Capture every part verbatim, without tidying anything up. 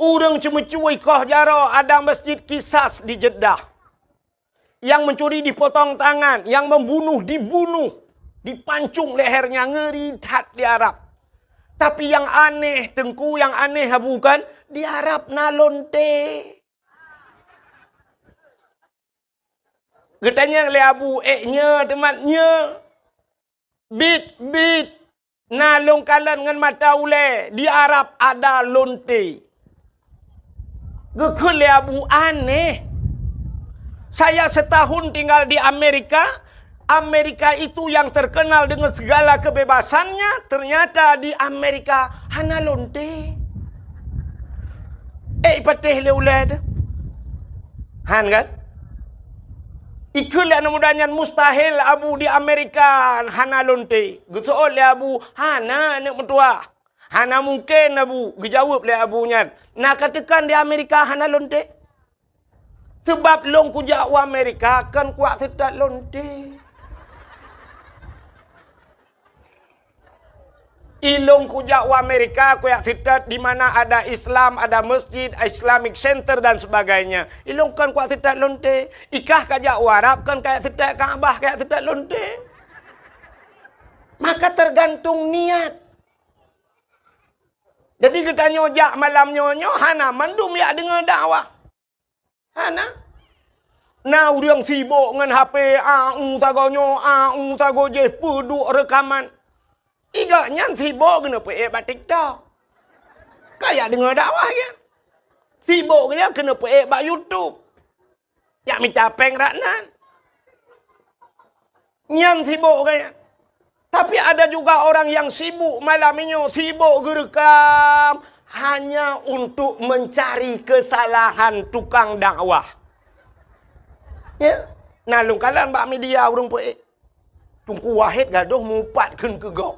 Ureuëng ceumeucue ikoh jaroe ada Masjid Qisas di Jeddah. Yang mencuri dipotong tangan, yang membunuh dibunuh, dipancung lehernya, ngeri that di Arab. Tapi yang aneh, Teungku, yang aneh Abu kan, di Arab na lonte. Geutanyong lé Abu, "Eh, nyoe teumat nyoe?" "Bit, bit, na lôn kalon ngon mata ulée, di Arab ada lonte." Geukheun lé Abu, "Aneh. Saya setahun tinggal di Amerika, Amerika itu yang terkenal dengan segala kebebasannya, ternyata di Amerika hana lonte." Eh, ipatéh lé ulée teuh. Han kan? Ikheun lé aneuk muda nyan, "Mustahil, Abu, di Amerika hana lonte." Geuseuôt lé Abu, "Hana, aneuk meutuah. Hana mungken, Abu." Geujaweueb lé Abu nyan, "Na kateukan di Amerika hana lonte? Seubab lôn kujak u Amerika kon kuwak seutot lonte." Ilôn kujak u Amerika, kujak seutot di mana ada Islam, ada masjid, Islamic Center dan sebagainya. Ilôn kon kuwak seutot lonte. Ikah kajak u Arab kon kajak seutot Ka'bah, kajak seutot lonte. Maka tergantung niat. Jadi geutanyoe jak malam nyoe, nyoe hana mandum jak deungoe dakwah. Hana. Na ureuëng sibok ngon H P, a u sagoe nyoe, a u sagoe jih, peuduek reukaman. Igak nyan sibok keuneuk peuék bak TikTok. Kajak deungoe dakwah nyan. Sibok nyan keuneuk peuék bak YouTube. Jak mita péng rak nan. Nyan sibok gaya. Tapi ada juga orang yang sibuk malam nyoe, sibuk geureukam hanya untuk mencari kesalahan tukang dakwah. Ya, na lôn kalon bak media ureuëng peuék. Teungku Wahid gadoh mupat kheun keu gob.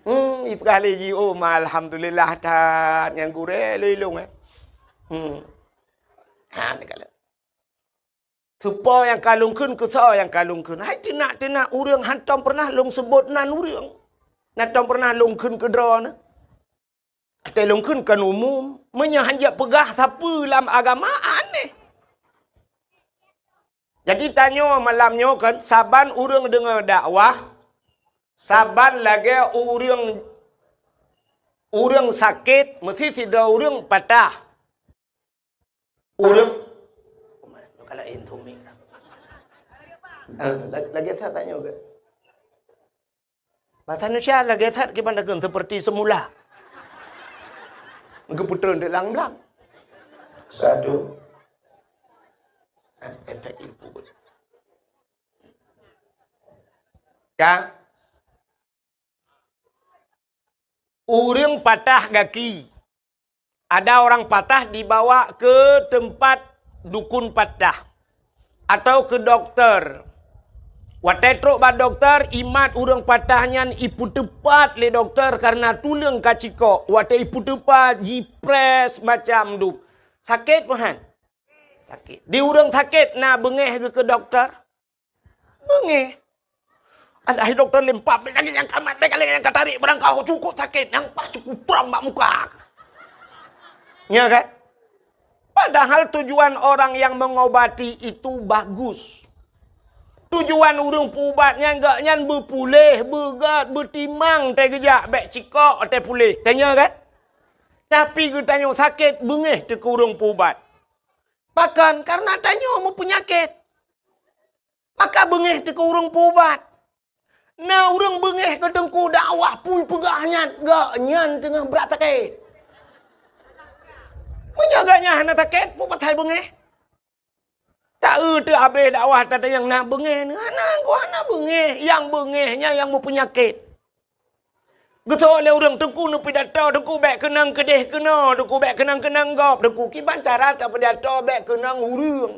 Hmm, ipeugah lé jih, "Oh, ma alhamdulillah that nyang gurée lé lôn, eh." Hmm. Ha, ni kalon. Soe nyang ka lôn kheun, keu soe nyang ka lôn kheun. Hai teunak-teunak ureuëng hántom peureunah lôn seubot nan ureuëng. Hántom peureunah lôn kheun keu droeneuh. Até lôn kheun kon umum. Meunyoe hanjeuet peugah sapeue lam agama, aneh. Jadi tanyoe malam nyoe kan, saban ureuëng deungoe dakwah, saban lagée ureuëng, ureuëng sakét, meusi sidroe ureuëng patah. Ureuëng, kalau intu mik. Ah, la-, lagée that tanyoe ke? Bahasa Indonesia lagée that kiban dakeun seperti semula. Geupeutrön di lam-lam. Satu. Ah, efek itu. Ka? Ureuëng patah gaki. Ada orang patah dibawa ke tempat dukun patah atau ke doktor. Watée trok bak doktor, imat ureuëng patah nyan ipeuteupat lé doktor karena tuleueng ka cikok. Watée ipeuteupat, jipress macam dup. Sakét meuhan? Sakét. Di ureuëng sakét na beungéh geuh keu doktor? Beungéh. Alah, hai doktor, lempam, bék lagée nyang ka mat, bék lagée nyang ka tarék, barang ka cukôp sakét, nyang paih cukôp pram bak muka. Nya kan? Padahal tujuan orang yang mengobati itu bagus. Tujuan ureuëng peuubat nyan, gobnyan beupuléh, beugét, beutimang, teuh geujak, bék cikok, teuh puléh. Tanya kan? Tapi geutanyoe sakét, beungéh teuh keu ureuëng peuubat. Pakon? Karena tanyoe meupeunyakét. Maka beungéh teuh keu ureuëng peuubat. Na ureuëng beungéh keu teungku dakwah, peue peugah nyan, gobnyan teungoh brat sakét. Meunyoe gobnyan hana sakét, peue pasai beungéh? Ta-eu teuh habéh dakwah tatanyong na beungéh, hana, hana beungéh. Nyang beungéh nyan nyang meupeunyakét. Geuseuôt lé ureuëng, "Teungku neupidato, Teungku bék keunong keudeh keunoe, Teungku bék keunong keunong gob, Teungku. Kiban cara tapidato bék keunong ureuëng?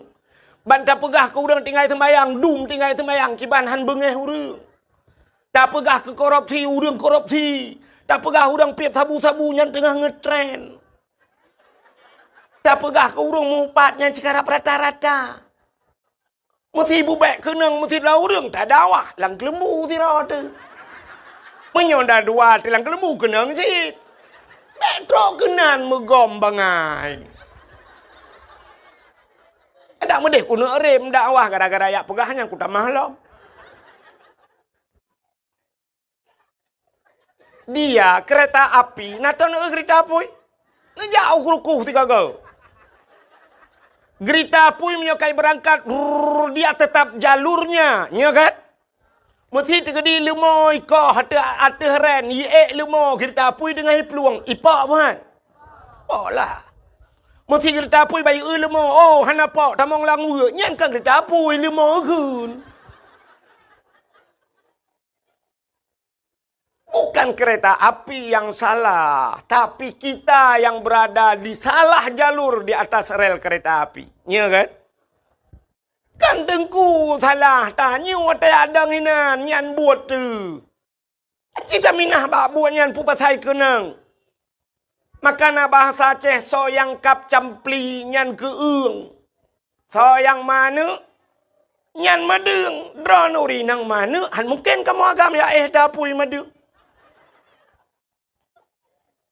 Ban tapeugah keu ureuëng tinggai seumayang, dum tinggai seumayang, kiban han beungéh ureuëng. Tapeugah keu korupsi, ureuëng korupsi. Tapeugah ureuëng piep sabu-sabu, nyan teungoh ngeutren. Tapeugah keu ureuëng meuupat, nyan cit karab rata-rata." Meusibu bék keunong meusidroe ureuëng tadakwah lam keuleumbu sidroe teuh. Meunyoe na dua teuh lam keuleumbu keunong cit. Bèk trok keunan meugom bangai. Adak meudeh keuneuk rem dakwah gara-gara jak peugah nyan kutamah lom. Dia kereta api, na teuneuk geurita apui. Neujak u rukuh tiga go. Geurita apui meunyoe kai beurangkat, rrrr, dia tetap jalurnya, nyo kan? Meusi teugeudi leumo ikoh ateueh, ateueh ren, iék leumo geurita apui deungon iplueng, ipok buhan. Pok lah. Meusi geurita apui bayeue leumo, oh, hana pok, tamong lam ueue, nyan kan geurita apui leumo geun. Bukan kereta api yang salah, tapi kita yang berada di salah jalur di atas rel kereta api. Ya kan? Kan teungku salah, tanyoe watèe adang inan, nyan buet tu. Cit taminah bak buet nyan peue pasai keunong. Maka na bahasa Aceh, soe nyang kab campli nyan keueung. Soe nyang maneuk nyan meudeueng. Droeneuh ureueng inong maneuk, han mungken kamoe agam jak éh tapui meudeueng.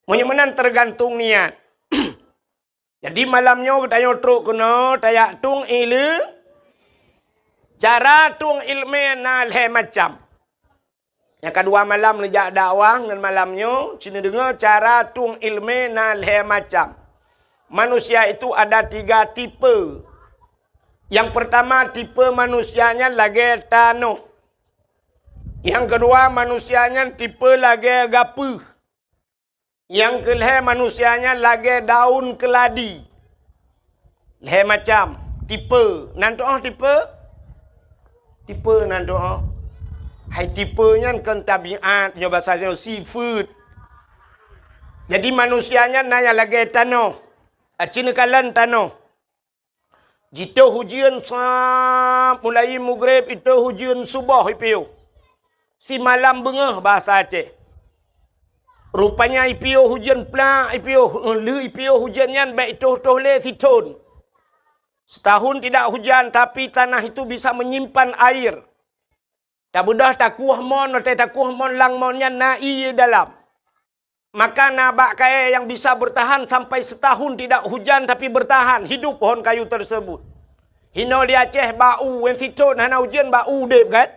Meunyoe meunan teugantung niat. Jadi malam nyoe geutanyoe trok keunoe tajak tueng ileumèe. Cara tueng ileumèe na lhèe macam. Nyang kadua malam neujak dakwah ngon malam nyoe, ci neudeungoe cara tueng ileumèe na lhèe macam. Manusia itu ada tiga tipe. Nyang peurtama tipe manusia nyan lagèe tanoh. Nyang keudua manusia nyan tipe lagèe gapeuh. Nyang keulhèe manusia nyan lagèe daun keuladi. Lhèe macam tipe. Nan tu'oh tipe? Tipe nan tu'oh. Hai tipe nyan kon tabiat, nyoe basa nyoe sifeuet. Jadi manusia nyan na nyang lagèe tanoh. Aci neukalon tanoh. Jitoh ujeuen sa mulai mugreb, itoh ujeuen suboh ipiôh. Simalam beungoh basa Aceh. Rupanya ipiôh ujeuen plak, ipiôh, lheueh ipiôh ujeuen nyan bèk itoh-toh lé sithon. Setahun tidak hujan, tapi tanah itu bisa menyimpan air. Tabeudôh takueh mon, watèe takueh mon lam mon nyan na ie dalam. Maka na bak kayèe nyang bisa bertahan sampai setahun tidak hujan tapi bertahan hidup pohon kayu tersebut. Hinoe di Aceh bak u, wen sithon hana ujeuen bak u udeb kan?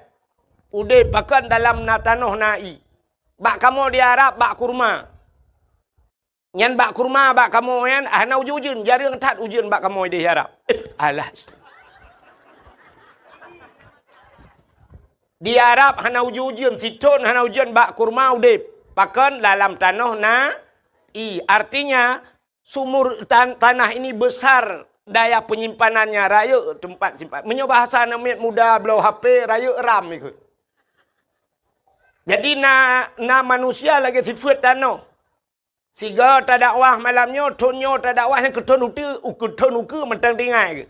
Udeb pakon dalam na tanoh na ie. Bak kamoe di Arab bak kurma. Nyan bak kurma bak kamoe nyan hana ujeuen-ujeuen, jareueng that ujeuen bak kamoe di Arab. Alah. Di Arab hana ujeuen-ujeuen, sithon hana ujeuen bak kurma udeb. Pakon dalam tanoh na ie. Artinya sumur tan-, tanah ini besar daya penyimpanannya, rayeuk tempat simpan. Meunyoe bahasa aneuk miet muda bloe H P, rayeuk ram ikot. Jadi na, na manusia lagèe sifeuet tanoh. Sigoe tadakwah malam nyoe, thon nyoe tadakwah nyang keu thon uteue, u keu thon ukeue mantong tinggai geuh.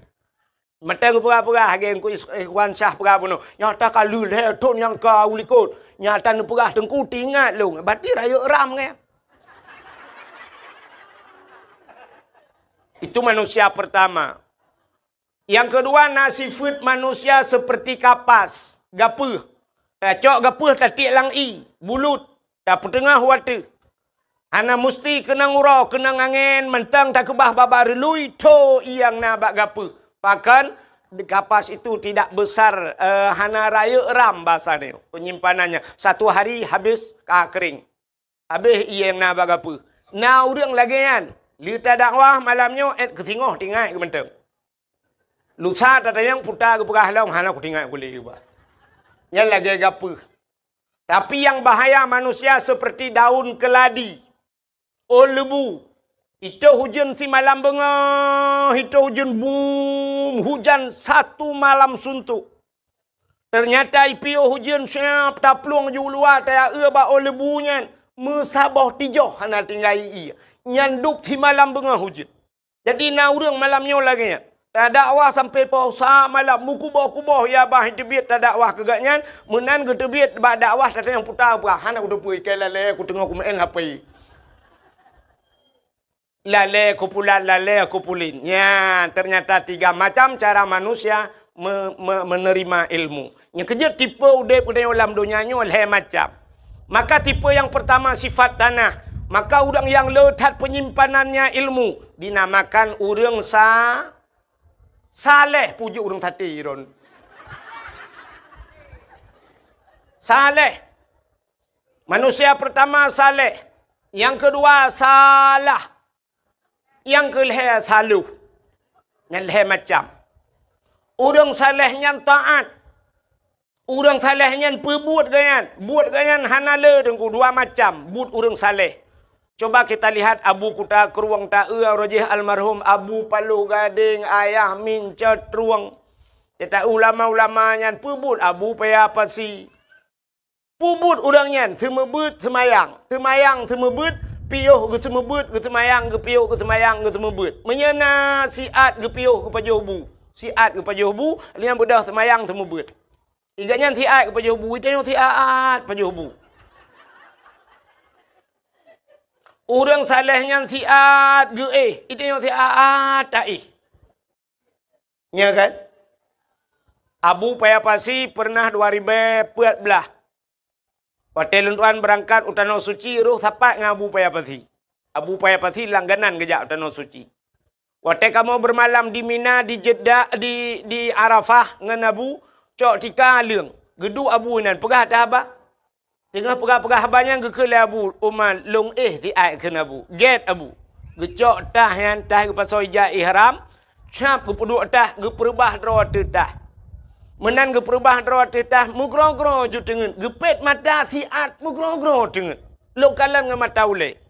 Mantong geupeugah-peugah lagèe Teungku Is-, Ikhwan Syah peugah bunoe. Nyata ka lheueh lhèe thon nyang ka u likot. Nyata neupeugah Teungku teuingat lôn. Berarti rayeuk ram nyan. Itu manusia pertama. Nyang keudua na sifeuet manusia seperti kapas, gapeuh. Tacok gapeuh tatiek lam ie, bulut, tapeuteungoh u ateueh. Hana musti keunong uroe, keunong angèn, mantong takeubah babah reului, tho ie nyang na bak gapeuh. Pakon, kapas itu tidak besar, eh, hana rayeuk ram basa nyoe, penyimpanannya. Satu hari habis ka kering. Habéh ie nyang na bak gapeuh. Na ureuëng lagée nyan, lheueh tadakwah malam nyoe, ék keu singoh teuingat keu mantong. Lusa tatanyong puta geupeugah lom, hana kuteuingat keu lé bah. Nyan lagée gapeuh. Tapi nyang bahaya manusia seperti daun keladi, ôn leubu. Itôh ujeuen simalam beungoh, itôh ujeuen bum, hujan satu malam suntuk. Teunyata ipiôh ujeuen siab taplueng ju luwa tayaue bak ôn leubu nyan, meusaboh tijoh hana tinggai ie. Nyan dub simalam beungoh ujeuen. Jadi na ureuëng malam nyoe lagée nyan, tadakwah sampoe poh sa malam, meukuboh-kuboh ya bah teubiet tadakwah keu gobnyan, meunan geuteubiet bak dakwah tatanyong puta bah, hana kuteupeue, ikai lalée kuteungoh kumeu'en hapé. Lalée kupulan, lalée kupulin. Nyan, ternyata tiga macam cara manusia me-, me-, menerima ilmu. Nyang keujeuet tipe udeb geutanyoe lam donya nyoe lhée macam. Maka tipe nyang pertama sifat tanah. Maka ureuëng nyang le that peunyimpanan nyan ilmu, dinamakan ureuëng sa-, saleh, puji ureuëng saté ron. Saleh. Manusia pertama saleh, nyang keudua salah, nyang keulhée saluh. Nyan lhée macam. Ureuëng saleh nyan taát. Ureuëng saleh nyan peubuet gobnyan. Buet gobnyan hana le teungku, dua macam buet ureuëng saleh. Coba kita lihat Abu Kuta Krueng, ta-eu uroe jih almarhum Abu Paloh Gadeng, Ayah Mincot Trueng. Teuta ulama-ulama nyan peubuet Abu Paya Pasi. Peubuet ureuëng nyan seumeubeuet seumayang, seumayang seumeubeuet, piôh geuseumeubeuet, geuseumayang, geupiôh geuseumayang, geuseumeubeuet. Meunyoe na siat geupiôh geupajoh bu, siat geupajoh bu, lheueh nyan beudôh seumayang seumeubeuet. Iga nyan siat geupajoh bu, itanyoe siat pajoh bu. Ureuëng saleh nyan siat geuéh, itanyoe siat taéh. Nya kan? Abu Paya Pasi pernah dua ribée peuet blaih. Watée lôn tuan beurangkat u Tanoh Suci, roh sapat ngon Abu Paya Pasi. Abu Paya Pasi langganan geujak u Tanoh Suci. Watée kamoe beureumalam di Mina, di Jeddah, di, di Arafah ngon Abu, cok tika leueng. Geuduek Abu inan, peugah that haba. Teungoh peugah-peugah haba nyan geukheun lé Abu Umar, "Lôn éh siat," kheun Abu. Gét Abu. Geucok tah nyan, tah geupasoe ija ihram, cap geupeuduek tah, geupeureubah droe ateueh tah. Meunan geupeureubah droe ateueh tah, meugroe-groe ju teungeut, geupét mata siat meugroe-groe teungeut. Lôn kalon ngon mata ulée.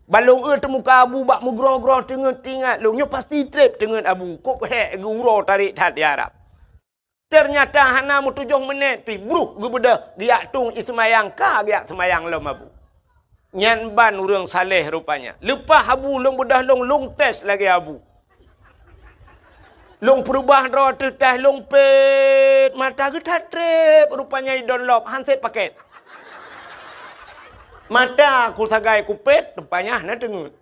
Ban lôn eu teumuka Abu bak meugroe-groe teungeut, teuingat lôn nyoe pasti treb teungeut Abu, kop hék geu-uroe tarék that di Arab. Teunyata hana meutujoh meunét pih, bruh geubeudôh, geujak tueng ié seumayang, ka geujak seumayang lom Abu. Nyan ban ureuëng saleh rupanya. Leupah Abu lôn beudôh lôn, lôn tes lagée Abu. Lôn peureubah droe ateueh tah, lôn pét mata, geuthat treb rupanya idon lom, han sép pakét. Mata ku sagai kupét, rupanya hana teungeut.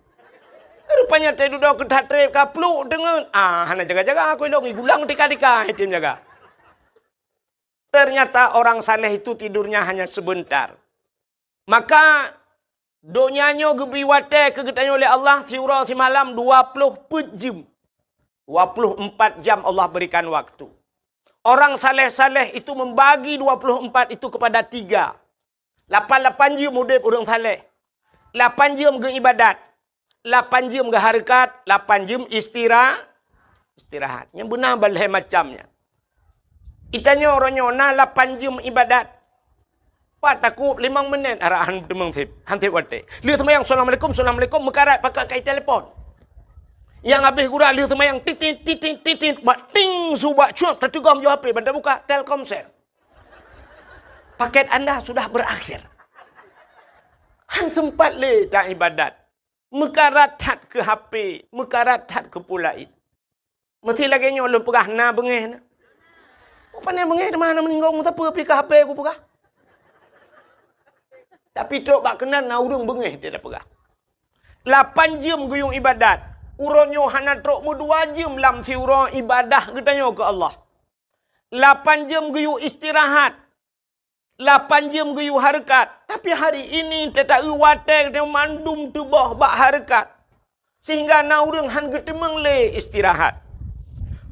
Rupanya teududoe geuthat treb ka pluek teungeut. Ah, hana jaga-jaga aku ilong, igulang tika-tika item jaga. Ternyata orang saleh itu tidurnya hanya sebentar. Maka donya nyoe geubri watée keu geutanyoe lé Allah siuroe simalam dua ploh peuet jeuem. Dua ploh empat jam Allah berikan waktu. Orang saleh-saleh itu membagi dua ploh empat itu kepada tiga. Lapan-lapan jeuem udeb ureuëng saleh. Lapan jeuem geuibadat. Lapan jeuem geuhareukat, lapan jeuem istira-, istirahat. Nyang beuna ban lhée macam nyan. Itanyoe uroe nyoe na lapan jeuem ibadat. Pat takot limong menit arahan teumeung seb, han seb watée. Lheueh seumayang, "Assalamualaikum, assalamualaikum," meukarat pakat kai telepon. Nyang habéh gura lheueh seumayang, titit, titit, titit, bak ting su bak cuak, tateugom ju H P, ban tabuka, Telkomsel. Paket anda sudah berakhir. Han sempat lé ta ibadat. Meukarat that keu H P, meukarat that keu peue laén. Meusti lagée nyoe lôn peugah na beungéh na. Pane beungéh teuma hana meuninggai, sapeue pih keu H P kupeugah. Tapi trok bak keunan na ureuëng beungéh dia peugah. Lapan jeuem geuyue ibadat. Uroe nyoe hana trok meudua jeuem lam siuroe ibadah geutanyoe keu Allah. Lapan jeuem geuyue istirahat. Lapan jeuem geuyue hareukat, tapi hari ini teuta-eu watée geutanyoe mandum teuboh bak hareukat, sehingga na ureuëng han geuteumeung lé istirahat.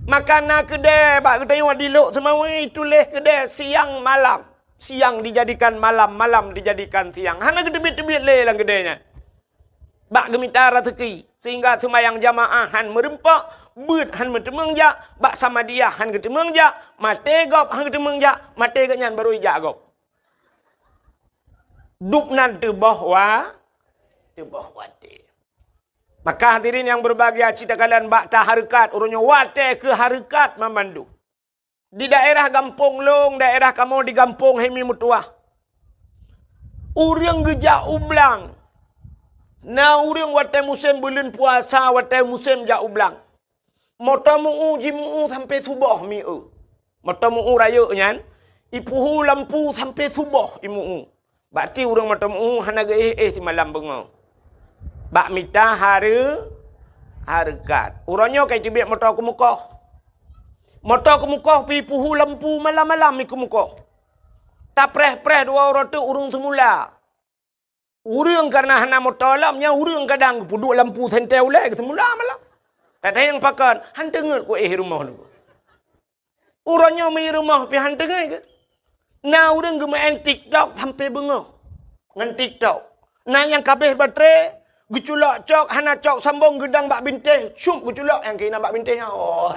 Maka na keudée bak geutanyoe di Lhokseumawe tuléh keudée siang malam, siang dijadikan malam, malam dijadikan siang. Hana geuteubiet-teubiet lé lam keudée nyan. Bak geumita raseuki, sehingga seumayang jamaah han meureumpok, beuet han meuteumeung jak, bak samadiyah han geuteumeung jak, maté gob han geuteumeung jak, maté gobnyan barô ijak gob. Dub nan teuboh wa-, teuboh watée. Maka hadirin nyang berbahagia, cit takalon bak tahareukat, uroe nyoe watée keu hareukat mamandum. Di daerah gampông lôn, daerah kamoe di gampông Hemi Meutuah. Ureuëng geujak u blang. Na ureuëng watée musém buleuen puasa, watée musém jak u blang. Moto meu-u, jimu-u sampoe suboh mi-eu. Moto meu-u rayeuk nyan, ipeuhu lampu sampoe suboh imu-u. Bak ti ureuëng moto meu-u hana geuéh-éh simalam beungoh. Bak mita hareu-, hareukat. Uroe nyoe ka iteubiet moto keumukoh. Moto keumukoh pih ipeuhu lampu malam-malam ikeumukoh. Tapreh-preh dua uroe teuk ureuëng seumula. Ureuëng kareuna hana moto lom, nyan ureuëng kadang geupeuduek lampu sentée ulée geuseumula malam. That-that nyang pakon, han teungeut ku éh rumoh nyoe. Uroe nyoe mi rumoh pih han teungeut keu. Na ureuëng geumeu'en TikTok sampoe beungoh ngon TikTok. Na nyang kabeh baterai, geuculok cok, hana cok sambong, geudong bak bintéh, cup geuculok nyang keunan bak bintéh nyan. Oh.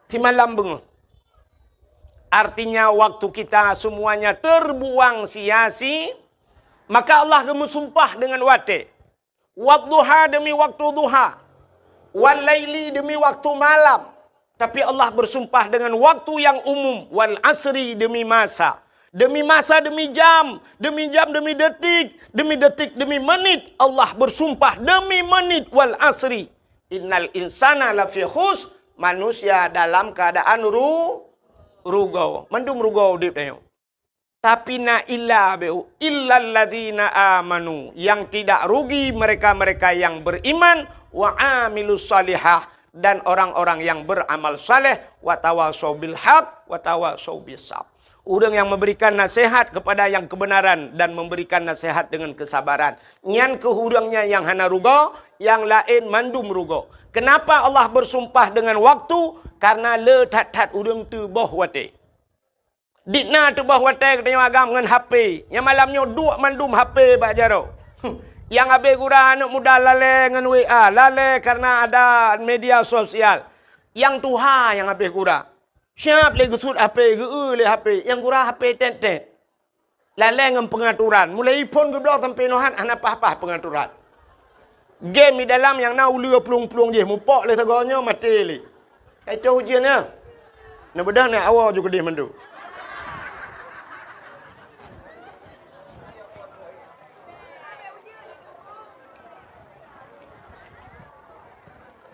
Simalam beungoh. Artinya, waktu kita semuanya terbuang sia-sia, maka Allah geumeusumpah deungon watée. Wadduha demi waktu duha. Wal laili demi waktu malam. Tapi Allah bersumpah dengan waktu yang umum. Wal asri demi masa. Demi masa, demi jam. Demi jam, demi detik. Demi detik, demi menit. Allah bersumpah demi menit. Wal asri. Innal insana lafi khus. Manusia dalam keadaan ru-, rugoe. Mandum rugoe udeb tanyoe. Tapi na illa beu, illalladzina amanu, yang tidak rugi mereka-mereka yang beriman, wa amilus salihah, dan orang-orang yang beramal saleh, wa tawasau bil haq, wa tawasau bis sabr. Ureuëng yang memberikan nasihat kepada yang kebenaran dan memberikan nasihat dengan kesabaran. Nyan keuh ureuëng nyan nyang hana rugoe, nyang laén mandum rugoe. Kenapa Allah bersumpah dengan waktu? Karena le that-that ureuëng teuboh watée. Di na teuboh watée geutanyoe agam ngon H P. Nyang malam nyoe duek mandum H P bak jaroe. Nyang habéh gura aneuëk muda lalée ngon W A, lalée kareuna ada media sosial. Nyang tuha nyang habéh gura. Siab lé geusuet H P, geu-eu lé H P, nyang gura H P tét-tét. Lalée ngon peungaturan. Mulai iphon geubloe sampoe nohat hana paih-paih peungaturan. Game di dalam nyang na uleue plueng-plueng jih, mupok lé sagoe nyoe maté lé. Ka itoh ujeuen nyan. Neubeudôh nyan awoe ju keudeh mandum.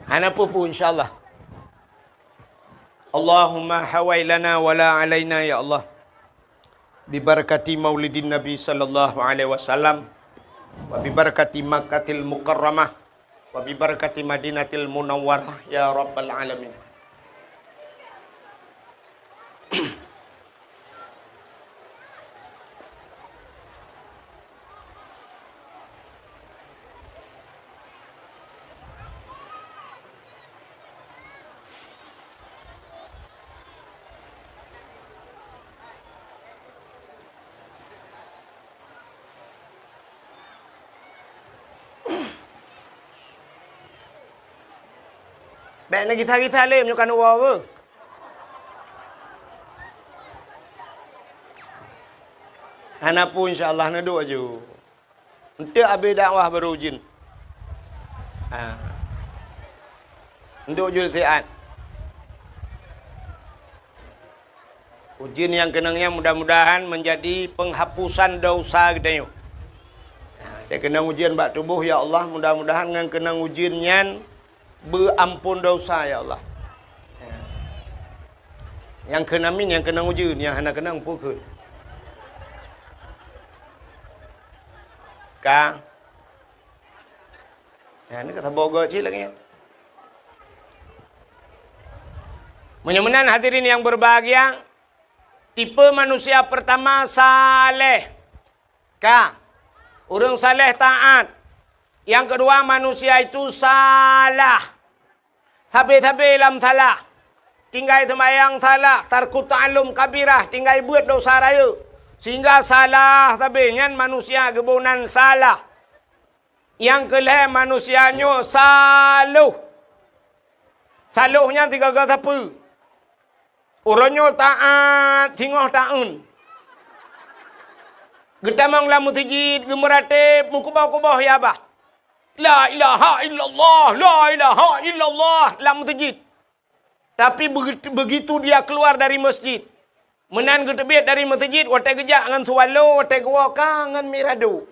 Hana peue-peue, insya Allah. Allahumma hawai lana wa la alaina, ya Allah. Bibarakati maulidin Nabi sallallahu alaihi wasallam, wa bibarakati Makkatil Mukarramah, wa bibarakati Madinatil Munawwarah, ya Rabbal Alamin. Bék neugisa-gisa lé meunyoe ka neuwoe beuh. Hana peue, insya Allah, neuduek aju. Eunteuk abéh dakwah barô ujeuen. Ha. Eunteuk ujeuen siat. Ujeuen nyang keunong nyan mudah-mudahan meunjadi peunghapusan desya geutanyoe. Ha, teukeunong ujeuen bak tuboh, ya Allah, mudah-mudahan ngon keunong ujeuen nyan beuampon desya, ya Allah. Ya. Nyang kheun amin, nyang keunong ujeuen, nyang hana keunong peue kheun. Ka. Ya, ni kata bogoe cit lagée nyan. Meunyoe meunan hadirin yang berbahagia, tipe manusia pertama saleh. Ka. Ureuëng saleh taat. Nyang keudua, manusia itu salah. Sabe-sabe lam salah. Tinggai seumayang salah, tarku ta'allum kabirah, tinggai beuet desya rayeuk. Sehingga salah sabe nyan manusia geuboh nan salah. Nyang keu lhée manusia nyoe saloh. Saloh nyan sigaga sapeue? Uroe nyoe taát singoh taun. Geutamong lam meuseujid, geumeuratéb, meukuboh-kuboh ya bah. La ilaha illallah, la ilaha illallah lam meuseujid. Tapi begitu, begitu dia keluar dari masjid, meunan geuteubiet dari meuseujid, watée geujak ngon swallow, watée geuwoe ka ngon mirado.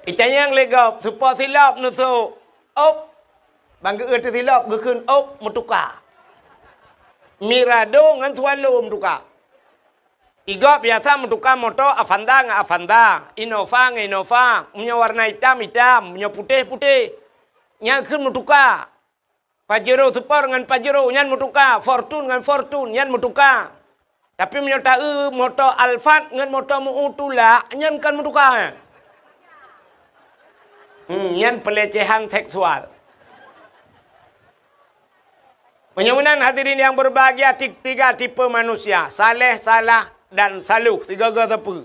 Itanyong lé gob, seupôt silop neusok, op, ban geu-eu teusilop geukheun op, meutuka. Mirado ngon swallow meutuka. Igob biasa meutuka moto Avanza ngon Avanza, Innova ngon Innova, meunyoe warna itam, itam, meunyoe putéh, putéh. Nyan kheun meutuka. Pajero Sport ngon Pajero nyan meutuka, Fortune ngon Fortune nyan meutuka. Tapi meunyoe taeu moto Alphard ngon moto Meu'u tulak, nyan kon meutuka, eh? Hmm, nyan pelecehan seksual. Meunyoe meunan, hadirin yang berbahagia, ti-, tiga tipe manusia, saleh, salah, dan saluh, tiga-tiga sapeue.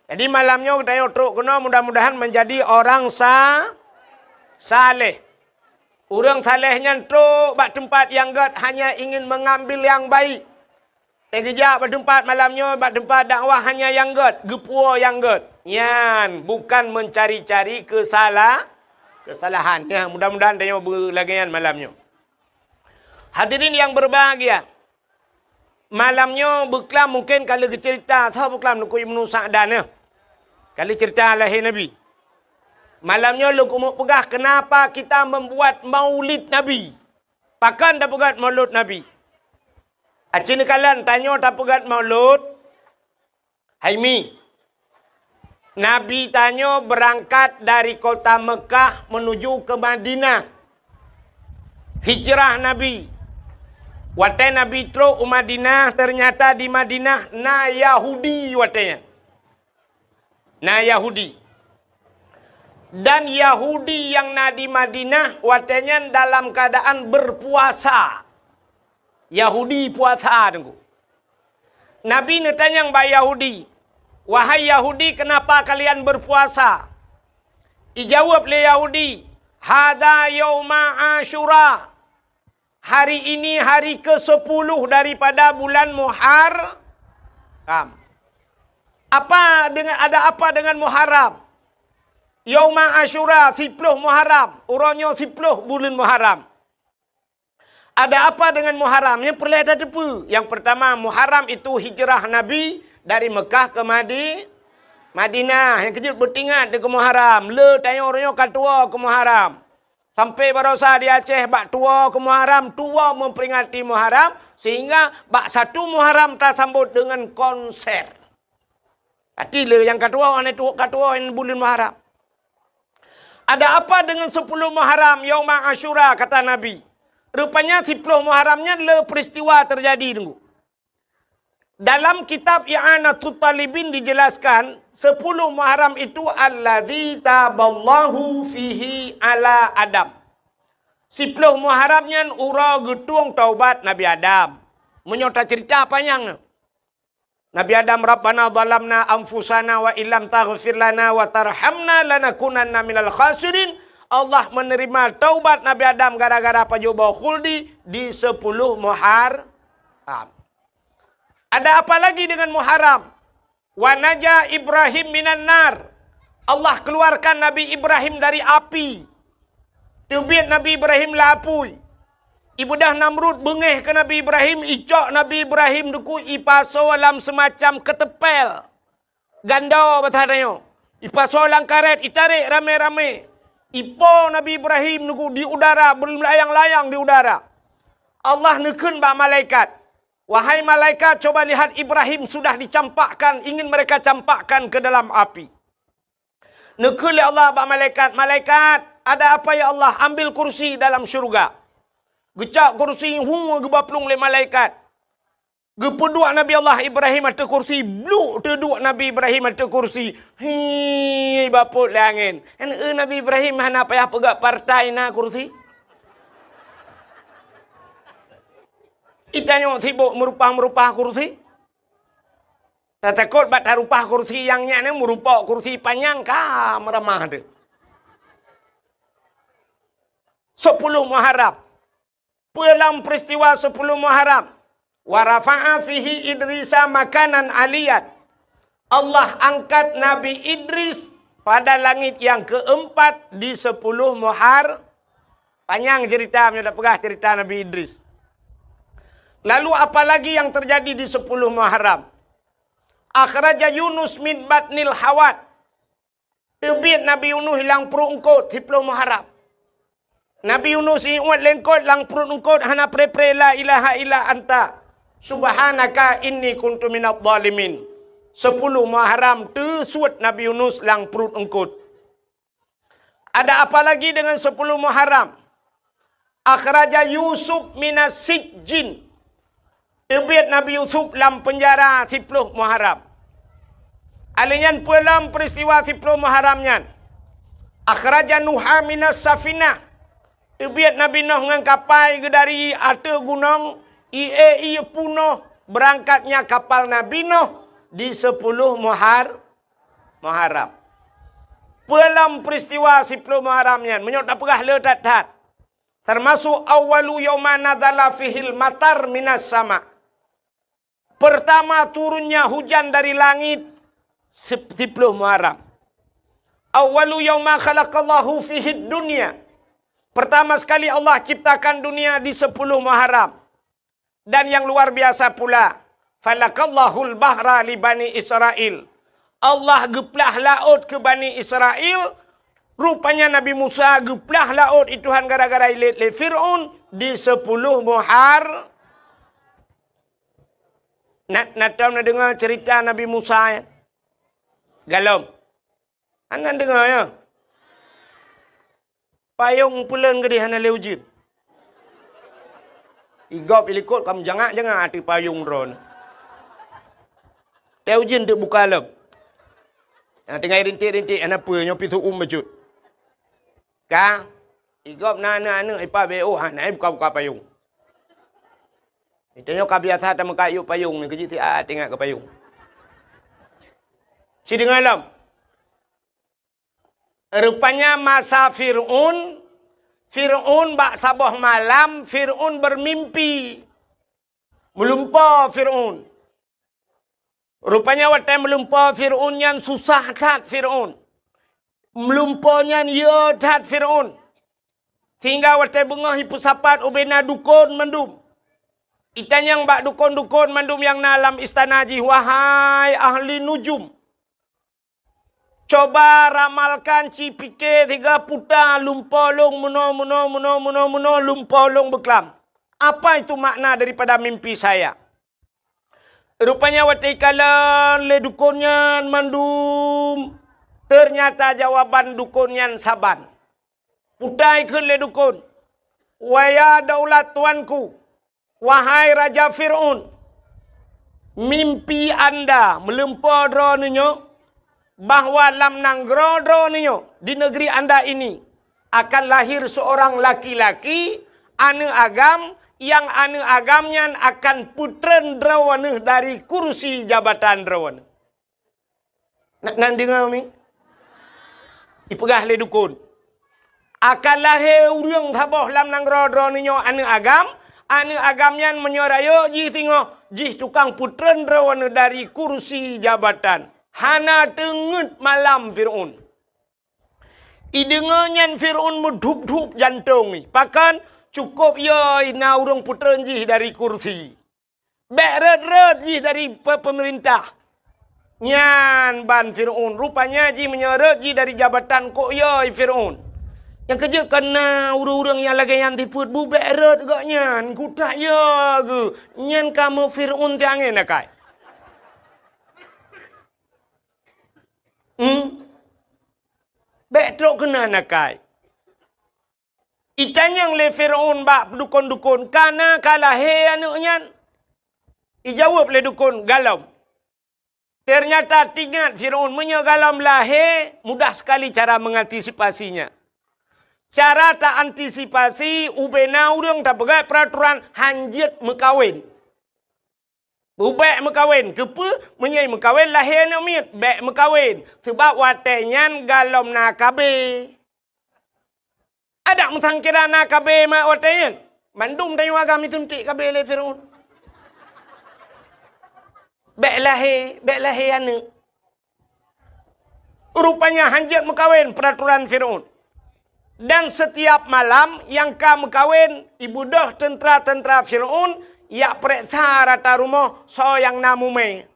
Jadi, malam nyoe geutanyoe trok keunoe, mudah-mudahan menjadi orang sa-, saleh. Ureuëng saleh nyan trok bak teumpat nyang gét hanya ingin mengambil yang baik. Teugeujak bak teumpat malam nyoe, bak teumpat dakwah hanya nyang gét, geupuwoe nyang gét. Nyan bukan mencari-cari kesala-, kesalahan. Ya, mudah-mudahan tanyoe beulagée nyan malam nyoe. Hadirin yang berbahagia, malam nyoe beuklam mungken ka lheueh geuceurita, soe beuklam Teungku Ibnu Sa'dan, ya. Ka lheueh ceurita lahé Nabi. Malam nyoe lôn keumeung peugah kenapa kita membuat maulid Nabi. Pakon tapeugét maulud Nabi? Aci neukalon, tanyoe tapeugét maulud, hai mi. Nabi tanyoe beurangkat dari kota Meukah menuju ke Madinah. Hijrah Nabi. Watée Nabi trok u Madinah, ternyata di Madinah na Yahudi watée nyan. Na Yahudi. Dan Yahudi nyang na di Madinah watée nyan dalam keuadaan berpuasa. Yahudi puasa, Teungku. Nabi neutanyong bak Yahudi, "Wahai Yahudi, kenapa kalian berpuasa?" Ijaweueb lé Yahudi, "Hadza yauma Asyura." Hari ini hari kesepuluh daripada bulan Muharram. Apa dengan, ada apa dengan Muharram? Yauma Asyura, siploh Muharram. Uroe nyoe siploh buleuen Muharram. Ada apa dengan Muharram? Nyan peureulée tateupeue. Yang pertama, Muharram itu hijrah Nabi dari Mekah ke Madi-, Madinah. Nyang keujeuet beutingat di keu Muharram. Le tanyoe uroe nyoe ka tuwoe keu Muharram. Sampai barosa di Aceh bak tuwoe keu Muharram, tuwoe memperingati Muharram, sehingga bak satu Muharram tasambot dengan konser. Arti le nyang ka tuwoe, aneuk tuwoe ka tuwoe buleuen Muharram. Ada apa dengan sepuluh Muharram, Yauma Asyura, kata Nabi. Rupanya siploh Muharram nyan le peristiwa terjadi, Teungku. Dalam kitab I'anatut Talibin dijelaskan, sepuluh Muharram itu alladzi taballahu fihi ala Adam. Siploh Muharram nyan uroe geutueng taubat Nabi Adam. Meunyoe taceurita panyang, Nabi Adam, "Rabbana zalamna anfusana wa illam taghfir lana wa tarhamna lanakunanna minal khasirin." Allah menerima taubat Nabi Adam gara-gara pajoh boh khuldi di sepuluh Muharram. Ada apa lagi dengan Muharram? "Wa naja Ibrahim minan nar." Allah keluarkan Nabi Ibrahim dari api. Teubiet Nabi Ibrahim lam apui. Ibeudôh Namrud beungéh keu Nabi Ibrahim, icok Nabi Ibrahim, Teungku, ipasoe lam seumacam keuteumpél. Gando basa tanyoe. Ipasoe lam karét, itarek ramé-ramé. Ipo Nabi Ibrahim, Teungku, di udara, beulayang-layang di udara. Allah neukheun bak malaikat, "Wahai malaikat, coba lihat, Ibrahim sudah dicampakkan, ingin mereka campakkan ke dalam api." Neukheun lé Allah bak malaikat, "Malaikat, ada apa ya Allah? Ambil kursi dalam syurga." Geucok kursi, hu, geuba plueng lé malaikat. Geupeuduek Nabi Allah Ibrahim ateueh kursi, bluk teuduek Nabi Ibrahim ateueh kursi. Hi, bapot lé angén. Kan, eh, Nabi Ibrahim hana payah peugah partai na kursi. Itanyoe sibok meurupah-meurupah kursi. Tatakot bak tarupah kursi nyang nyan, meurupok kursi panyang ka meuramah teuh. Sepuluh Muharram. Peue lam peristiwa sepuluh Muharram? "Wa rafa'a fihi Idrisa makanan aliyan." Allah angkat Nabi Idris pada langit yang keempat di sepuluh Muhar-, panyang cerita, meunyoe tapeugah cerita Nabi Idris. Lalu apa lagi yang terjadi di sepuluh Muharram? "Akhraja Yunus min batnil hawat." Teubiet Nabi Yunus lam pruet eungkot siploh Muharram. Nabi Yunus iuet lé eungkot lam pruet eungkot, hana pre-pre la ilaha illa anta subhanaka inni kuntu minadh dhalimin. Sepuluh Muharram teusuet Nabi Yunus lam pruet eungkot. Ada apa lagi dengan sepuluh Muharram? Akhraja Yusuf minas sijjin. Teubiet Nabi Yusuf lam peunjara siploh Muharram. Alèh nyan peue lom peuristiwa siploh Muharram nyan? Akhraja Nuha minas safinah. Teubiet Nabi Nuh ngon kapai geuh dari ateueh gunong, ie-ie punoh beurangkatnya kapal Nabi Nuh di siploh Muhar-, Muharram. Peue lom peuristiwa siploh Muharram nyan? Meunyoe tapeugah le that-that. Teumasok awwalu yauma nazala fihil matar minas sama. Pertama turunnya hujan dari langit sip-, siploh Muharram. Awwalu yauma khalaqallahu fihid dunya. Pertama sekali Allah ciptakan dunia di siploh Muharram. Dan yang luar biasa pula, falakallahul bahra li Bani Israil. Allah geuplah laôt keu Bani Israil, rupanya Nabi Musa geuplah laôt i Tuhan gara-gara ilét lé Fir'aun di siploh Muhar-, na, na tom na deungoe ceurita Nabi Musa, ya? Galom. Hana deungoe, ya? Payong peulon geudeh hana lé ujeuen. Igob ilikot ka meujangak-jangak ateueh payong droeneuh. Teu ujeuen teuk buka lom. Nyang teungoh rintik-rintik hana peue, nyoe pih seu-uem bacut. Ka, igob na aneuk-aneuk ipa B O hana buka-buka payong. Tanyoe ka biasa tameukat yub payong nyoe, keujiek siat ingat keu payong. Sideungoe lom. Rupanya masa Fir'aun, Fir'aun bak saboh malam, Fir'aun beumimpi. Meulumpoe Fir'aun. Rupanya watèe meulumpoe Fir'aun nyan susah that Fir'aun. Meulumpoe nyan yö that Fir'aun. Sehingga watèe beungoh ipeusapat ubena dukon mandum. Itanyong bak dukon-dukon mandum nyang na lam istana jih, "Wahai ahli nujum, coba ramalkan, ci pike siga puta lumpoe lôn meunoe, meunoe, meunoe, meunoe, meunoe lumpoe lôn beuklam. Apa itu makna daripada mimpi saya?" Rupanya watèe ikalon lé dukon nyan mandum, teunyata jawaban dukon nyan saban. Puta ikheun lé dukon, "Waya daulat tuanku, wahai Raja Fir'aun, mimpi anda meulumpoe droeneuh nyoe bahwa lam nanggroe droeneuh nyoe, di negeri anda ini, akan lahir seorang laki-laki, aneuk agam, nyang aneuk agam nyan akan peutreun droeneuh dari kursi jabatan droeneuh." Na, na deungoe mi? Ipeugah lé dukon, "Akan lahé ureuëng saboh lam nanggroe droeneuh nyoe aneuk agam, aneuk agam nyan meunyoe rayeuk jih singoh, jih tukang peutreun droeneuh dari kursi jabatan." Hana teungeut malam Fir'aun. Ideungoe nyan Fir'aun meudhup-dhup jantong jih. Pakon? Cukôp yö na ureuëng peutreun jih dari kursi. Bék rhot-rhot jih dari pe-, peumeurintah. Nyan ban Fir'aun. Rupanya jih meunyoe rhot jih dari jabatan kok yö Fir'aun. Nyang keujeuet keu na ureuëng-ureuëng nyang lagée nyan sifeuet bu bék rhot gobnyan. Kutak yö geuh. Nyan kamoe Fir'aun tiangén akai. Hmm? Bék trok keunan akai. Itanyong lé Fir'aun bak dukon-dukon, "Ka na ka lahé aneuëk nyan?" Ijaweueb lé dukon, "Galom." Teunyata teuingat Fir'aun, meunyoe galom lahé, mudah sekali cara mengantisipasinya. Cara ta-antisipasi, ubena ureuëng tapeugah peuraturan hanjeuet meukawen. Bék meukawen. Keupeue? Meunyoe meukawen lahé aneuëk miet, bék meukawen. Sabab watée nyan galom na K B. Adak meusangkira na K B mak watée nyan. Mandum tanyoe agam isuntik K B lé Fir'aun. Bék lahé, bék lahé aneuëk. Rupanya hanjeuet meukawen peuraturan Fir'aun. Dan setiap malam nyang ka meukawen, ibeudôh teuntra-teuntra Fir'aun, yak peuriksa rata rumoh soe nyang na mumé.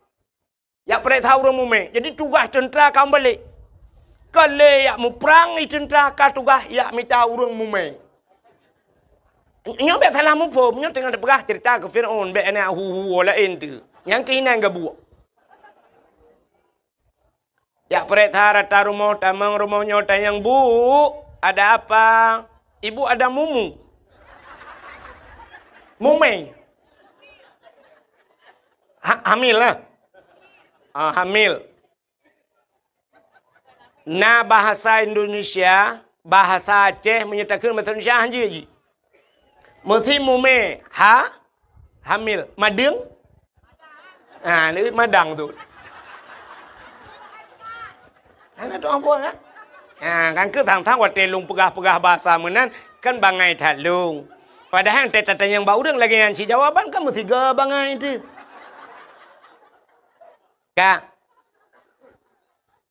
Yak peuriksa ureuëng mumé. Jadi tugaih teuntra ka meubalek. Ka lé yak muprang i teuntra ka tugaih yak mita ureuëng mumé. Nyoe bék salah muphom, nyoe teungoh teupeugah ceurita keu Fir'aun, bék na hu-hu laén tu. Nyang keuinan gabuek. Jak prek that rata rumoh, tamong rumoh nyoe tanyong, "Bu, ada apa?" "Ibu ada mumu." Mumé. Ha-, hamil lah. Ah, hamil. Na bahasa Indonesia, bahasa Aceh, meunyoe takheun bahasa Indonesia, han jeuet jih. Meusi mumé, ha? Hamil. Madeueng? Ah, ni madang tu. Hana tu apa, kan? Ah, kan keu thang-thang watée lôn peugah-peugah bahasa meunan, kan bangai that lôn. Padahai teutatanyong bak ureuëng lagée nyan cit jawaban kan meusiga bangai tu. Ka.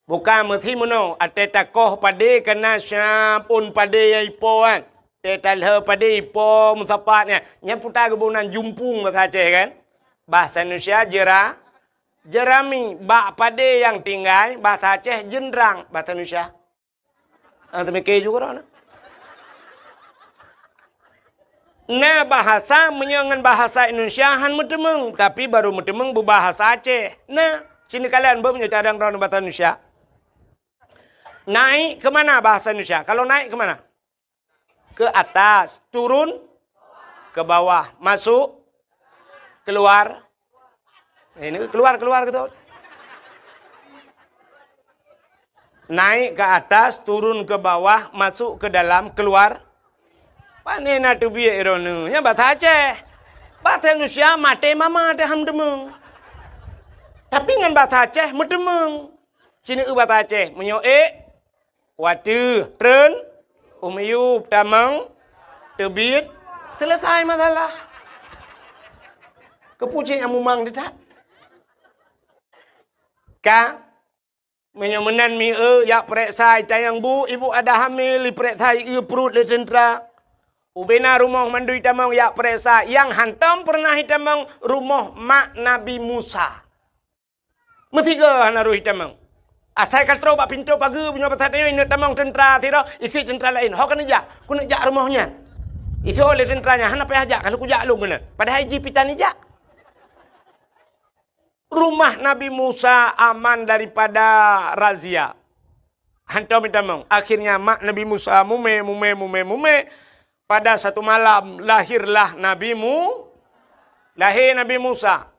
Bukan meusi meunoe, até takoh padé kana siap ôn padé nyang ipo kan. Até talheu padé ipo meusapat nyan. Nyan puta geuboh nan jumpung bahasa Aceh kan. Bahasa Indonesia jera, jerami. Bak padé nyang tinggai, bahasa Aceh jenrang, bahasa Indonesia. Ah, teumike juga dah. Na bahasa meunyoe ngon bahasa Indonesia han meuteumeung, tapi baru meuteumeung beubahasa Aceh. Na, sini kalian beu meunyoe cadang droe bahasa Indonesia. Naik ke mana bahasa Indonesia? Kalau naik ke mana? Ke atas, turun ke bawah, masuk, keluar. Ini keluar, keluar gitu. Naik ke atas, turun ke bawah, masuk ke dalam, keluar. Pane na teubiet droeneuh? Nyan bahasa Aceh. Bahasa Indonesia maté mama teuh han meuteumeung. Tapi ngon bahasa Aceh meuteumeung. Sini eu bahasa Aceh, meunyoe ék, wateuh, treun, u miyueb, tamong, teubiet, selesai masalah. Keupeue cit nyang mumang teutat? Ka, meunyoe meunan mieu jak peuriksa itanyong bu, ibu ada hamil, ipeuriksa ieu pruet lé teuntra. Ubena rumoh mandum itamong jak peuriksa, nyang hantom peureunah itamong rumoh mak Nabi Musa. Meusigoe hana roh itamong. Asai ka troh bak pintoe pageue meunyoe basa tanyoe ineuk tamong teuntra sidroe, ikheun teuntra laén, "Ho keuneuk jak, keuneuk jak rumoh nyan." Itoe lé teuntra nyan, "Hana payah jak, ka lheueh kujak lôn keunan." Padahai jih pih tan ijak. Rumah Nabi Musa aman daripada razia. Hantom itamong. Akhirnya mak Nabi Musa mumé, mumé, mumé, mumé. Pada satu malam lahirlah Nabi Mu-, lahé Nabi Musa.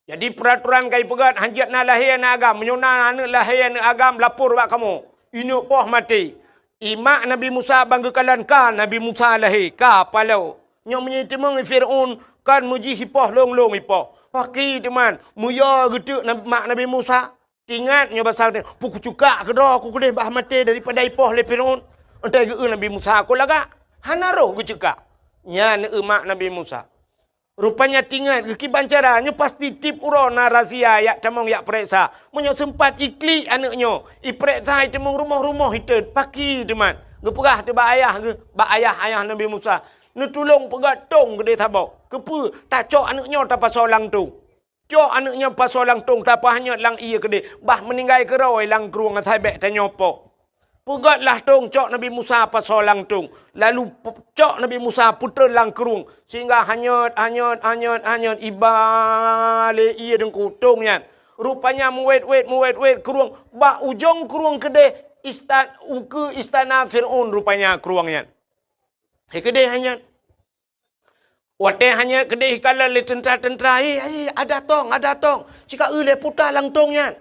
Jadi, peuratoran ka ipeugét, hanjeuet na lahé aneuëk agam. Meunyoe na aneuëk lahé aneuëk agam, lapor bak kamoe. Ineuk poh maté. Imak Nabi Musa ban geukalon ka Nabi Musa lahé, ka paloe. Nyoe meunyoe iteumeung Fir'aun, kon meujih ipoh lôn-lôn ipoh. Paki teuman, meuyo geuteuk nab-, mak Nabi Musa. Tingat nyoe basa, "Peue kucukak keudroe, ku keudeh bah maté daripada ipoh lé Fir'aun." Entah geu Nabi Musa, "Ku lagak." Hana roh geucukak. Nyan eu mak Nabi Musa. Rupanya tingat geukiban cara nyoe pasti tiep uroe na razia yak tamong yak pereksa. Meunyoe seumpat iklik aneuëk nyoe, ipereksa iteumeung rumoh-rumoh itet paki teumat. Geupeugah teuh bak ayah geuh, bak ayah-ayah Nabi Musa, "Neutulông peugöt tông keudeh saboh. Keupeue? Tacok aneuëk nyoe tapasoe lam tông." Cok aneuëk nyoe pasoe lam tông, tapeuhanyot lam ié keudeh, bah meuninggai keudroe lam krueng asai bék tanyoe poh. Peugöt lah tông, cok Nabi Musa pasoe lam tông, lalu pe-, cok Nabi Musa peutrön lam krueng, sehingga hanyot, hanyot, hanyot, hanyot, iba lé ié deungku tông nyan. Rupanya meuwét-wét, meuwét-wét krueng, bak ujong krueng keudeh ista-, ukeue istana Fir'aun rupanya krueng nyan. He keudeh hanyot. Watée hanyot keudeh ikalon lé teuntra-teuntra, "Hei, hei, ada tông, ada tông! Ci ka eu lé puta lam tông nyan!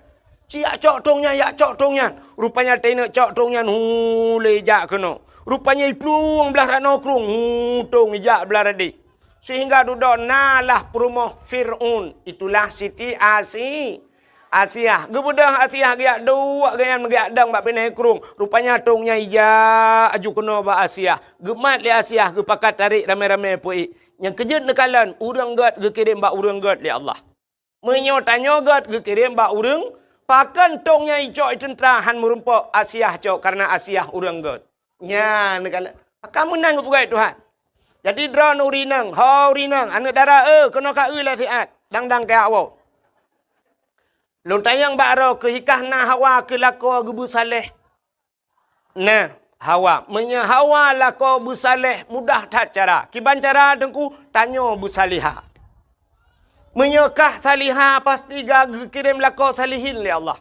Ci yak cok tông nyan, yak cok tông nyan!" Rupanya teuingat cok tông nyan, hu, lé ijak keunoe. Rupanya iplueng blaih ranoe krueng, hu, tông ijak blaih radeh. Sehingga dudoe na lah peurumoh Fir'aun, itulah Siti Asi-, Asiah. Geubeudôh Asiah geujak duek gobnyan, geujak dong bak binéh krueng. Rupanya tông nyan ijak aju keunoe bak Asiah. Geumat lé Asiah, geupakat tarek ramé-ramé peuék. Nyang keujeuet neukalon, ureuëng gét geukirém bak ureuëng gét lé Allah. Meunyoe tanyoe gét geukirém bak ureuëng, pakon tông nyan icok i teuntra han meurumpok, Asiah cok, kareuna Asiah ureuëng gét. Nyan neukalon. Maka meunan geupeugah Tuhan. Jadi droeneuh ureuëng inong, ho ureuëng inong, aneuëk dara, eh, keunoe ka eu lé siat, dang-dang keuhai woe. Lôn tanyong bak droe, keuhikah na Hawa keu lakoe geubeusaléh? Nah, Hawa. Meunyoe Hawa lakoe beusaléh, mudah that cara. Kiban cara teungku, tanyoe beusalihah. Meunyoe kah salihah, pasti ka geukirém lakoe salihin lé Allah.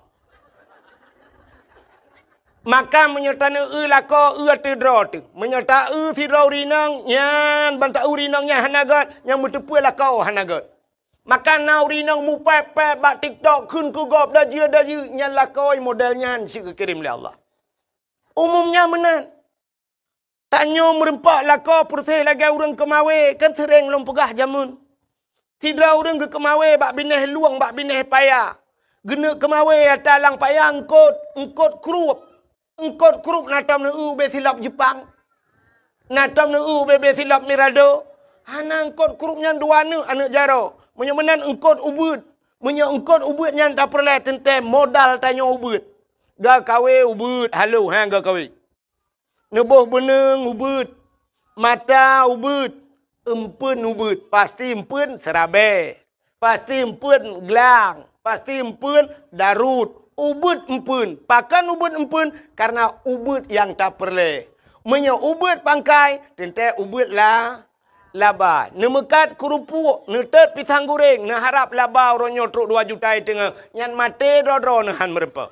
Maka meunyoe taneueu lakoe, eu ateueh droe teuh. Meunyoe taeu sidroe ureuëng inong, nyan ban taeu ureuëng inong nyan hana gét, nyang meuteupeue lakoe hana gét. Maka na ureueng inong mupèp-pèp bak TikTok kheun keu gob dajeu-dajeu, nyan lakoe model nyan cit geukirém lé Allah. Umum nyan meunan. Tanyoe meureumpok lakoe peureuseh lagèe ureueng keumawé, kan seuréng lôn peugah jameun. Sidroe ureueng geukeumawé bak binéh lueng, bak binéh paya. Geuneuk keumawé ata lam paya eungkot, eungkot krup. Eungkot krup na tom neueu ubé silop Jeupang. Na tom neueu ubé-bé silop Mirado. Hana eungkot krup nyan dua neuk aneuk jaroe. Meunyoe meunan eungkot ubeuet. Meunyoe eungkot ubeuet nyan tapeureulèe teuntèe modal tanyoe ubeuet. Geukawé ubeuet, halo, ha, geukawé. Neuboh beuneung ubeuet, mata ubeuet, eumpeuen ubeuet, pasti eumpeuen seurabèe, pasti eumpeuen glang, pasti eumpeuen darut, ubeuet eumpeuen. Pakon ubeuet eumpeuen? Kareuna ubeuet nyang tapeureulèe. Meunyoe ubeuet pangkai, teuntèe ubeuet la, laba. Neumeukat keurupuek, neutot pisang guréng, neuharap laba uroe nyoe trok dua juta i teungoh, nyan maté droe-droe neuhan meureumpok.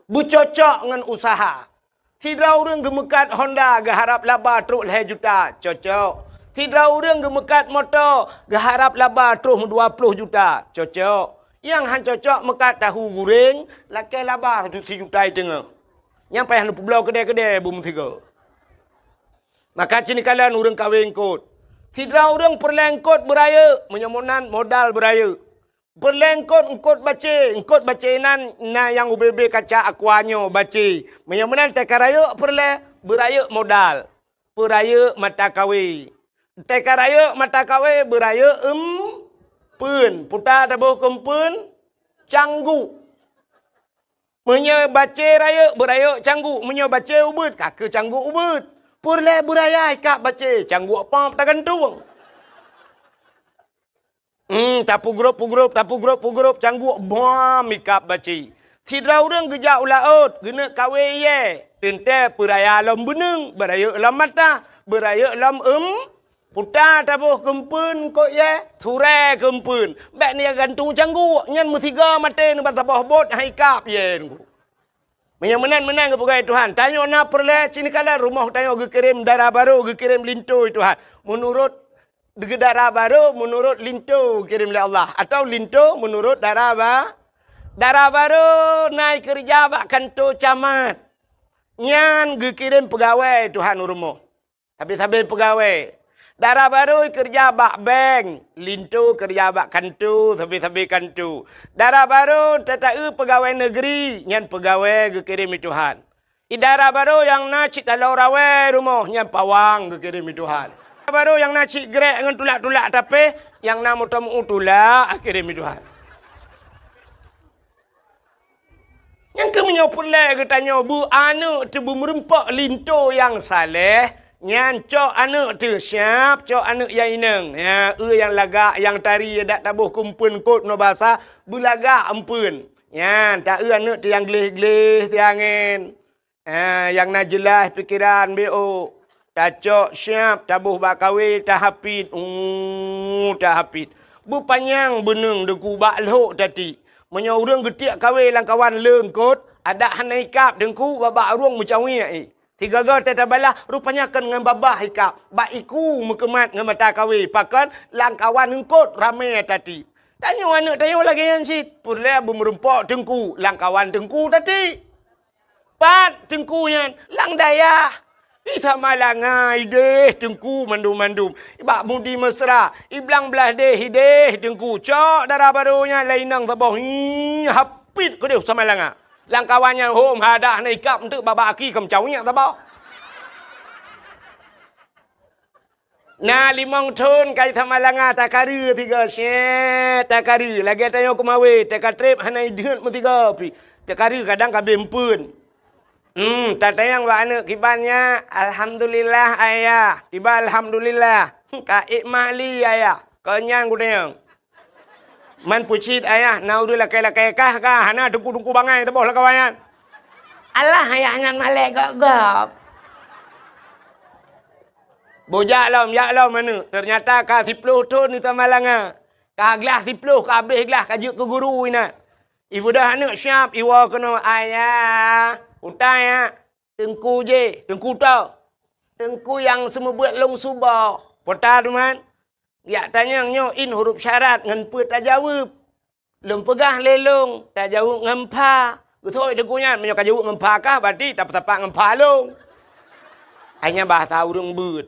Beucocok ngon useuha. Sidroe ureueng geumeukat Honda geuharap laba trok lhèe juta, cocok. Sidroe ureueng geumeukat moto geuharap laba trok dua ploh juta, cocok. Nyang han cocok meukat tahu guréng lakèe laba sijuta i teungoh. Nyang payah neupeubloe keudè-keudè beumeusigoe. Maka cit neukalon ureueng kawé eungkot. Sidroe ureueng peureulèe eungkot beurayeuk, meunyoe meunan modal beurayeuk. Peureulèe eungkot, eungkot bacé. Eungkot bacé nan na nyang ubé-bé kaca aqua nyoe bacé. Meunyoe meunan teuka rayeuk peureulèe, beurayeuk modal. Peurayeuk mata kawé. Teuka rayeuk mata kawé, beurayeuk eumpeuen. Puta taboh keu eumpeuen, cangguk. Meunyoe bacé rayeuk, beurayeuk cangguk. Meunyoe bacé ubeuet, ka keu cangguk ubeuet. Peureulèe beuraya ikab bacé, cangguk pop tagantung. Hmm, tapeugrôp-peugrôp, tapeugrôp-peugrôp, cangguk bom ikab bacé. Sidroe ureueng geujak u laôt, geuneuk kawé iyèe. Teuntèe peuraya lom beuneung, beurayeuk lom mata, beurayeuk lom eum, puta taboh keu eumpeuen eungkot iyèe, surèe keu eumpeuen. Bèk neugantung cangguk, nyan meusigoe maté neuban saboh bot han ikab iyèe nyan. Meunyoe meunan, meunan geupeugah Tuhan, tanyoe na peureulèe cit neukalon rumoh tanyoe geukirém dara barô, geukirém linto Tuhan. Meunurot dara barô, meunurot linto geukirém lé Allah, atawa linto meunurot dara ba-, dara barô na ikeureuja bak kanto camat. Nyan geukirém peugawèe Tuhan u rumoh. Sabe-sabe peugawèe. Dara barô keureuja bak bank, linto keureuja bak kanto, sabe-sabe kanto. Dara barô tata-eu peugawèe neugri, nyan peugawèe geukirém lé Tuhan. Di dara barô nyang na cit taloe rawèe rumoh, nyan pawang geukirém lé Tuhan. Dara barô nyang na cit grek ngon tulak-tulak tapéh, nyang na moto meu-ueh tulak geukirém lé Tuhan. Nyang keuh meunyoe peureulèe geutanyoe beu aneuk teuh beumeureumpok linto nyang saleh, nyan cok aneuk teuh siab, cok aneuk nyang inong. Nyan, eu nyang lagak, nyang tari, dak taboh keu eumpeuen eungkot meunyoe basa, beulagak eumpeuen. Nyan, ta-eu aneuk teuh nyang gleh-gleh siangén. Ah, nyang na jeulaih pikeran B O. Tacok siab, taboh bak kawé, tahafid. Uh, tahafid. Beupanyang beuneung Teungku bak lhok tati. Meunyoe ureueng geutiek kawé lam kawan le eungkot, adak hana ikab Teungku, babah ureueng meucawiek i. Sigoe-goe teuh tabalah, rupanya kon ngon babah ikab, bak iku meukeumat ngon mata kawé, pakon lam kawan eungkot ramé tati. Tanyoe aneuk tanyoe lagèe nyan cit, peureulèe beumeureumpok Teungku, lam kawan Teungku tati. Pat Teungku nyan? Lam dayah. Di Samalanga ideh Teungku mandum-mandum. Bak Mudi Mesra, i blang blaih deh ideh Teungku. Cok dara barô nyan lam inong saboh. Hi, hafid keudeh Samalanga. Lam kawan nyan hom hadah na ikab eunteuk babah aki keu meucawiek saboh. Na limong thon ka i Samalanga takareue sigoe, syèe takareue, lagèe tanyoe keumawé, teuka trép hana ideuet meusigoe pih. Takareue kadang ka abéh eumpeuen. Hmm, tatanyong bak aneuk kiban nyan, "Alhamdulillah, Ayah." Kiban, "Alhamdulillah." "Ka ék mak li, Ayah?" Kon nyan kutanyong. Man peucit, Ayah, na ureueng lakèe-lakèe kah ka, hana teungku-teungku bangai saboh lam kawan nyan. Alah, Ayah nyan malèe gob-gob. Boh jak lom, jak lom aneuk. Teunyata ka siploh thon di Samalanga. Ka glah siploh, ka abéh glah, ka jeuet keu guru inan. Ibeudôh aneuk siab, iwoe keunoe, "Ayah, utai, ya, Teungku jih, Teungku toh. Teungku nyang seumeubeuet lôn suboh." Peue ta teuma? Tiep tanyong nyoe in huruf syarat ngon peue tajaweueb. Lôn peugah lé lôn, tajaweueb ngon pha. Geuthôi teungku nyan, meunyoe kajaweueb ngon pha kah, berarti tapeutapak ngon pha lôn. Hai nyan bahasa ureuëng beuet.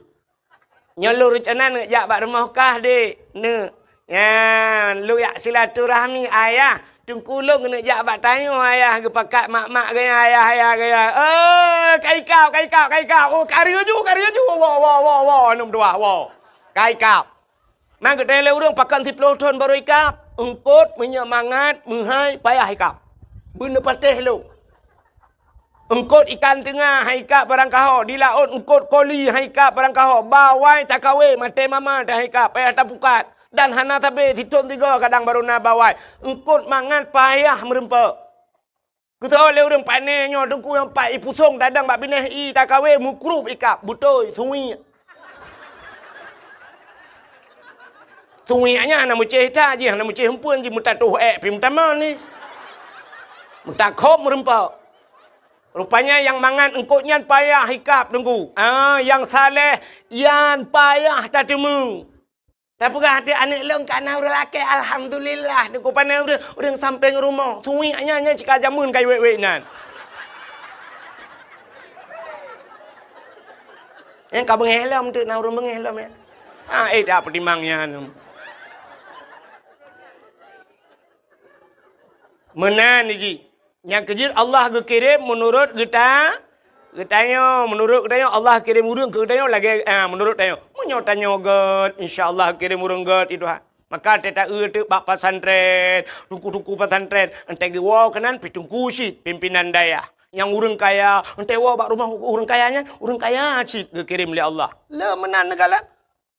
Nyoe lôn reuncana neuk jak bak rumoh kah, Dek. Neuk. Nyan, lôn jak silaturahmi ayah. Teungku lôn keuneuk jak bak tanyoe ayah, geupakat mak-mak gaya, ayah-ayah gaya. Eh, ka ikab, ka ikab, ka ikab. Oh, ka reuju, ka reuju. Woe, woe, woe, woe, aneuk meutuah, woe. Ka ikab. Man geutanyong lé ureuëng pakon siplôh thon barô ikab. Eungkôt, meunyoe mangat, meuhai, payah ikab. Beuneupatéh lôn. Eungkôt ikan teunga hai ikab barangkaho, di laôt eungkôt koli hai ikab barangkaho, bawai takawe maté mama hai ikab payah tapukat, dan hana sabe sithon sigoe kadang barô na bawai. Eungkôt mangat payah meurumpok. Geutanyoe lé ureuëng pané nyoe teungku nyang pat ipusong tadong bak binéh i takawe mukrup ikab beutôi suwiek. Suwiek nyan hana meucéh that jih, hana meucéh eumpeuen jih, meutatoh ék pi meutamong ni. Meutakhob meurumpok. Rupanya nyang mangat eungkôt nyan payah ikab teungku. Ah, nyang saleh nyan payah tateumé. Tapeugah até aneuk lôn kana ureuëng lakée, alhamdulillah, teungku pané ureuëng, ureuëng sampéng rumoh. Suwiek nyan, nyan cit ka jameun ka iwék-wék nan. Nyang ka beungéh lom teuk na ureuëng beungéh lom ya. Ah, eh, tak peutimang nyan. Meunan jih. Nyang keujeuet Allah geukirém meunurot geuta-, geutanyoe. Meunurot geutanyoe, Allah kirém ureuëng keu geutanyoe lagée, ah, meunurot tanyoe. Meunyoe tanyoe gét, insya Allah kirém ureuëng gét, i Tuhan. Maka teuta-eu teuk bak pesantren, teungku-teungku pesantren, entée geuwoe keunan pi teungku cit, pimpinan dayah. Nyang ureuëng kaya, entée woe bak rumoh ureuëng kaya nyan, ureuëng kaya cit geukirém lé Allah. Le meunan neugalan.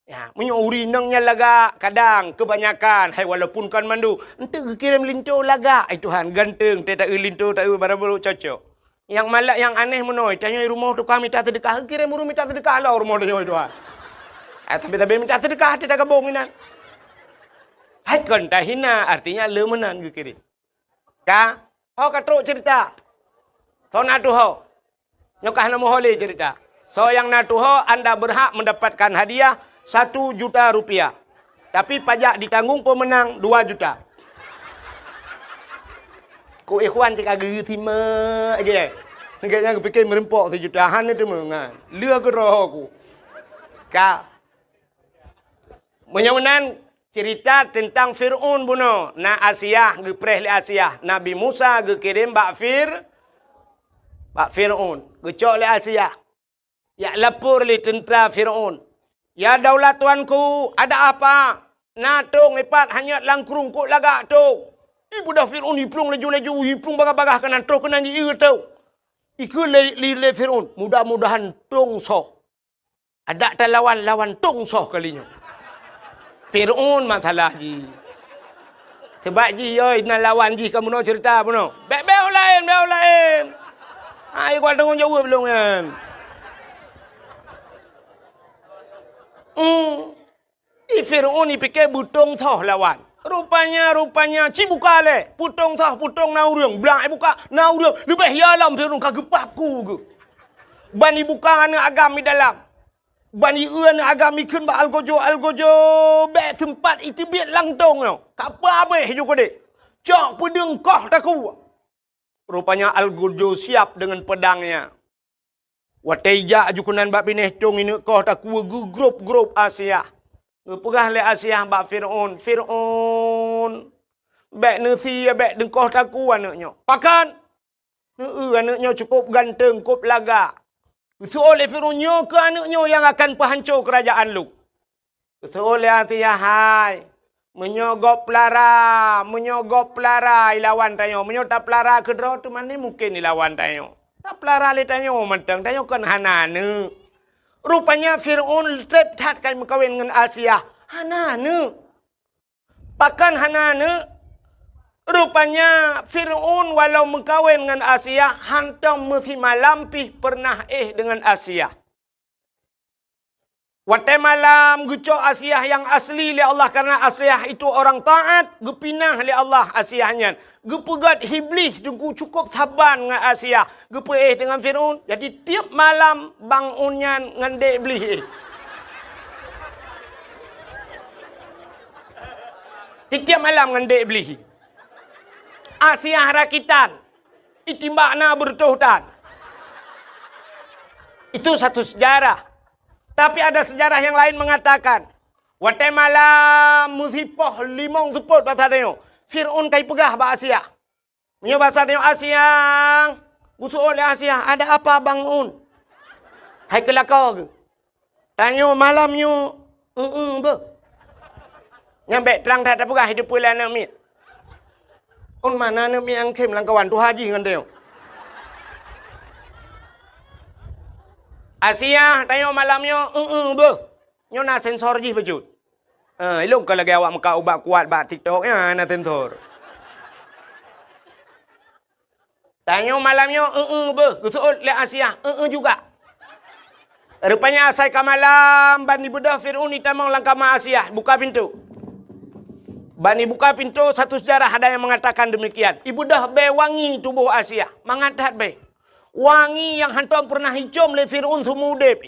Ya, meunyoe ureuëng inong nyan lagak, kadang keubanyakan, hai walaupun kon mandum, eunteuk geukirém linto lagak, ai Tuhan, ganteng, teuta-eu linto, ta-eu barang barô cocok. Nyang malak, nyang aneh meunoe, tanyoe i rumoh tukang mita seudeukah, geukirém ureuëng mita seudeukah lom rumoh tanyoe, ai Tuhan. Eh, tapi-tapi mita seudeukah, teuta gabong inan. Hai kon tahina, artinya le meunan geukirém. Ka, ho ka trok cerita. Soe na tuho? Nyoe ka hana meuho lé cerita. Soe nyang na tuho, anda berhak mendapatkan hadiah satu juta rupiah. Tapi pajak ditanggung pemenang dua juta. Ku ikhwan cit ka geusimak je. Gét nyang geupike meurumpok sijuta, hana teuma nyan. Lheueh keudroe ku. Ka. Meunyoe meunan, cerita teuntang Fir'aun bunoe. Na Asiah, geupreh lé Asiah. Nabi Musa geukirém bak Fir-, bak Fir'aun. Geucok lé Asiah. Jak lapor lé teuntra Fir'aun. "Ya daulat tuanku, ada apa? Na tong ipat hanyot lam krueng, kok lagak tong." Ipeugah Fir'aun, iplueng laju-laju, iplueng bagah-bagah keunan, troh keunan jieu tong. Ikheun lé, lé, lé Fir'aun, "Mudah-mudahan tong soh." Adak talawan, lawan tong soh kali nyoe. Fir'aun masalah jih. Sebab jih, yoi, na lawan jih ka bunoe cerita bunoe. Bék, bék laén, bék laén. Hai, gua tanggung jaweueb lôn nyan. Hmm. Di Fir'aun ipike beutong soh lawan. Rupanya, rupanya, ci buka lé. Peutong soh, peutong na ureuëng. Blang ibuka, na ureuëng. Leubeh ya lom Fir'aun ka geupap ku geuh. Ban ibuka aneuëk agam i dalam. Ban ieu aneuëk agam ikheun bak algojo, algojo, bék seumpat iteubiet lam tong nyoe. Ka peuhabéh ju keudeh. Cok peudeueng koh takue. Rupanya algojo siap deungon peudangnya. Watée ijak ju keunan bak binéh tong ineuk koh takue geugrôp-grôp Asiah. Geupeugah lé Asiah bak Fir'aun, "Fir'aun, bék neusie, bék deungkoh takue aneuëk nyoe." "Pakon?" "Neu-eu aneuëk nyoe cukôp ganteng, kôp lagak. Geuseuôt lé Fir'aun, nyoe keuh aneuëk nyoe nyang akan peuhanco keurajaan lôn." Geuseuôt lé Asiah, "Hai, meunyoe gob peulara, meunyoe gob peulara ilawan tanyoe, meunyoe tapeulara keudroe teuma ni mungken ilawan tanyoe. Tapeulara lé tanyoe mantong, tanyoe kon hana aneuëk." Rupanya Fir'aun treb that ka meukawen ngon Asiah, hana aneuëk. Pakon hana aneuëk? Rupanya Fir'aun walau meukawen ngon Asiah, hantom meusimalam pih peureunah éh deungon Asiah. Watée malam geucok Asiah nyang asli lé Allah, karena Asiah itu orang taat, geupinah lé Allah Asiah nyan. Geupeugét Iblih teungku cukôp saban ngon Asiah, geupeuéh deungon Fir'aun. Jadi, tiep malam bangun nyan ngon dek Iblih éh. Tiep-tiep malam ngon dek Iblih. Asiah rakitan. Itimbak na beureutoh tan. Itu satu sejarah. Tapi ada sejarah yang lain mengatakan, watée malam meusipoh limong seupôt basa tanyoe, Fir'aun ka ipeugah bak Asiah. Meunyoe basa tanyoe Asiah, geuseuôt lé Asiah, "Ada apa, Bang Un?" Hai keu lakoe geuh. Tanyoe malam nyoe, eu-eu beuh. Nyan bék trang that tapeugah, hideue peue lé aneuk miet. Un mana aneuk miet nyang khém lam kawan tuha jih ngon tanyoe. Asiah, tanyoe malam nyoe, eu-eu beuh. Nyoe na sensor jih bacut. Eh, ilong ka lagée awak meukat ubat kuat bak TikTok, nyan na sensor. Tanyoe malam nyoe, eu-eu beuh, geuseuôt lé Asiah, eu-eu juga. Rupanya asai ka malam, ban ibeudôh Fir'aun itamong lam kama Asiah, buka pintoe. Ban ibuka pintoe, satu sejarah ada yang mengatakan demikian. Ibeudôh bée wangi tuboh Asiah, mangat that bée. Wangi nyang hántom peureunah icôm lé Fir'aun seumeu udeb.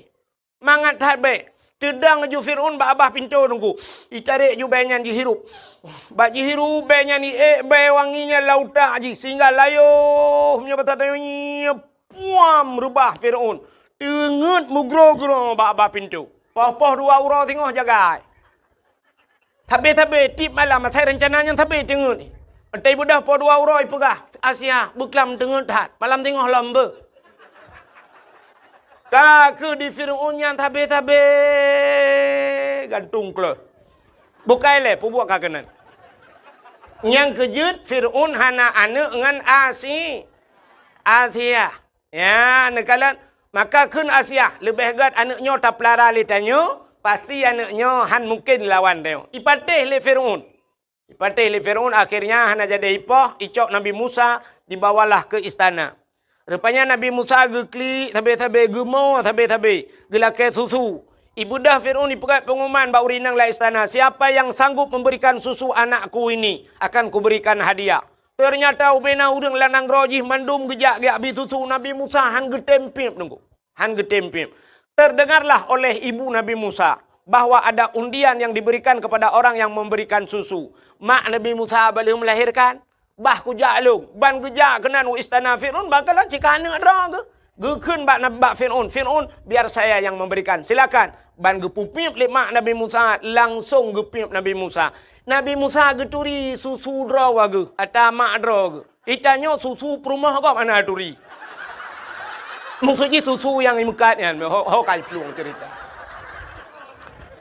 Mangat that bée. Teudong laju Fir'aun bak babah pintoe teungku. Itarek ju bée nyan jihirup. Bak jihirup bée nyan iék bée wangi nyan lam utak jih sehingga layoh meunyoe basa tanyoe nyoe puam reubah Fir'aun. Teungeut meugroe-groe bak babah pintoe. Poh-poh dua uroe singoh jagai. Sabe-sabe, tiep malam asai reuncana nyan sabe teungeut. Watée ibeudôh poh dua uroe ipeugah, "Asiah, beuklam teungeut that, malam singoh lom beuh." Ka kheueh di Fir'aun nyan sabe-sabe gantung kleuh. Bukai lé peubuet ka keunan. Nyang keujeuet Fir'aun hana aneuk ngon Asi-, Asiah. Ya, neukalon, maka kheun Asiah, leubeh gét aneuk nyoe tapeulara lé tanyoe, pasti aneuk nyoe han mungken lawan tanyoe. Ipatéh lé Fir'aun. Ipatéh lé Fir'aun, akhirnya hana jadi ipoh, icok Nabi Musa, dibawalah ke istana. Rupanya Nabi Musa geuklik sabe-sabe, geumo sabe-sabe, geulakée susu. Ibeudôh Fir'aun ipeugét pengumuman bak ureuëng inong lam istana, "Siapa yang sanggup memberikan susu anakku ini, akan kuberikan hadiah." Teunyata ubena ureuëng lam nanggroe jih mandum geujak geubri susu. Nabi Musa han geutem piep teungku. Han geutem piep. Terdengarlah oleh ibu Nabi Musa bahwa ada undian yang diberikan kepada orang yang memberikan susu. Mak Nabi Musa bah lheueh melahirkan, bah kujak lôn, ban geujak keunan u istana Fir'aun, bah kalon cit ka aneuk droe geuh. Geukheun bak Nab-, bak Fir'aun, "Fir'aun, biar saya yang memberikan, silakan." Ban geupeupiep lé mak Nabi Musa, langsong geupiep Nabi Musa. Nabi Musa geuturi susu droe geuh, ata mak droe geuh. Itanyoe susu peurumoh gob hana turi. Maksud jih susu nyang imeukat nyan, ho, ho kai plueng cerita.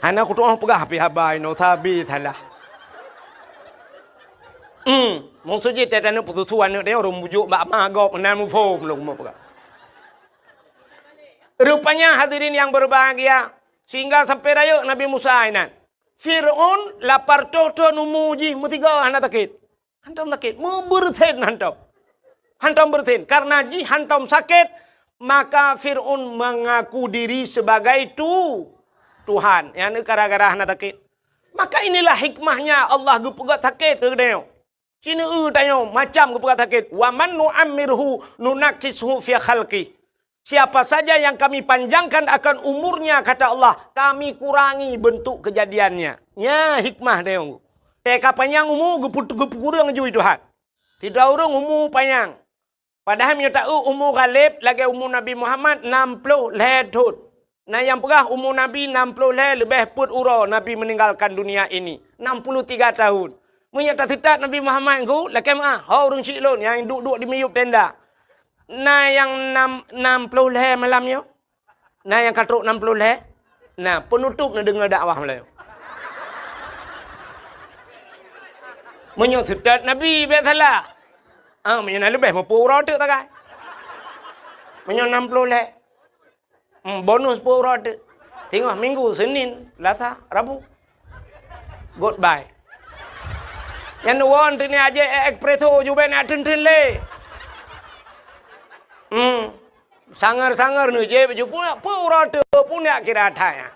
Hana kutu'oh peugah pih haba inoe sabe salah. Hmm, maksud jih teuh taneuk peususu aneuk teuh ureuëng bujuk bak ma gob meunan muphom lôn meupeugah. Rupanya hadirin yang berbahagia, sehingga sampai rayeuk Nabi Musa inan. Fir'aun lapar toh-toh numu jih meusigoe hana sakét. Hantom sakét, meubeureusen hantom. Hantom beureusen. Karena jih hantom sakét, maka Fir'aun mengaku diri sebagai tu-, Tuhan. Nyang gara-gara hana sakét. Maka inilah hikmahnya Allah geupeugét sakét keu geutanyoe. Sineue tanyoe macam geupeugét sakét. "Wa man nu'ammirhu nunakkishu fi khalqih." Siapa saja yang Kami panjangkan akan umurnya, kata Allah, Kami kurangi bentuk kejadiannya. Nya hikmah dia. Teuka panyang umu geupeu-, geupeukureueng jui Tuhan. Sidroe ureuëng umu panyang. Padahai meunyoe taeu umu Ghalib lagée umu Nabi Muhammad nam ploh lhée thon. Na nyang peugah umu Nabi nam ploh lhée leubeh peuet uroe Nabi meninggalkan dunia ini. Enam puluh tiga tahun. Meunyoe taseutat Nabi Muhammad ngon lakée meuah, ho ureuëng syiek lôn nyang duek-duek di miyueb tenda. Na nyang nam, nam ploh lhée malam nyoe? Na nyang ka trok nam ploh lhée? Na, peunutôb neudeungoe dakwah malam nyoe. Meunyoe seutat Nabi bék salah. Ah, meunyoe na leubeh meupeu uroe teuk tagai. Meunyoe nam ploh lhée. Hmm, bonus peuet uroe teuk. Singoh Minggu, Senin, Selasa, Rabu. Goodbye. Nyan won teuni aje espresso jubena teun-teun lé. Hmm. Sangar-sangar neujép ju pun, peuet uroe teuk pun jak kira that nyan.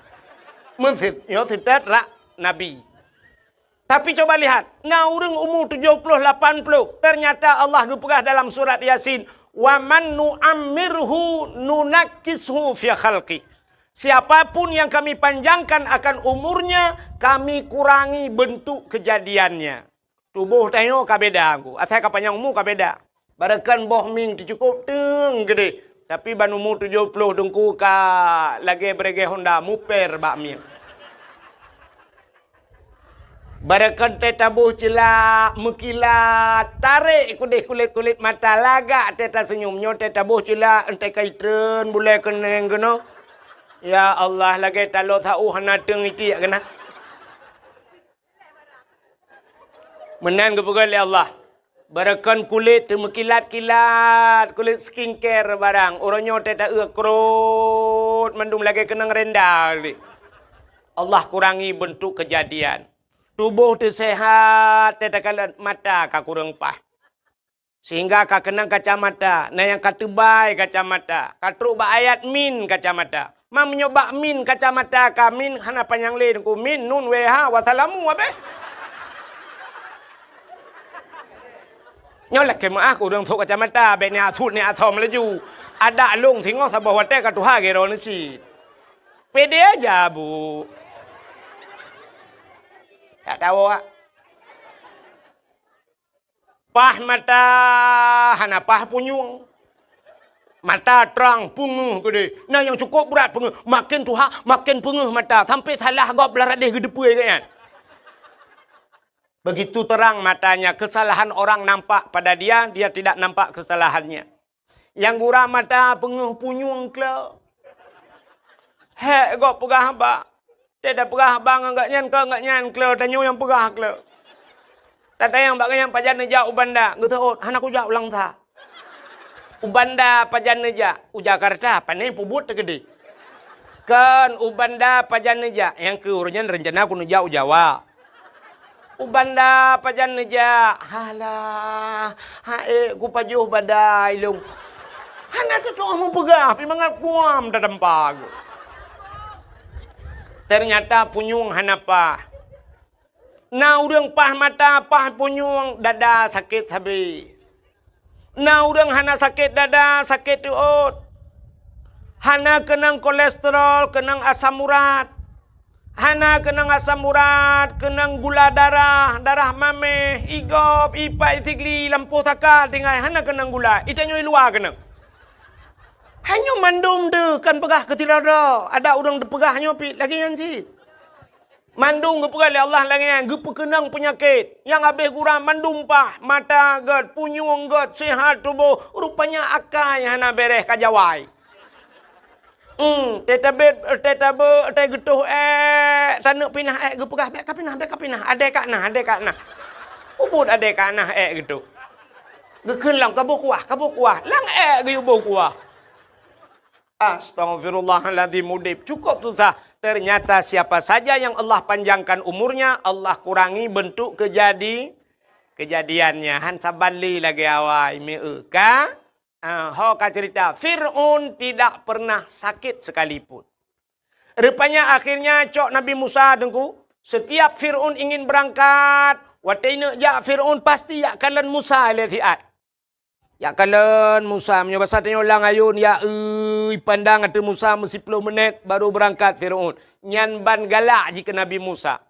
Meuseutat, nyoe seutat rak Nabi. Tapi coba lihat, na ureuëng umu tujoh ploh lapan ploh, ternyata Allah geupeugah dalam surat Yasin, "Wa man nu'ammirhu nunakkishu fi khalqih." Siapa pun yang kami panjangkan akan umurnya, kami kurangi bentuk kejadiannya. Tuboh tanyoe ka beda, Teungku. Asai ka panyang umu ka beda. Barakon boh mieng teucukôp teung keudeh, tapi ban umu tujoh ploh Teungku ka lagée beuregée honda muper bak mieng. Barakon tée taboh ceulak meukilat, tarek keudeh kulét-kulét mata, lagak tée taseunyum. Nyoe tée taboh ceulak, enteuk ka itreun bulée keuneng keunoe. Ya Allah, lagée taloe sa-ueh hana teung itiek keunan. Meunan geupeugah lé Allah, barakon kulét teumeukilat-kilat, kulét skincare barang. Uroe nyoe tée ta-eu krot mandum lagée keunong renda. Allah kurangi bentuk kejadian. Tuboh teusehat, tée takalon mata ka kureueng paih. Sehingga ka keunong kacamata, na nyang ka teubai kacamata, ka trok bak ayat min kacamata. Ma meunyoe bak min kacamata ka min hana panyang lé Teungku, min, nun, weh, ha, wassalamu, abéh. Nyoe lakée meuáh keu ureuëng trok kacamata, bék ni asut ni asom laju. Adak lông singoh saboh watée ka tuha gero neusi. Pede aja, Bu. Tak tahu, Wak. Paih mata hana paih punyueng. Mata trang peungeuh keudeh. Na nyang cukôp brat peungeuh. Maken tuha, maken peungeuh mata. Sampai salah gob lam radeh geuteupeu gobnyan. Begitu terang matanya, kesalahan orang nampak pada dia, dia tidak nampak kesalahannya. Nyang gura mata peungeuh punyueng klo. Hék gob peugah haba. Teuh tapeugah haba ngon gobnyan, keu gobnyan klo, tanyoe nyang peugah klo. Tatanyong bak gobnyan pajan neujak u Banda, geuseuôt, hana kujak u Langsa. U Banda pajan neujak, u Jakarta, pane peubuet teukeudeh. Kon u Banda pajan neujak, nyang keu uroe nyan reuncana kuneujak u Jawa. U Banda pajan neujak, halah, ha ék kupajoh badai lôn. Hana teutoh meupeugah, pi mangat kuam tatampa geuh. Ternyata punyueng hana paih. Na ureuëng paih mata, paih punyueng, dada sakét sabe. Na ureuëng hana sakét dada, sakét teuôt. Hana keunong kolesterol, keunong asam urat. Hana keunong asam urat, keunong gula darah, darah maméh, igob, ipai, sigli, lampôh saka, tinggai hana keunong gula. Itanyoe i luwa keunong. Hai nyoe mandum teuh kan peugah keu sidroe-droe. Ada ureuëng teupeugah nyoe pih lagée nyan cit. Mandum geupeugah lé Allah lagée nyan, geupeukeunong peunyakét. Nyang habéh gura mandum paih, mata gét, punyueng gét, seuhat tuboh, rupanya akai hana béréh ka jawai. Hmm, teuh tabét, teuh tabeuek, teuh geutoh ék, taneuk pinah ék geupeugah, bék kapinah, bék kapinah, adé ka na, adé ka na. Ubit adé ka na ék geutoh. Geukheun lom, kaboh kuah, kaboh kuah. Lam ék geuyue boh kuah. Astaghfirullahaladzim, udeb cukup susah. Ternyata siapa saja yang Allah panjangkan umurnya, Allah kurangi bentuk kejadi-, kejadiannya. Han saban lé lagée awai, meu ka? Ah, ho ka cerita, Fir'aun tidak pernah sakit sekalipun. Rupanya akhirnya cok Nabi Musa teungku, setiap Fir'aun ingin berangkat, watée neuk jak Fir'aun pasti jak kalon Musa lé siat. Jak kalon Musa, meunyoe basa tanyoe lam ayôn, ya, ui, pandang ateueh Musa meusiploh meunét baru beurangkat Fir'aun. Nyan ban galak jih keu Nabi Musa.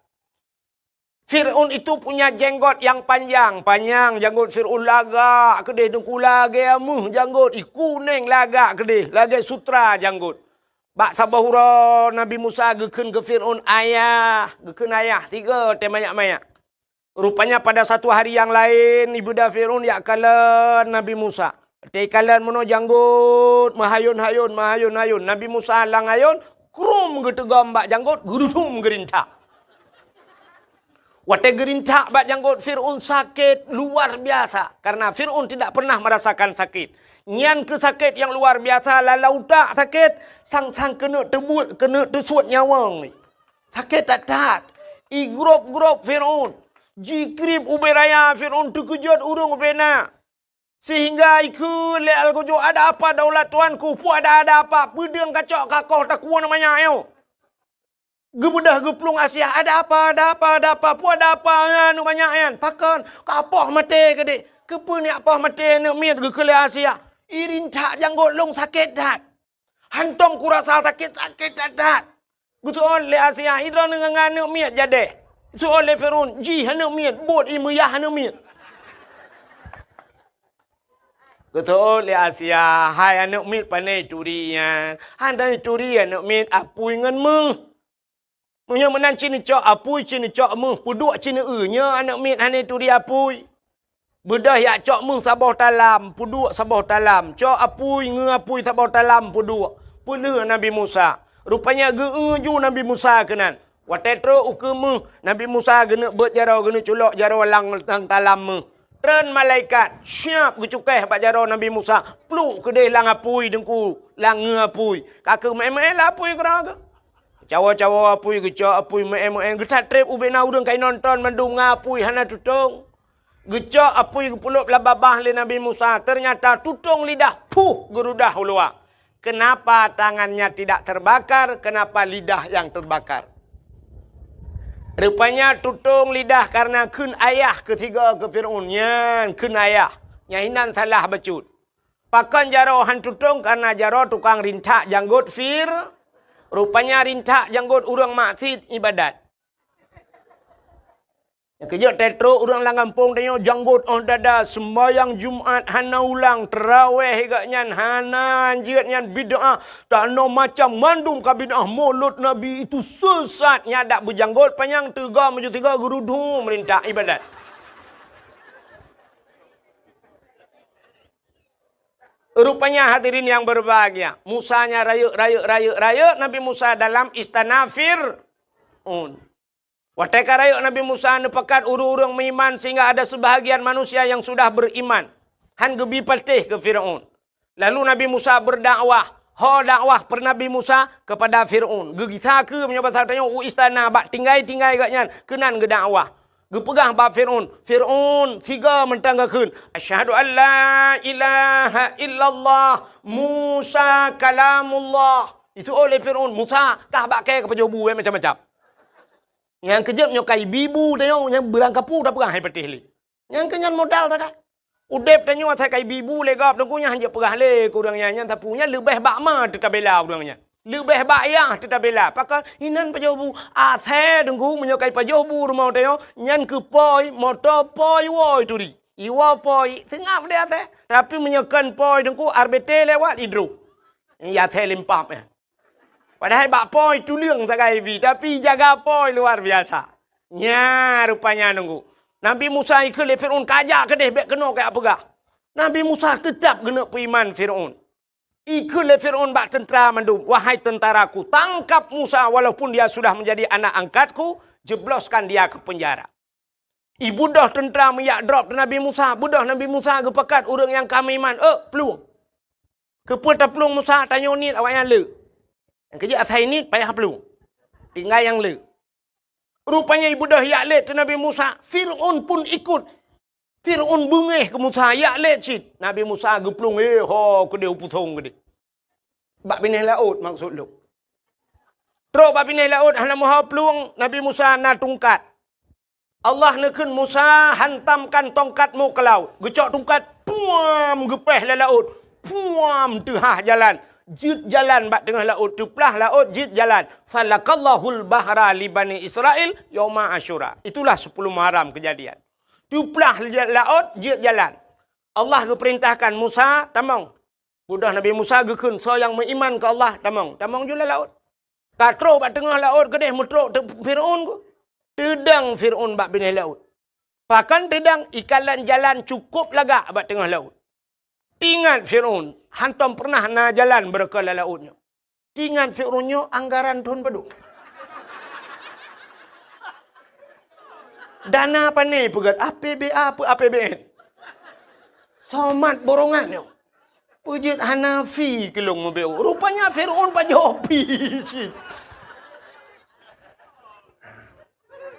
Fir'aun itu punya jenggot yang panjang, panyang janggot Fir'aun lagak keudeh, deungku lagée ameuh janggot, i kuneng lagak keudeh, lagée sutra janggot. Bak saboh uroe Nabi Musa geukheun keu Fir'aun, "Ayah," geukheun ayah, tiga teuh manyak-manyak. Rupanya pada satu hari yang laén, ibunda Fir'aun jak kalon Nabi Musa. Watée kalon meunoe janggot, meuhayôn-hayôn, meuhayôn-hayôn. Nabi Musa lam ayôn, krum geuteugom bak janggot, geurudum geurintak. Watée geurintak bak janggot Fir'aun sakét luar biasa, karena Fir'aun tidak pernah merasakan sakit. Nyan keuh sakét nyang luar biasa, lam utak sakét, sang-sang keuneuk teubuet, keuneuk teusuet nyawöng. Sakét that-that. Igrôb-grôb Fir'aun. Jikrieb ubé raya Fir'aun teukeujot ureuëng ubé na. Sehingga ikheun lé algojo, "Ada apa daulat tuanku? Peue ada, ada apa? Peudeueng kacok kakoh takue na manyak nyoe?" Geubeudôh geuplueng Asia, "Ada apa, ada apa, ada apa? Peue ada apa nyan, manyak nyan?" "Pakon? Kapoh maté keudeh." "Keupeue neujak poh maté, neuk miet?" geukheun lé Asia. "Irintak janggot lôn sakét that." Hantom kurasa sakét-sakét that-that. Geuseuôt lé Asia, "Droeneuh ngon aneuk miet jadéh." Geuseuôt lé Firaun, "Jih aneuk miet, buet ie meuyah aneuk miet." Geuseuôt lé Asia, "Hai aneuk miet, pane turi nyan?" "Hana turi aneuk miet, apui ngon méuh." Meunyoe meunan ci neucok apui, ci neucok méuh, peuduek ci neueu, nyoe aneuk miet hana turi apui. Beudôh jak cok méuh saboh talam, peuduek saboh talam, cok apui, ngeu apui saboh talam, peuduek. Peulheueh Nabi Musa. Rupanya geu-eu ju Nabi Musa keunan. Watée trok ukeue méuh, Nabi Musa geuneuk beuet jaroe, geuneuk culok jaroe lam, lam talam méuh. Treun malaikat, siap geucukéh bak jaroe Nabi Musa, pluek keudeh lam apui teungku, lam ngeu apui. Ka keuh meu'én-meu'én lam apui keudroe geuh. Cawoe-cawoe apui, geucok apui, meu'én-meu'én, geuthat treb ubena ureuëng ka inonton mandum ngon apui hana tutong. Geucok apui geupeulop lam babah lé Nabi Musa, teunyata tutong lidah, puh, geurudah u luwa. Kenapa tangannya tidak terbakar? Kenapa lidah yang terbakar? Rupanya tutong lidah karena kheun ayah keu tiga keu Firaun. Nyan kheun ayah. Nyan hinan salah bacut. Pakon jaroe han tutong karena jaroe tukang rintak janggot Fir. Rupanya rintak janggot ureuëng maksiet ibadat. Nyang keujeuet teutro ureuëng lam gampông tanyoe janggot óh dada, sembahyang Jumat hana ulang, teurawéh gak nyan hana, jeuet nyan bid'ah, tanoh macam mandum ka bid'ah, mulod Nabi itu sesat, nyan dak beujanggot panyang teuga meujeuet tiga geurudu meurintah ibadat. Rupanya hadirin yang berbahagia, Musa nya rayeuk, rayeuk, rayeuk, rayeuk Nabi Musa dalam istana Fir'aun. Watée ka rayeuk Nabi Musa neupakat ureuëng-ureuëng meuiman sehingga ada sebahagian manusia yang sudah beriman. Han geubi patéh keu Firaun. Lalu Nabi Musa berdakwah. Ho dakwah per Nabi Musa kepada Firaun. Geugisa keu meunyoe basa tanyoe u istana bak tinggai-tinggai gak nyan keunan geudakwah. Geupeugah bak Firaun, "Firaun, tiga mantong geukheun, 'Asyhadu an la ilaha illallah, Musa kalamullah.'" Itu oleh Firaun, "Musa, kah bak kée ka pajoh bu macam-macam." Nyang keujeuet nyoe kai bibu tanyoe nyang beurangkapu tapeugah hai patéh lé. Nyang keu nyan modal takai. Udeb tanyoe asai kai bibu lé gob teungku nyan hanjeuet peugah lé keu ureuëng nyan, nyan sapeue nyan leubeh bak ma teutabela ureuëng nyan. Leubeh bak yah teutabela. Pakon inan pajoh bu asai teungku meunyoe kai pajoh bu rumoh tanyoe nyan keu poi moto poi woi turi. Iwoe poi seungab deh asai. Tapi meunyoe kon poi teungku R B T lewat idroh. Ya asai limpap ya. Padahai bak poi tuleueng sagai bi, tapi jaga poi luar biasa. Nya rupanya nunggu. Nabi Musa ikheun lé Firaun kajak keudeh bék keunoe kajak peugah. Nabi Musa teutab geuneuk peuiman Firaun. Ikheun lé Firaun bak teuntara mandum, "Wahai tentaraku, tangkap Musa walaupun dia sudah menjadi anak angkatku, jebloskan dia ke penjara." Ibeudôh teuntara meuyak drob teuh Nabi Musa, beudôh Nabi Musa geupakat ureuëng nyang ka meuiman, "Ôk, plueng!" Keupeue taplueng Musa? Tanyoe niet awaknyan le. Nyang keujeuet asai niet payah plueng. Tinggai nyang le. Rupanya ibeudôh yak lét teuh Nabi Musa, Firaun pun ikut. Firaun beungéh keu Musa, yak lét cit. Nabi Musa geuplueng, eh, ho keudeh u pusong keudeh. Bak binéh laôt maksud lôn. Trok bak binéh laôt hana meuho plueng, Nabi Musa na tungkat. Allah neukheun Musa, "Hantamkan tongkatmu ke laut." Geucok tungkat, puam, geupéh lé laôt. Puam, teuhah jalan. Jeuet jalan bak teungoh laôt, teuplah laôt, jeuet jalan. "Falakallahul bahra li Bani Israil yauma Asyura." Itulah sepuluh Muharram kejadian. Teuplah laôt, jeuet jalan. Allah geupeurintahkan Musa, "Tamong." Beudôh Nabi Musa geukheun, "Soe nyang meuiman keu Allah, tamong." Tamong ju lam laôt. Ka trok bak teungoh laôt keudeh meutrok teu-, Firaun ku. Teudong Firaun bak binéh laôt. Pakon teudong, ikalon jalan cukôp lagak bak teungoh laôt. Teuingat Firaun, hantom peureunah na jalan beureukoh lam laôt nyoe. Teuingat Firaun nyoe anggaran thon padum. Dana pane peugét, A P B A peu A P B N. Somat borongan nyoe. Peujeuet hana fi keu lôn meubeuet. Rupanya Firaun pajoh pi cit.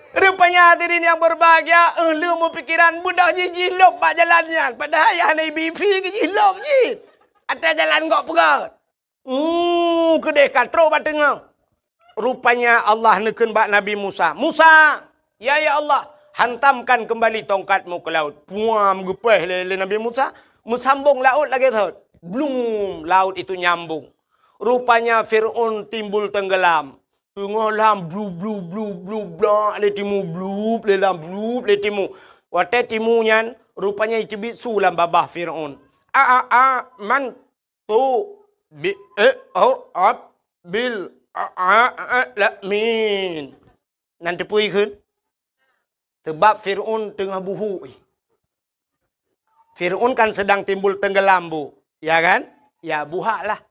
Rupanya hadirin yang berbahagia, eh, lheueh meupikiran beudôh jih jilôb bak jalan nyan. Padahai hana ibi fi keu jilôb jih. Até jalan gok peugét. Hmm, keudeh ka trok bak teungoh. Rupanya Allah neukheun bak Nabi Musa, "Musa, ya, ya Allah, hantamkan kembali tongkatmu ke laut." Puam, geupéh lé, lé Nabi Musa, meusambong laôt lagée thot. Blum, laut itu nyambung. Rupanya Fir'aun timbul tenggelam. Teungoh lam blu, blu, blu, blu, blak lé timu, blub lé lam, blub lé timu. Watée timu nyan, rupanya jiteubiet su lam babah Fir'aun. A, a, a, man tu bi, eh, oh, ab, bil, a, a, a, la, min. Nan teupeue kheun? Teubab Fir'aun teungoh buhuk. Fir'aun kan sedang timbul tenggelam, Bu. Ya kan? Ya, buhak lah.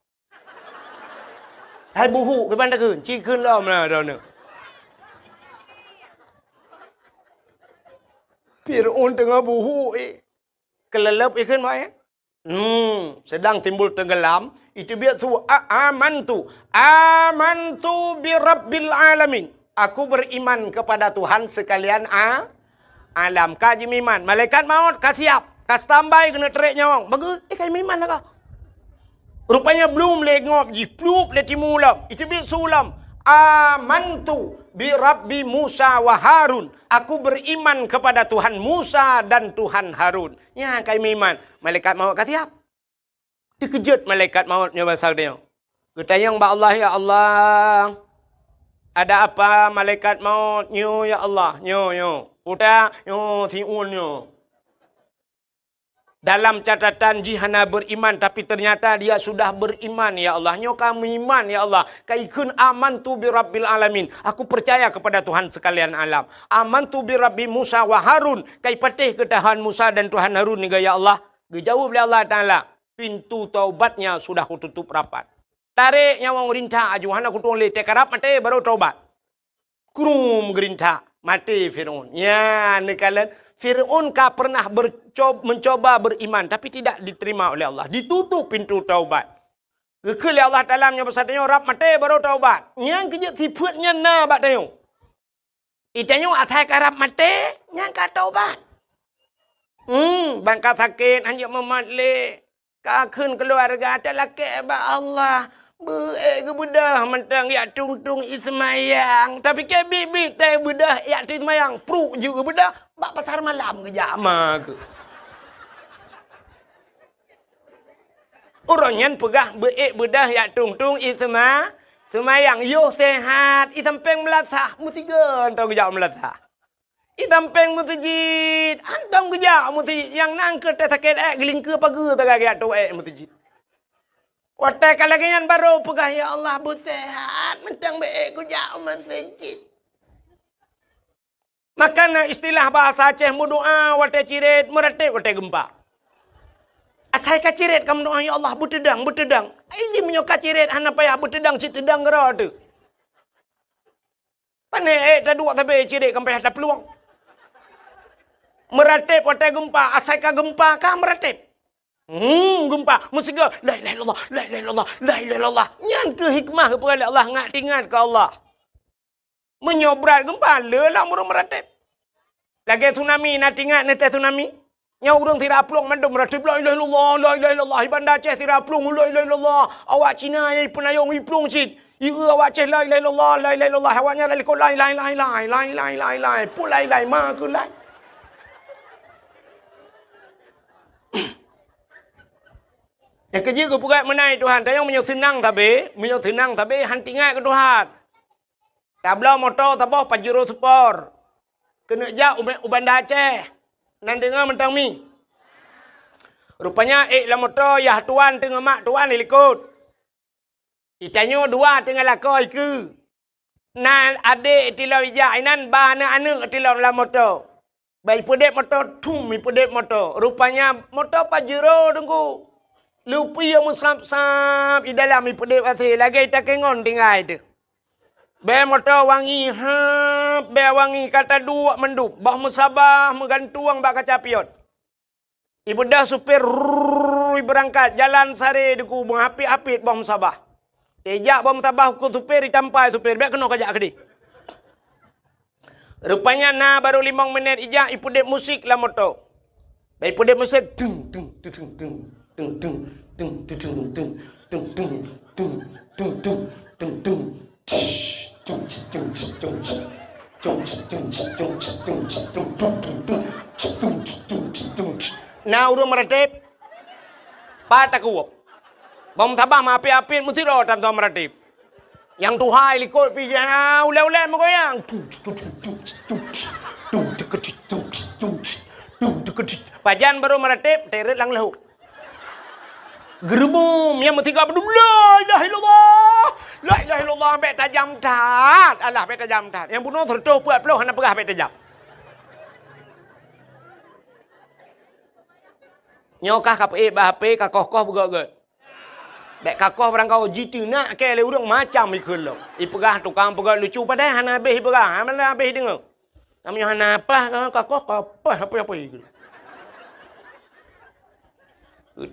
Hai buhuk, kiban takheun? Ci kheun lom lah droeneuh. Fir'aun teungoh buhuk, eh. Keuleuleub ikheun, Mak, eh? Hmm, sedang timbul tenggelam, iteubiet su, a, amantu. Amantu bi rabbil alamin. Aku beriman kepada Tuhan sekalian a, alam. Ka jimeuiman. Malaikat maut ka siap. Ka standby keuneuk trek nyawöng. Bagus, eh, ka jimeuiman dah ka. Rupanya blum lé ngop jih, plup lé timu lom. Iteubiet su lom. Amantu bi rabbi Musa wa Harun. Aku beriman kepada Tuhan Musa dan Tuhan Harun. Nyan ka jimeuiman. Malaikat maut ka siap. Teukeujot malaikat maut nyoe basa geutanyoe. Geutanyong bak Allah, "Ya Allah, ada apa malaikat maut nyoe, ya Allah?" "Nyoe, nyoe." "Utak?" "Nyoe, siun nyoe." Dalam catatan jih hana beriman, tapi ternyata dia sudah beriman, ya Allah. Nyoe ka meuiman, ya Allah. Ka ikheun, "Amantu bi rabbil alamin." Aku percaya kepada Tuhan sekalian alam. "Amantu bi rabbi Musa wa Harun." Ka ipatéh keu Tuhan Musa dan Tuhan Harun niga, ya Allah. Geujaweueb lé Allah Taala, "Pintu taubatnya sudah kututup rapat." Tarek nyawöng rintak aju, hana kutueng lé, teukarab maté baru taubat. Krum geurintak, maté Fir'aun. Nyan neukalon, Fir'aun ka pernah berco-, mencoba beriman, tapi tidak diterima oleh Allah. Ditutup pintu taubat. Geukheun lé Allah Taala nyoe basa tanyoe, "Rab maté baru taubat." Nyan keujeuet sifeuet nyan na bak tanyoe. Itanyoe asai ka rab maté, nyan ka taubat. Hmm, ban ka sakét, hanjeuet mumat lé. Ka kheun keuluwarga talakée bak Allah. Beu-ék geubeudôh mantong jak tueng-tueng ie seumayang. Tapike biet-biet teubeudôh jak tueng seumayang. Pruk jeuet geubeudôh, bak pasar malam geujak ma keuh. Uroe nyan peugah beu-ék beudôh jak tueng-tueng ie seuma-, seumayang. Yoh sehat, ie sampéng meulasah, meusigoe mantong geujak meulasah. Ie sampéng meuseujid, hántom geujak meuseujid, nyang na keuh teuh sakét ék, geulingkeue pageue sagai geujak tôk ék meuseujid. Watée ka lagée nyan barô peugah, "Ya Allah, beuseuhat, mantong beu-ék kujak meuseujid." Maka na istilah bahasa Aceh, meudoá watée cirét, meurateb watée geumpa. Asai ka cirét ka meudoá, "Ya Allah, beuteudang, beuteudang." Ai jih meunyoe ka cirét hana payah beuteudang, cit teudang keudroe teuh. Pané ék taduek sabe cirét ka payah taplueng. Meurateb watée geumpa, asai ka geumpa ka meurateb. Hmm, geumpa, meusigoe, "La ilaha illallah, la ilaha illallah, la ilaha illallah." Nyan keuh hikmah geupeugah lé Allah, ngat teuingat keu Allah. Meunyoe brat geumpa, le lam ureuëng meurateb. Lagée tsunami, na teuingat neuteh tsunami? Nyoe ureuëng sira plueng mandum meurateb, "La ilaha illallah, la ilaha illallah." Di Banda Aceh sira plueng, "La ilaha illallah." Awak Cina nyang ipeunayong iplueng cit. Ieu awak Aceh, "La ilaha illallah, la ilaha illallah." Awaknyan lalikot, "Lai, lai, lai, lai, lai, lai, lai, lai." Peue lai, lai, ma keuh lai. Nyang keujeuet geupeugah meunan Tuhan, tanyong meunyoe seunang sabe, meunyoe seunang sabe, han teuingat keu Tuhan. Tabloe moto saboh Pajero Sport. Keuneuk jak u, u Banda Aceh. Nan deungoe mantong mi. Rupanya ék lam moto yah tuan teungoh mak tuan dilikot. Itanyoe dua teungoh lakoe ikeue. Na adék tilom ijak inan ba aneuëk-aneuëk tilom lam moto. Ba ipeudeb moto, thum, ipeudeb moto. Rupanya moto Pajero teungku. Lupi meusab-sab i dalam ipeudeb asée lagée takengon tinggai teuh. Bée moto wangi hab, bée wangi ka taduek mandum, boh meusabah meugantueng bak kaca pion. Ibeudôh supir, rrrr, ibeurangkat, jalan sare deungoe, meuhapit-hapit boh meusabah. Ijak boh meusabah keu supir, itampai supir, bék keunoe kajak keudeh. Rupanya na barô limong minét ijak, ipeudeb musik lam moto. Bék ipeudeb musik, tung, tung, tung, tung. Na ureuëng meurateb, pat takuwöb. Bom sabah meuapit-apit meusidroe tan soe meuratéb. Nyang tuha likot pih ulée-ulée meugoyang. Pajan barô meuratéb, teuret lam lhok. Geureubeum nyang meusigoe beudôh, "La ilaha illallah! La ilaha illallah!" Bék tajam that. Alah, bék tajam that. Nyang bunoe seureutôh peuet ploh hana peugah bék tajam. Nyoe kah ka peuék bak H P, ka koh-koh beugöt-göt. Bék ka koh barangkaho jiteunak kée lé ureuëng macam ikheun lom. Ipeugah tukang peugöt lucu padahai hana habéh ipeugah, hana habéh ideungoe. Namiet hana paih ka koh, ka paih apa-apa ikheun.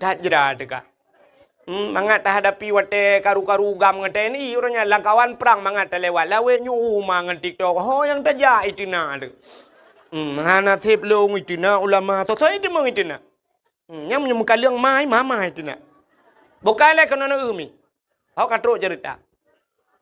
That jra teuka. Hmm, mangat tahadapi watée karu-karu gam ngon T N I, uroe nyan lam kawan prang mangat talewat lawét nyoe uma ngon TikTok. Ho nyang tajak iteunak teuh. Hmm, hana sép lông iteunak ulama, soe-soe iteumeung iteunak. Hmm, nyang meunyoe meukaleueng mai, mamai teunak. Bukai lé keunoe neu-eu mi. Hok ka trok ceurita.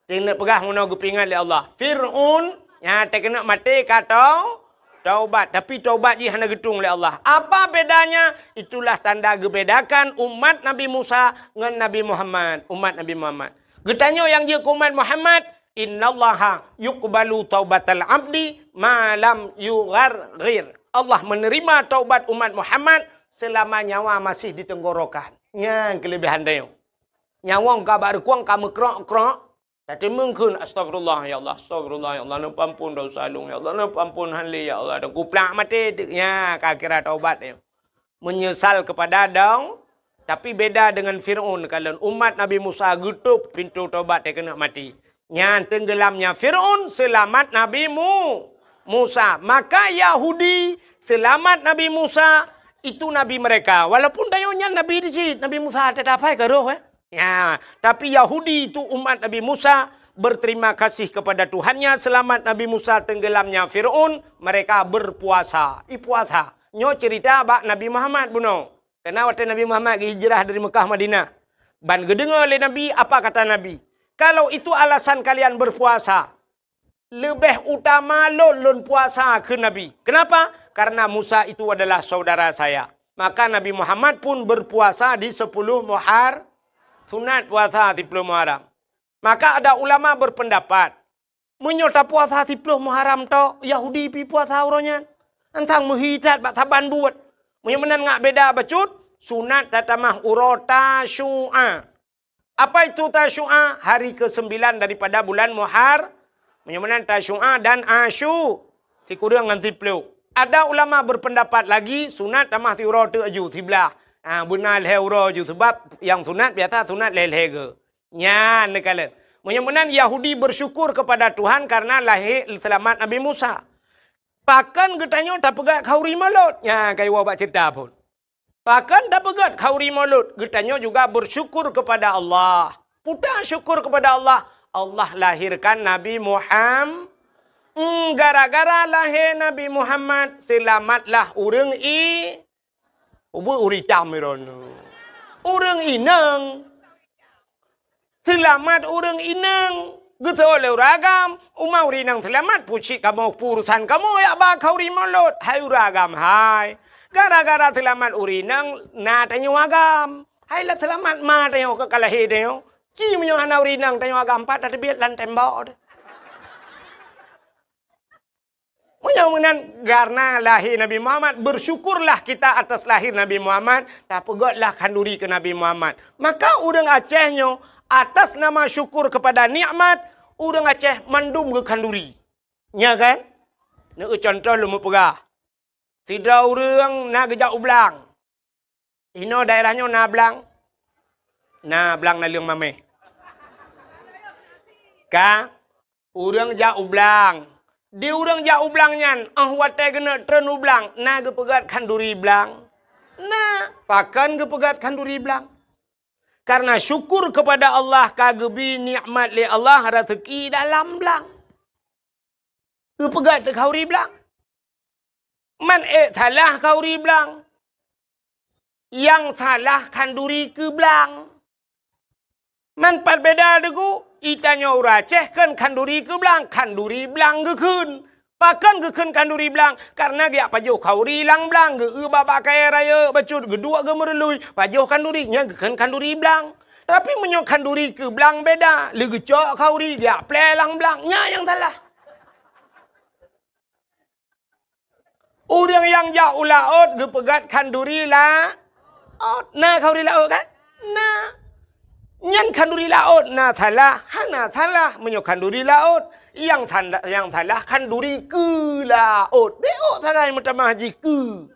Teuneuk peugah meunoe geupeuingat lé Allah. Fir'aun nyang teukeunok maté ka tau, taubat, tapi taubat jih hana geutueng lé Allah. Apa bedanya? Itulah tanda geubedakan umat Nabi Musa ngon Nabi Muhammad, umat Nabi Muhammad. Geutanyoe nyang jeuet keu umat Muhammad, "Innallaha yuqbalu taubatal abdi ma lam yugharghir." Allah menerima taubat umat Muhammad selama nyawa masih di tenggorokan. Nyan keulebihan tanyoe. Nyawöng ka bak reukueng ka meukrok-krok, tateumeung kheun, "Astagfirullah, ya Allah, astagfirullah, ya Allah, neupeuampon desya lôn, ya Allah, neupeuampon." Han lé, "Ya Allah," dan kuplak maté, nya ka kira taubat nyoe. Menyesal kepada dong, tapi beda dengan Fir'aun, kalon umat Nabi Musa geutôp pintoe taubat teukeunok maté. Nyan teunggeulamnya Fir'aun, seulamat Nabi Mu-, Musa. Maka Yahudi seulamat Nabi Musa, itu nabi mereka. Walaupun tanyoe nyan nabi di cit, Nabi Musa teutab hai ka roh, eh. Ya, tapi Yahudi itu umat Nabi Musa berterima kasih kepada Tuhannya, selamat Nabi Musa tenggelamnya Firaun, mereka berpuasa. I puasa. Nyoe cerita bak Nabi Muhammad bunoe. Karena watée Nabi Muhammad geuhijrah dari Mekah Madinah. Ban geudeungoe lé Nabi, apa kata Nabi? "Kalau itu alasan kalian berpuasa, leubeh utama lôn, lôn puasa," kheun Nabi. Kenapa? "Karena Musa itu adalah saudara saya." Maka Nabi Muhammad pun berpuasa di sepuluh Muhar-, sunat puasa sepuluh Muharram. Maka ada ulama berpendapat, meunyoe tapuasa sepuluh Muharram tok, Yahudi pi puasa uroe nyan. Antang meuhi that bak saban buet. Meunyoe meunan ngat beda bacut, sunat tatamah uroe Tasyu'a. Apa itu Tasyu'a? Hari kesembilan daripada bulan Muhar-, meunyoe meunan Tasyu'a dan Asyu, sikureueng ngon siploh. Ada ulama berpendapat lagi, sunat tamah siuroe teuk aju, siblah. Ha, beuna lhée uroe aju, sebab nyang sunat biasa sunat lhée-lhée geu. Nyan neukalon. Meunyoe meunan Yahudi bersyukur kepada Tuhan karena lahé seulamat Nabi Musa. Pakon geutanyoe tapeugét khanduri Maulud? Nyan ka iwoe bak cerita phon. Pakon tapeugét khanduri Maulud? Geutanyoe juga bersyukur kepada Allah. Peue syukur kepada Allah? Allah lahirkan Nabi Muham-, Hmm, gara-gara lahé Nabi Muhammad, seulamatlah ureuëng i-, ubeuet ureuëng itam droeneuh. Ureuëng inong. Seulamat ureuëng inong. Geuseuôt lé ureuëng agam, uma ureuëng inong seulamat, peue cit kamoe, peue urusan kamoe jak ba khanduri Maulud, hai ureuëng agam hai. Gara-gara seulamat ureuëng inong na tanyoe agam. Hai lah seulamat ma tanyoe ka lahé tanyoe. Ci meunyoe hana ureuëng inong tanyoe agam, pat tateubiet lam tembok teuh. Meunyoe meunan, karena lahé Nabi Muhammad, bersyukurlah kita atas lahir Nabi Muhammad, tapeugétlah khanduri keu Nabi Muhammad. Maka ureuëng Aceh nyoe, atas nama syukur kepada nikmat, ureuëng Aceh mandum geukhanduri. Nya kan? Neueu contoh lôn meupeugah. Sidroe ureuëng na geujak u blang. Inoe daerah nyoe na blang? Na blang naleueng mamèh. Ka, ureuëng jak u blang. Di ureuëng jak u blang nyan, óh watée geuneuk treun u blang, na geupeugét khanduri blang? Na, pakon geupeugét khanduri blang? Karena syukur kepada Allah ka geubri nikmat lé Allah raseuki dalam blang. Geupeugét khanduri blang. Man ék salah khanduri blang. Nyang salah khanduri keu blang. Man pat beda deungon, i tanyoe ureuëng Aceh kheun khanduri keu blang, khanduri blang geukheun. Pakon geukheun khanduri blang? Karena geujak pajoh khanduri lam blang, geu-eu bak-bak kayée rayeuk bacut, geuduek geumeurului, pajoh khanduri, nyan geukheun khanduri blang. Tapi meunyoe khanduri keu blang beda, lé geucok khauri geujak plé lam blang, nyan nyang salah. Ureuëng nyang jak u laôt geupeugét khanduri laôt. Na khanduri laôt kan? Na. Nyan khanduri laôt na salah, hana salah meunyoe khanduri laôt. Nyang sanda-, nyang salah khanduri keu laôt. Bék ôk sagai meutamah jih keu.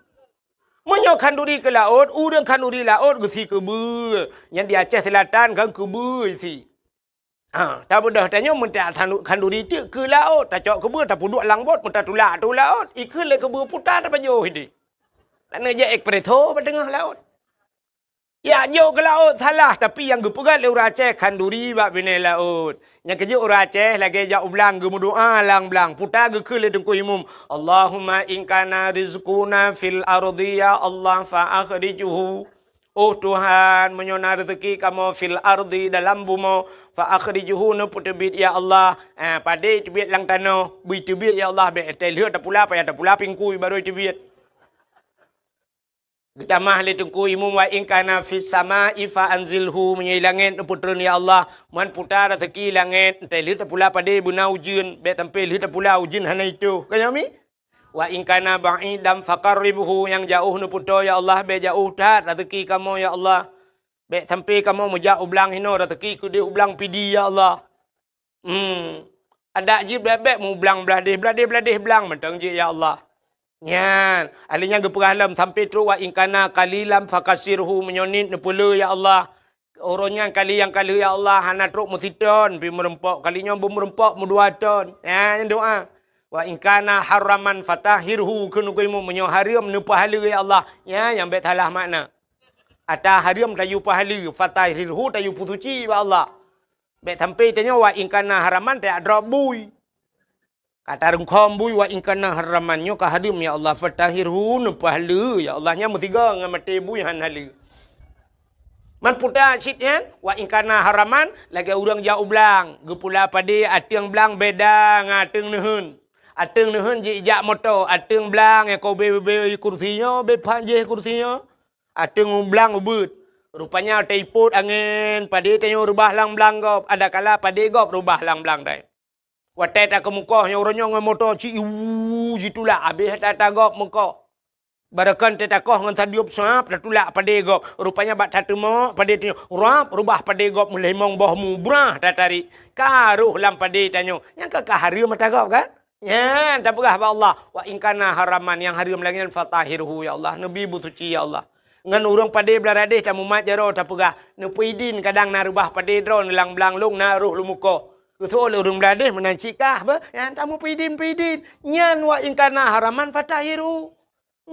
Meunyoe khanduri keu laôt, ureuëng khanduri laôt geusi keu beue. Nyan di Aceh Selatan kan keu beue isi. Ha, tabeudôh tanyoe meuntak khanduri teuk keu laôt, tacok keu beue, tapeuduek lam bot, meutatulak ateueh laôt, ikheun lé keu beue puta tapajoh ideh. Taneuk jak espresso bak teungoh laôt. Jak jok keu laôt salah, tapi nyang geupeugét lé ureuëng Aceh khanduri bak binéh laôt. Nyang keujeuet ureuëng Aceh lagée jak u blang geumeudoá lam blang, puta geukheun lé Teungku Imum, "Allahumma in kana rizquna fil ardi ya Allah fa akhrijhu." Oh Tuhan, meunyoe na reuzeuki kamoe fil ardi dalam bumoe, fa akhrijhu neupeuteubiet ya Allah. Ah, padé teubiet lam tanoh, bui teubiet ya Allah, bék teuh lheueh tapula, payah tapula pingkui barô teubiet. Geutamah lé Teungku Imum wa in kana fis sama'i fa anzilhu, meunyoe langét neupeutreun ya Allah, man puta reuzeuki langét, teuh lheueh tapula padé beuna ujeuen, bék sampai lheueh tapula ujeuen hana itôh. Ka nyoe mi? Wa in kana ba'idan faqarribhu, nyang jaoh neupeutoe ya Allah, bék jaoh that reuzeuki kamoe ya Allah. Bék sampai kamoe meujak u blang hinoe reuzeuki keudeh u blang Pidie ya Allah. Hmm. Adak jih bék-bék meublang blah deh, blah deh, blah deh blang mantong jih ya Allah. Nyan, ahli nyan geupeugah lom sampai trok wa in kana qalilan fakasirhu, meunyoe niet neupeule ya Allah. Uroe nyan kali nyang ka lheueh ya Allah hana trok meusiton pih meureumpok, kali nyoe beumeurumpok meudua ton. Nyan doa. Wa in kana haraman fatahhirhu, kheun Teungku Imum, meunyoe hareuem neupeuhaleue ya Allah. Nyan nyang bék salah makna. Ata hareuem tayue peuhaleue, fatahhirhu tayue peusuci bak Allah. Bék sampai tanyoe wa in kana haraman tajak drob bui. Ka tarungkhom bui wa in kana haraman nyoe ka hareuem ya Allah, fatahhirhu neupeuhaleue ya Allah, nyan meusigoe ngon maté bui han haleue. Man puta cit nyan, wa in kana haraman lagée ureuëng jak u blang, geupula padé ateueng blang beda ngon ateueng neuheun. Ateueng neuheun jijak moto, ateueng blang nyang ka ubé-ubé kursi nyoe, bé phan jih kursi nyoe. Ateueng blang ubeuet. Rupanya taipot angén, padé tanyoe reubah lam blang gob, adakala padé gob reubah lam blang dai. Watée takeumukoh nyoe uroe nyoe ngon moto ci iwu jitulak habéh ata-ata gob meukoh. Baroekon teuh takoh ngon sadeueb sab tatulak padé gob. Rupanya bak tateumok padé tanyoe rab reubah padé gob meulimong boh mubrah tatarék. Ka roh lam padé tanyoe. Nyang ka, ka hareuem ata gob kan? Nyan tapeugah bak Allah, "Wa in kana haraman," nyang hareuem lagée nyan, "fatahhirhu, ya Allah, neubi beusuci, ya Allah." Ngon ureuëng padé blah radeh tamumat jaroe tapeugah, "Neupeuidin kadang na reubah padé droe neulang blang lông na roh lumukoh." Geuseuôt lé ureuëng blah radeh meunan cit kah beuh, nyan tamupeuidin-peuidin. Nyan, "Wa in kana haraman fatahhirhu."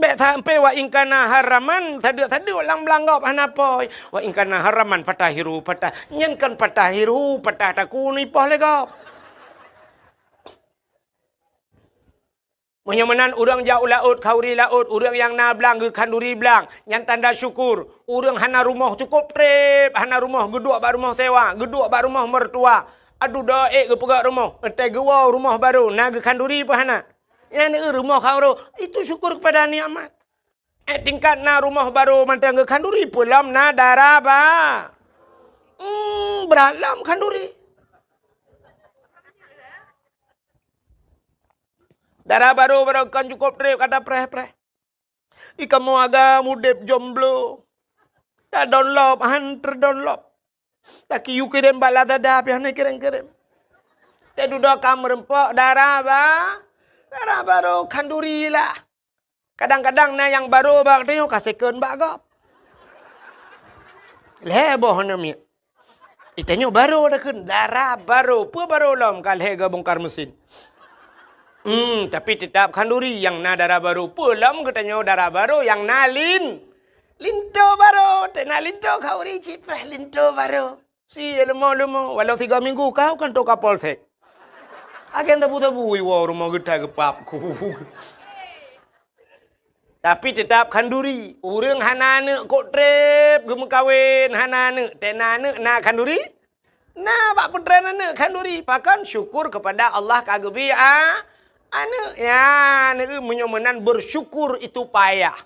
Bék sampai wa in kana haraman, sadeuk-sadeuk lam blang gob hana poi. Wa in kana haraman fatahhirhu, patah. Nyan kon fatahhirhu, patah takue neuipoh lé gob. Meunyoe meunan ureuëng jak u laôt, khanduri laôt, ureuëng nyang na blang geukhanduri blang, nyan tanda syukur. Ureuëng hana rumoh cukôp treb, hana rumoh geuduek bak rumoh sewa, geuduek bak rumoh mertua. Aduh, doa ék geupeugét rumoh, entée geuwoe rumoh barô, na geukhanduri peue hana? Nyan rumoh khanduri, itu syukur kepada nikmat. Eh, tingkat na rumoh barô mantong geukhanduri, peue lom na dara ba-, hmm, brat lom khanduri. Dara barô, barô kon cukôp treb, ka tapreh-preh. Di kamoe agam udeb jomblo. Tadonlop, han teudonlop. Takiyue kirém bak Lazada, pih hana kirém-kirém. Teududoe ka meureumpok dara ba-, dara barô khanduri lah. Kadang-kadang na nyang barô bak tanyoe ka second bak gob. Lhée boh aneuk miet. Itanyoe barô takheun, dara barô. Peue barô lom ka lhée geubongkar mesin. Hmm, tapi teutap khanduri nyang na dara barô. Peue lom geutanyoe dara barô nyang na lin-, linto barô. Teuh na linto khanduri cit preh linto barô. Si leumo-leumo, walau tiga minggu kau kan to Kapolsek. Agen tabu-tabu iwoe rumoh geuta geupap ku. Tapi teutap khanduri. Ureuëng hana aneuk kok treb geumeukawen, hana aneuk. Teuh na aneuk na khanduri? Na bak peutren aneuk khanduri. Pakon? Syukur kepada Allah ka geubri a-, aneuk. Ya, aneuk meunyoe meunan bersyukur itu payah.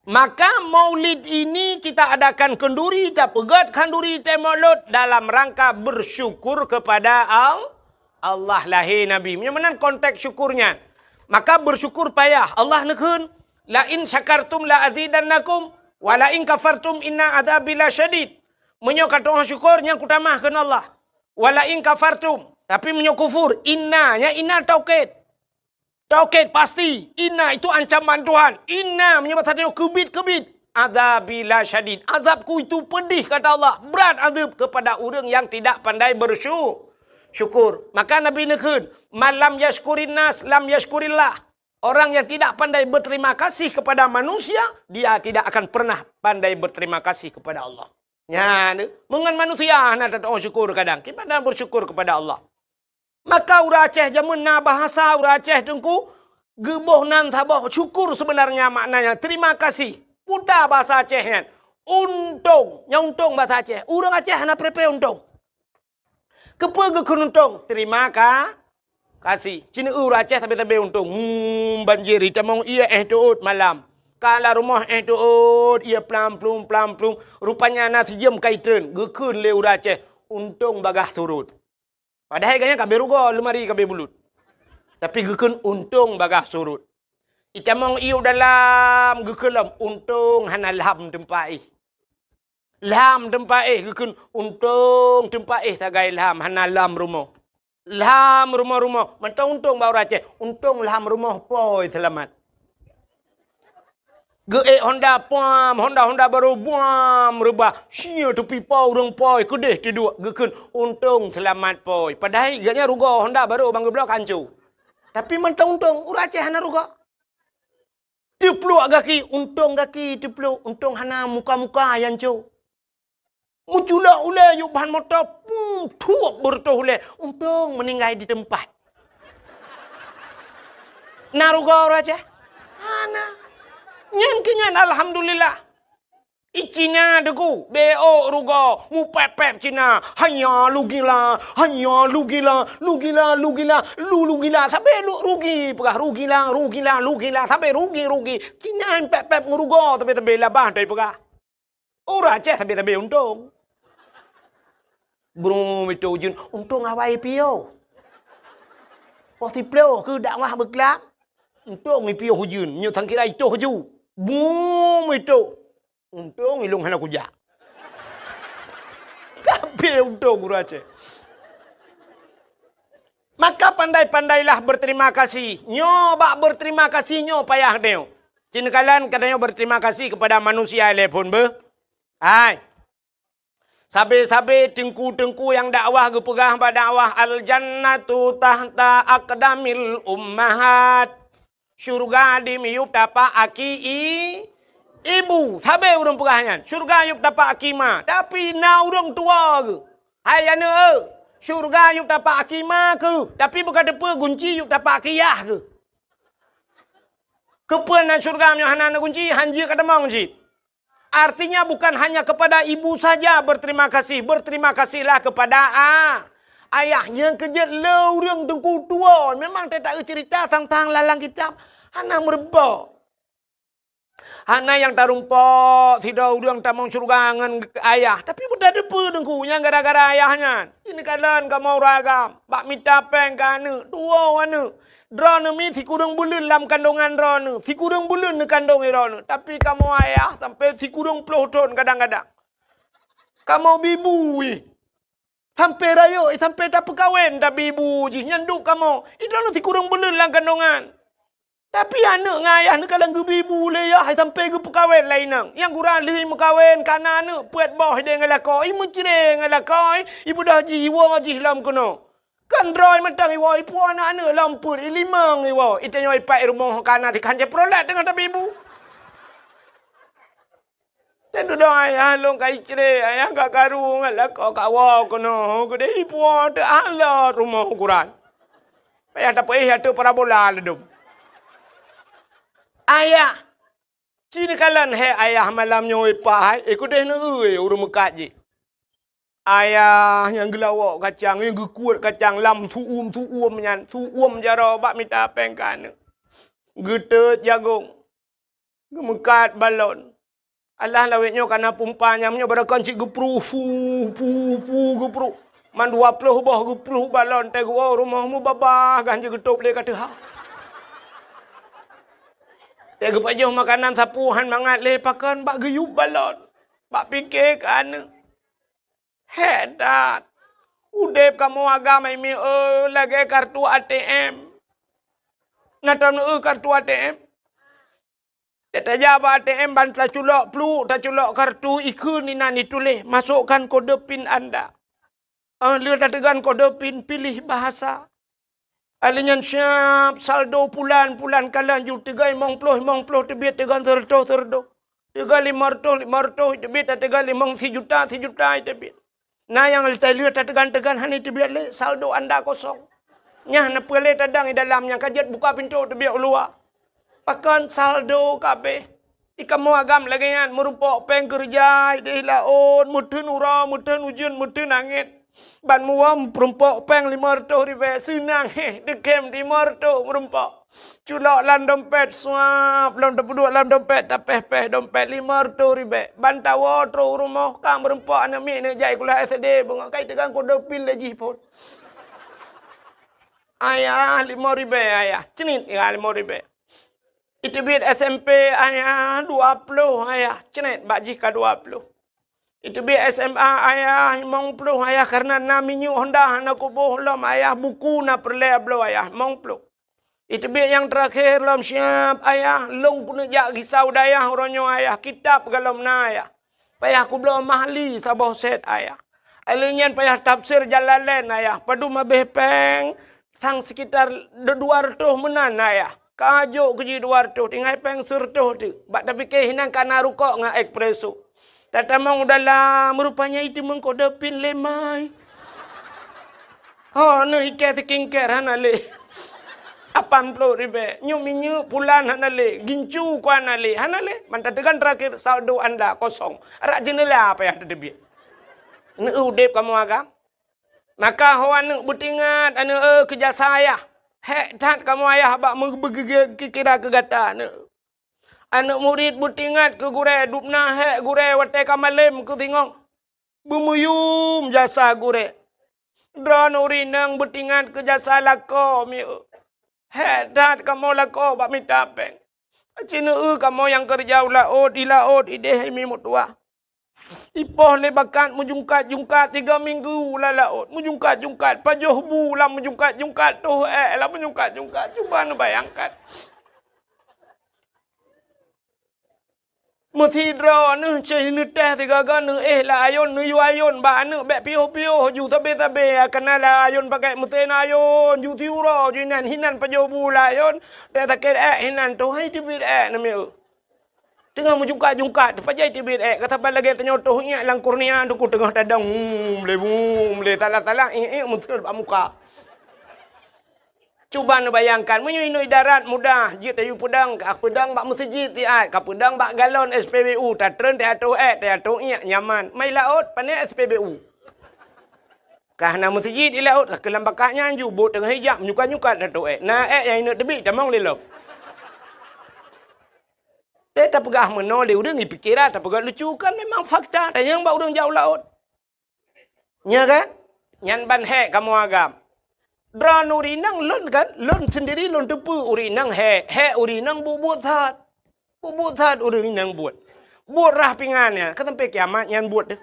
Maka maulid ini kita adakan khanduri, tapeugét khanduri teuh maulud dalam rangka bersyukur kepada Al-, Allah lahé Nabi. Meunyoe meunan konteks syukur nyan, maka bersyukur payah. Allah neukheun, "La in syakartum la azidannakum, wa la in kafartum inna adzabi lasyadid." Meunyoe ka tu'oh syukur, nyan kutamah kheun Allah. "Wa la in kafartum." Tapi meunyoe kufur, inna, nyan inna taukid. Taukid pasti, inna itu ancaman Tuhan. Inna meunyoe bahasa tanyoe keubiet-keubiet. "Adzabi lasyadid." Azabku itu pedih, kata Allah. Berat azab kepada ureuëng yang tidak pandai bersyu-, syukur. Maka Nabi neukheun, "Man lam yashkurin nas, lam yashkurillah." Orang yang tidak pandai berterima kasih kepada manusia, dia tidak akan pernah pandai berterima kasih kepada Allah. Nyan, meungon manusia hana tatu'oh syukur kadang. Kiban hana bersyukur kepada Allah. Maka ureuëng Aceh jameun na bahasa ureuëng Aceh teungku, geuboh nan saboh syukur sebenarnya maknanya terima kasih. Puta bahasa Aceh nyan. Untông, nyan untông bahasa Aceh. Ureuëng Aceh hana pré-pré untông. Keupeue geukheun untông? Terima ka-, kasih. Cina ureuëng Aceh sabe-sabe untông. Hmm, banjir itamong ié éh teuôt malam. Ka lam rumoh éh teuôt ié plam plum plam plum. Rupanya na sijeuem kai treun geukheun lé ureuëng Aceh. Untông bagaih surut. Padahai gobnyan ka abéh rugoe, leumari ka abéh bulut. Tapi geukheun untông bagaih surut. Itamong ié u dalam geukheun lom untông hana lham teumpat éh. Lham teumpat éh geukheun untông teumpat éh sagai lham hana lham rumoh. Lham rumoh-rumoh, mantong untông bak ureuëng Aceh, untông lham rumoh pôi seulamat. Geuék honda puam, honda-honda barô buam reubah. Sia tupi po ureuëng pôi keudeh teuduek geukheun untông seulamat pôi. Padahai gobnyan rugoe honda barô ban geubloe ka hanco. Tapi mantong untông ureuëng Aceh hana rugoe. Teupluek gaki, untông gaki teupluek, untông hana muka-muka nyang co. Meuculok ulée yub ban moto, pum, thuep beureutoh ulée, untông meuninggai di teumpat. Na rugoe ureuëng Aceh? Hana. Nyan keuh nyan alhamdulillah. I Cina teungku, bék rugoe, mupép-pép Cina. Hanya lugila, hanya lugila, lugila, lugila, lu lugila, sabe lu rugi, peugah rugila, rugila, lugila, sabe rugi, rugi. Cina pép-pép ngon rugoe, sabe-sabe labah tai peugah. Ureuëng Aceh sabe-sabe untông. Brum itu jeuet, untông awai piôh. Poh siplôh keu dakwah beuklam, untông ipiôh ujeuen, nyoe sangkira itoh ju. Brum itu. Untông ilông hana kujak. Kabeh untông ureuëng Aceh. Maka pandai-pandailah berterima kasih. Nyoe bak berterima kasih nyoe payah tanyoe. Cit neukalon ka tanyoe berterima kasih kepada manusia ilée phon beuh. Hai. Sabe-sabe teungku-teungku nyang dakwah geupeugah bak dakwah, "Al-jannatu tahta aqdamil ummahat." Syurga di miyueb tapak aki i-, ibu. Sabe ureuëng peugah nyan, syurga yueb tapak aki ma. Tapi na ureuëng tuwoe geuh, "Hai aneuëk, syurga yueb tapak aki ma keuh, tapi beuka teupeue gunci yueb tapak aki yah keuh." Keupeue na syurga meunyoe hana na gunci, han jeuet ka tamong cit. Artinya bukan hanya kepada ibu saja berterima kasih, berterima kasihlah kepada a-, ayah. Nyang keujeuet le ureuëng teungku tuwoe, memang teuta cerita sang-sang lam kitab hana meurumpok. Hana nyang tarumpok sidroe ureuëng tamong syurga ngon ayah, tapi beutateupeue teungku nyang gara-gara ayah nyan. Ini kalon kamoe ureuëng agam, bak mita péng keu aneuëk, tuwoe aneuëk. Droeneuh mi sikureueng buleuen lam kandongan droeneuh, sikureueng buleuen neukandong droeneuh, tapi kamoe ayah sampai sikureueng ploh thon kadang-kadang. Kamoe bi bu ih. Sampai rayeuk, eh, sampai tapeukawen tabi bu jih nyan duek kamoe. Ih, droeneuh sikureueng buleuen lam kandongan. Tapi aneuëk ngon ayah neukalon geubi bu lé yah, eh, sampai geupeukawen lom inong. Nyang gura lheueh meukawen kana aneuëk peuet boh ideh ngon lakoe, ih, meucre ngon lakoe, ih, ibeudôh jih iwoe jih lom keunoe. Kan droe mantong iwoe, ipuwoe aneuëk-aneuëk lom peuet, ilimong iwoe, itanyoe ipat i rumoh kana tikhan jih peurolat teungoh tabi bu. Dan dudoe ayah lôn ka icre, ayah ka karu ngon lakoe kawoe keunoe, keudeh ipuwoe teualot rumoh ukuran. Payah tapeuéh ateueh parabola ladom. Ayah, ci neukalon hai ayah malam nyoe ipat hai, eh, keudeh neueu ureuëng meukat jih. Ayah nyang geulawok kacang, nyang geukuet kacang lam su'um-su'um nyan, su'um jaroe bak mita péng keu aneuëk. Geuteut jagong. Geumeukat balon. Alah lawét nyoe ka na pumpa nyang nyoe barokon cit geupruh, pu, pu, pu, geupruh. Man dua ploh boh geupluh balon teuh geuwoe u rumoh meubabah gan jeuet geutôb lé ka teuha. Teuh geupajoh makanan sapeue han mangat lé pakon bak geuyub balon. Bak pike keu aneuk. Hék that! Udeb kamoe agam hai mieu lagée kartu A T M. Na taneuk kartu A T M? Teutajak bak A T M ban taculok pluek, taculok kartu, ikheun inan ituléh, "Masukkan kode pin Anda." Óh lheueh tateugan kode pin, piléh bahasa. Alheuh nyan siab saldo pulan, pulan kalon ju teuga limong ploh, limong ploh teubiet teuga seureutôh, seureutôh. Teuga limong reutôh, limong reutôh teubiet, teuga limong sijuta, sijuta teubiet. Na nyang teuga teugan-teugan hana teubiet lé, saldo anda kosong. Nyan na peue lé tadang di dalam nyang ka jeuet buka pintoe teubiet u luwa. Pakon saldo ka abéh. Di kamoe agam lagée nyan meurumpok péng keureuja ideh laôt, meuteun uroe, meuteun ujeuen, meuteun angén. Ban muwöm peurumpok péng limong reutôh ribée, seunang héh, teukém limong reutôh meurumpok. Culok lam dompet, suap, lom tapeuduek lam dompet, tapéh-péh dompet limong reutôh ribée. Ban tawoe trok u rumoh, ka meurumpok aneuk miet neuk jai sikula S D, beungoh kai teugang kode pin lé jih phon. "Ayah, limong ribée, ayah." "Cnit, ya, limong ribée." "Iteubiet S M P, ayah, dua ploh, ayah." Cnit, bak jih ka dua ploh. "Iteubiet S M A, ayah, limong ploh, ayah, karena na minyeuk Honda hana kuboh lom, ayah, buku na peureulée bloe, ayah, limong ploh." "Iteubiet nyang teurakhé lom siab, ayah, lôn keuneuk jak gisa u dayah uroe nyoe, ayah, kitab galom na, ayah. Payah kubloe mahli saboh set, ayah. Alheuh nyan payah tafsir Jalalain, ayah, padum abéh péng, sang sekitar dua reutôh meunan, ayah. Ka jok keu jih dua reutôh, tinggai péng seureutôh teuk. Bak tapike hinan ka na rukok ngon espresso. Tatamong u dalam, rupanya iteumeung kode pin lé mai. Ho, neuh ikée skincare hana lé. Lapan ploh ribée. Nyoe minyeuk pulan hana lé. Gincu ku hana lé. Hana lé. Man tateugan teurakhé saldo anda kosong. Rot jeuneula payah tateubiet. Neu udeb kamoe agam. Maka ho aneuk beutingat, aneuk, eh, keu jasa ayah. Hék that kamoe ayah bak meubeugeugét kira keu gata, aneuk. Aneuk murit beutingat keu gurée, dubna hék gurée watée ka malém keu singoh. Beumeuyum jasa gurée. Droeneuh ureuëng inong beutingat keu jasa lakoe mieu. Hék that kamoe lakoe bak mita péng. Aci neueu kamoe nyang keureuja u laôt, di laôt ideh hai mi meutuwah. Ipoh lé bakat meujungkat-jungkat tiga minggu lam laôt, meujungkat-jungkat, pajoh bu lam meujungkat-jungkat, toh ék lam meujungkat-jungkat. Cuba neubayangkan. Meusidroe neuh cit neutéh sigaga neuéh lam ayôn, neuyue ayôn bak aneuk bék piôh-piôh ju sabe-sabe, kana lam ayôn pakai meusén ayôn, ju siuroe ju inan, hinan pajoh bu lam ayôn, teuh sakét ék hinan, toh hai teubiet ék namiet. Teungoh meujungkat-jungkat, pajan teubiet ék, ka saban lagée tanyoe toh iék lam kurnia, teungku teungoh tadong, hum, lé, hum, lé, salah-salah, iék-iék meuseuet bak muka. Cuba neubayangkan, meunyoe inoe idarat mudah, jeuet tayue peudong, ka peudong bak meuseujid siat, ka peudong bak galon S P B U, tatreun teuatoh ék, teuatoh iék, nyaman. Mai laôt, pané S P B U. Ka hana meuseujid di laôt, ka keulam bakat nyan ju, bot teungoh ijak, menyukat-nyukat teuatoh ék. Na ék nyang ineuk teubiet, tamong lé lom. Teuh tapeugah meunoe lé ureuëng, ipike that tapeugah lucu, kan memang fakta, tanyong bak ureuëng jak u laôt. Nya kan? Nyan ban hék kamoe agam. Droeneuh ureuëng inong lôn kan, lôn sendiri lôn teupeue ureuëng inong hék, hék ureuëng inong buet-buet that. Buet-buet that ureuëng inong buet. Buet rhah pingan nyan, ka sampai kiamat nyan buet teuh.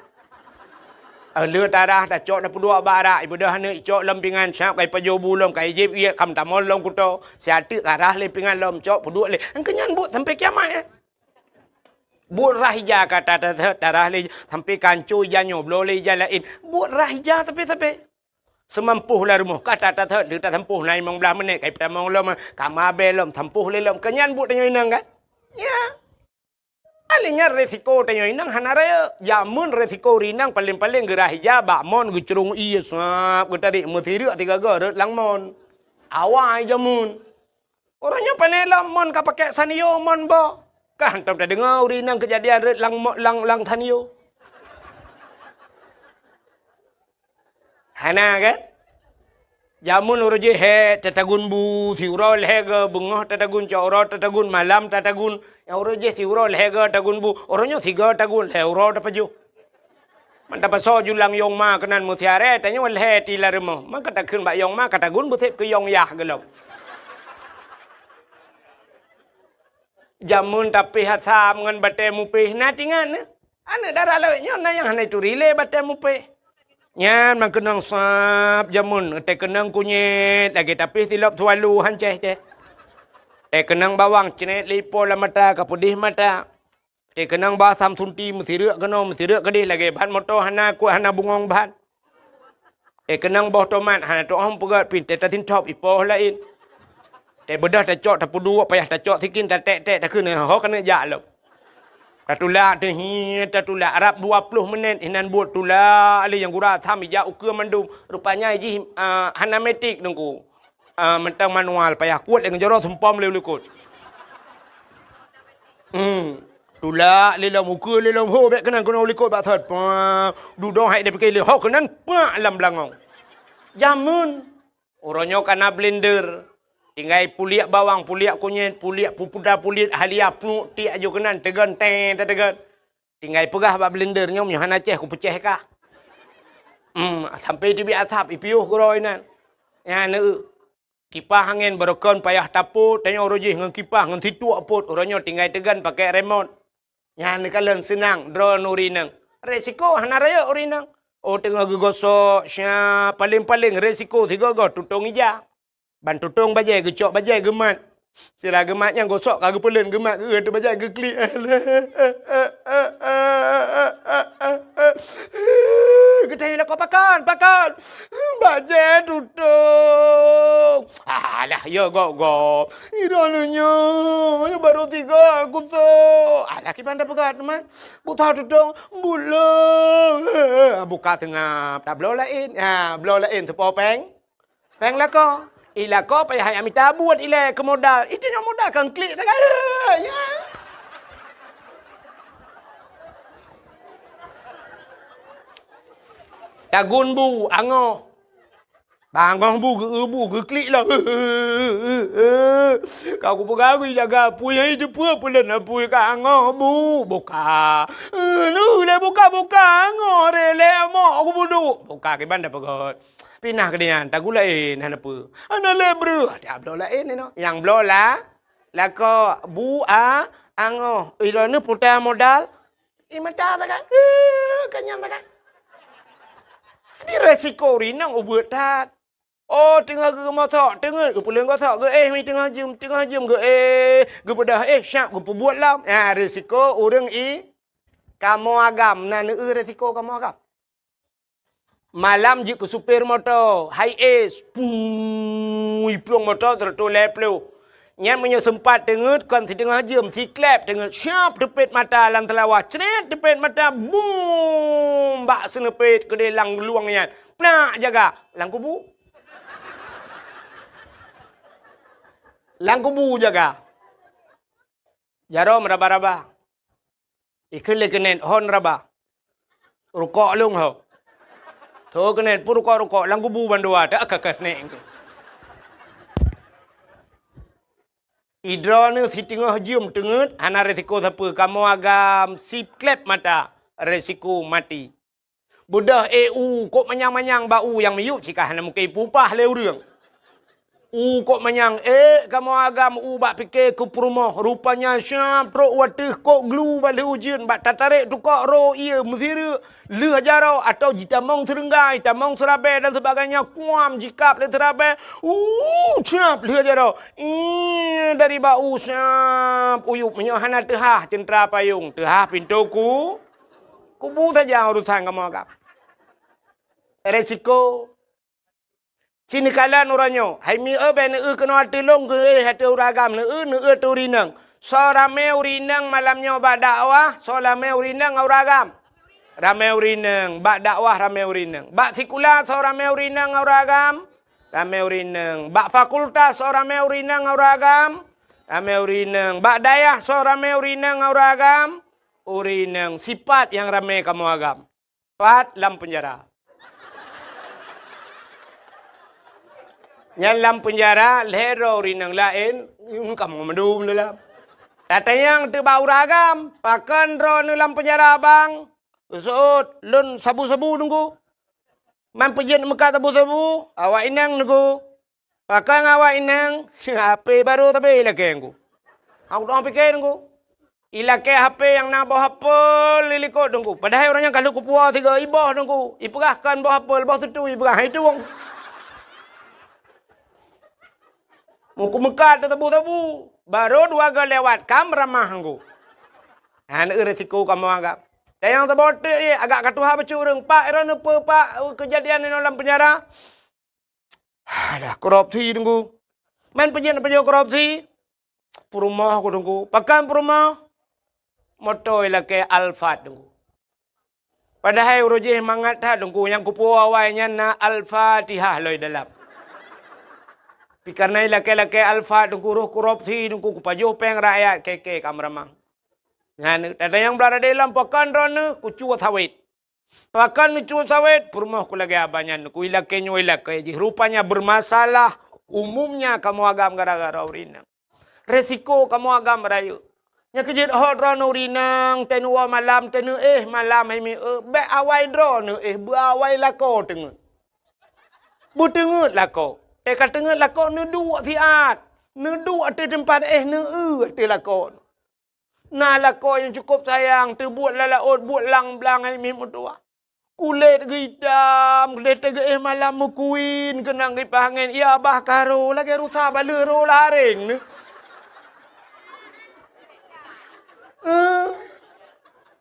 Lheueh tarhah tacok tapeuduek bak arak, ibeudôh aneuk icok lom pingan, sab ka ipajoh bu lom, ka ijieb iék, ka meutamong lom kuto, siat teuk tarhah lé pingan lom, cok peuduek lé. Engkeu nyan buet sampai kiamat nyan. Buet rhah ija ka ta-, ta-, ta-, tarhah lé, sampai ka hanco ija nyoe, bloe lé ija laén. Buet rhah ija sabe-sabe. Seumampôh lam rumoh, ka ta-, ta-, ta-, tasampôh na limong blaih menit, ka ipeutamong lom, ka mabée lom, sampôh lé lom. Keu nyan buet tanyoe inong kan? Ya. Alheuh nyan resiko tanyoe inong hana rayeuk. Jameun resiko ureuëng inong paleng-paleng geurhah ija bak mon geucrông ié, sab, geutarék meusireuk sigaga rhot lam mon. Awai jameun. Uroe nyoe pané lom mon ka pakai Sanyo mon boh. Ka hantom tadeungoe ureuëng inong keujadian rhot lam mo-, lam, lam Sanyo. Hana kan? Jameun uroe jih hék tatagun bu, siuroe lhèe goe, beungoh tatagun, cot uroe tatagun, malam tatagun. Nyang uroe jih siuroe lhèe goe tagun bu, uroe nyoe sigoe tagun, lhèe uroe tapajoh. Man tapasoe julang yong ma keunan meusiaré, tanyoe lhèe ti lam rumoh. Maka takheun bak yong ma, ka tagun beusép keu yong yah gohlom. Jameun tapéh asam ngon batée mupéh na tingat nyoe. Aneuk dara lawét nyoe na nyang hana ituri lé batée mupéh. Nyan meukeunong sab jameun, teukeunong kunyét lagée tapéh silop sualu han céh-céh. Teukeunong bawang cret lipo lam mata ka peudeh mata. Teukeunong ba asam sunti meusireuk keunoe meusireuk keudeh lagée ban moto hana kuat hana bungong ban. Teukeunong boh tomat hana tu'oh peugét pih teutasintop ipoh laén. Teubeudôh tacok tapeuduek payah tacok sikin tatek-tek takheun ho keuneuk jak lom. Tatulak teuhiet tatulak rab dua ploh menit inan buet tulak lé nyang gura asam ijak ukeue mandum. Rupanya jih ah, hana metik teungku. Ah, mantong manual payah kuet lé ngon jaroe sumpom lé u likot. Hmm. Tulak lé lom ukeue lé lom ho bék keunan keunoe u likot bak thot. Pah, dudoe hai dipike lé ho keunan pak lam beulangong. Jameun. Uroe nyoe kana blender. Tinggai puliek bawang, puliek kunyét, puliek pupuda, puliek halia, pnuek tiek aju keunan teugon teng tateugon. Tinggai peugah bak blender nyoe meunyoe hana céh kupeucéh kah. Hmm, sampai teubiet asap ipiôh keudroe inan. Nyan neueu. Kipah angén barokon payah tapot, tanyoe uroe jih ngon kipah ngon situek pot, uroe nyoe tinggai teugon pakai remot. Nyan neukalon seunang droe nuri inong. Resiko hana rayeuk uri inong. Oh teungoh geugosok, sya, paléng-paléng resiko sigoe-goe tutong ija. Ban tutong bajée geucok bajée geumat. Sira geumat nyang gosok ka geupeulon geumat geueu teuh bajée geuklik. Geutanyoe lakoe pakon, pakon. Bajée tutong. Alah, ya gok-gok. Ira lé nyoe, nyoe barô tiga kusok. Alah, kiban tapeugah teuma. Buta tutong, bulo. Buka teungab, tabloe laén. Ha, bloe laén teupo péng. Péng lakoe. I lakoe payah hai mita buet ilée keu modal. Itu nyang modal kan klik sagai. Ya. Tagun bu angoh. Bangoh bu geu bu geuklik lah. Ka kupeugah gui jaga apui hai teupeue peulon apui ka angoh bu buka. Nu lé buka-buka angoh re lé amok kubudu. Buka kiban dah peugah. Pinah keu nyan, tagun laén hana peue. Hana lé breuh, dak bloe laén inoe. Nyang bloe la, lakoe bu a angoh. Ilone puta modal. I mata takai. Kanyang takai. Di resiko rinong ubeut that. Oh, teungoh geumosok, teungeut geupeuleueng gosok, geuéh mi teungoh jeuem, teungoh jeuem geuéh, geubeudôh éh syap geupeubuet lom. Ha, resiko ureuëng i kamoe agam na neueu resiko kamoe agam. Malam jeuet keu supir moto, hai es, pui plueng moto seratus lhèe ploh. Nyan meunyoe seumpat teungeut kon siteungoh jeuem, siklep teungeut, syap teupet mata lam teulawah, cret teupet mata, bum bak seuneupet keudeh lam luwang nyan, plak jaga lam kubu. Lam kubu jaga. Jaroe meuraba-raba. Ikheun lé keuneuk hon raba. Rukok lôn ho. Tho keuneuk pun rukok-rukok lam kubu bandua tak ka ka snek. Idroeneuh siteungoh jeuem teungeut hana resiko sapeue kamoe agam siklep mata resiko mati. Beudôh éh u kok manyang-manyang bak u nyang miyueb cit ka hana mungken ipupah lé ureuëng. U kok manyang ék kamoe agam u bak pike keu peurumoh, rupanya syam trok u ateueh kok glu bak lheueh ujeuen bak tatarek tukok ro ié meusireuk lheueh jaroe atau jitamong seureunggai, tamong seurabée dan sebagainya kuam jikab lé seurabée. U syap lheueh jaroe. Ih, dari bak u syap uyueb meunyoe hana teuhah ceuntra payong, teuhah pintoe ku. Kubu saja urusan kamoe agam. Resiko. Ci neukalon uroe nyoe, hai mi eu bèk neueu keunoe ateueh lôn geuéh ateueh ureueng agam, neueu, neueu ateueh ureueng inong. Soe ramé ureueng inong malam nyoe bak dakwah, soe ramé ureueng inong ngon ureueng agam? Ramé ureueng inong. Bak dakwah ramé ureueng inong. Bak sikula soe ramé ureueng inong ngon ureueng agam? Ramé ureueng inong. Bak fakultas soe ramé ureueng inong ngon ureueng agam? Ramé ureueng inong. Bak dayah soe ramé ureueng inong ngon ureueng agam? Ureueng inong. Sipat nyang ramé kamoe agam. Pat lam penjara. Nyan lam peunjara lhèe droe ureueng inong laén, ngon kamoe mandum dalam. Tatanyong teuk bak ureueng agam, "Pakon droeneuh lam peunjara, Bang?" Seuôt, "Lôn sabu-sabu, Teungku." "Man peue jeuet meukat sabu-sabu?" "Awak inong, Teungku." "Pakon awak inong?" "H P barô sabé ilakée, Teungku." Aku teungoh pike, Teungku. Ilakée H P nyang na boh apel di likot, Teungku. Padahai ureueng nyan ka lheueh kupuwoe sigoe, iboh, Teungku. Ipeugah kon boh apel, boh sutui ipeugah, hai tueng. Meukumeukat teusabu-sabu. Barô dua goe lewat, ka meuramah, Teungku. Hana eu resiko kamoe agam. Dan nyang saboh teuk, eh, agak ka tuha bacut ureueng. "Pak, droeneuh peue, Pak, keujadian inoe lam peunjara?" "Alah, korupsi, Teungku." "Man peue jeuet neupajoh korupsi?" "Peurumoh ku, Teungku." "Pakon peurumoh?" "Moto ilakée Alphard, Teungku." Padahai uroe jéh mangat that, Teungku, nyang kupuwoe awai nyan na Al-Fatihah lom dalam. Pi kareuna ilakée-lakée Alphard, Teungku, roh korupsi, Teungku, kupajoh péng rakyat, kèe-kèe ka meuramah. Nyan, tatanyong bak radé lom, "Pakon droeneuh?" "Kucue sawét." "Pakon neucue sawét?" "Peurumoh ku lagée abah nyan, Teungku, ilakée nyoe ilakée jih. Rupanya bermasalah umumnya kamoe agam gara-gara ureueng inong. Resiko kamoe agam rayeuk. Nyang keujeuet hot droeneuh ureueng inong, teuh neuwoe malam, teuh neuéh malam hai miseue, bék awai droeneuh éh, beuawai lakoe teungeut." Beuteungeut lakoe. Teuh ka teungeut lakoe, neuduek siat. Neuduek ateueh teumpat éh, neueu ateueh lakoe. Na lakoe nyang cukôp sayang, teubuet lam laôt, buet lang-blang hai miseue meutuwah. Kulét geuitam, lheueh teugeuéh malam meukuin keunong kipaih angén, ya bah ka rô lagée rusa baleueh rô laréng neuh. Eh,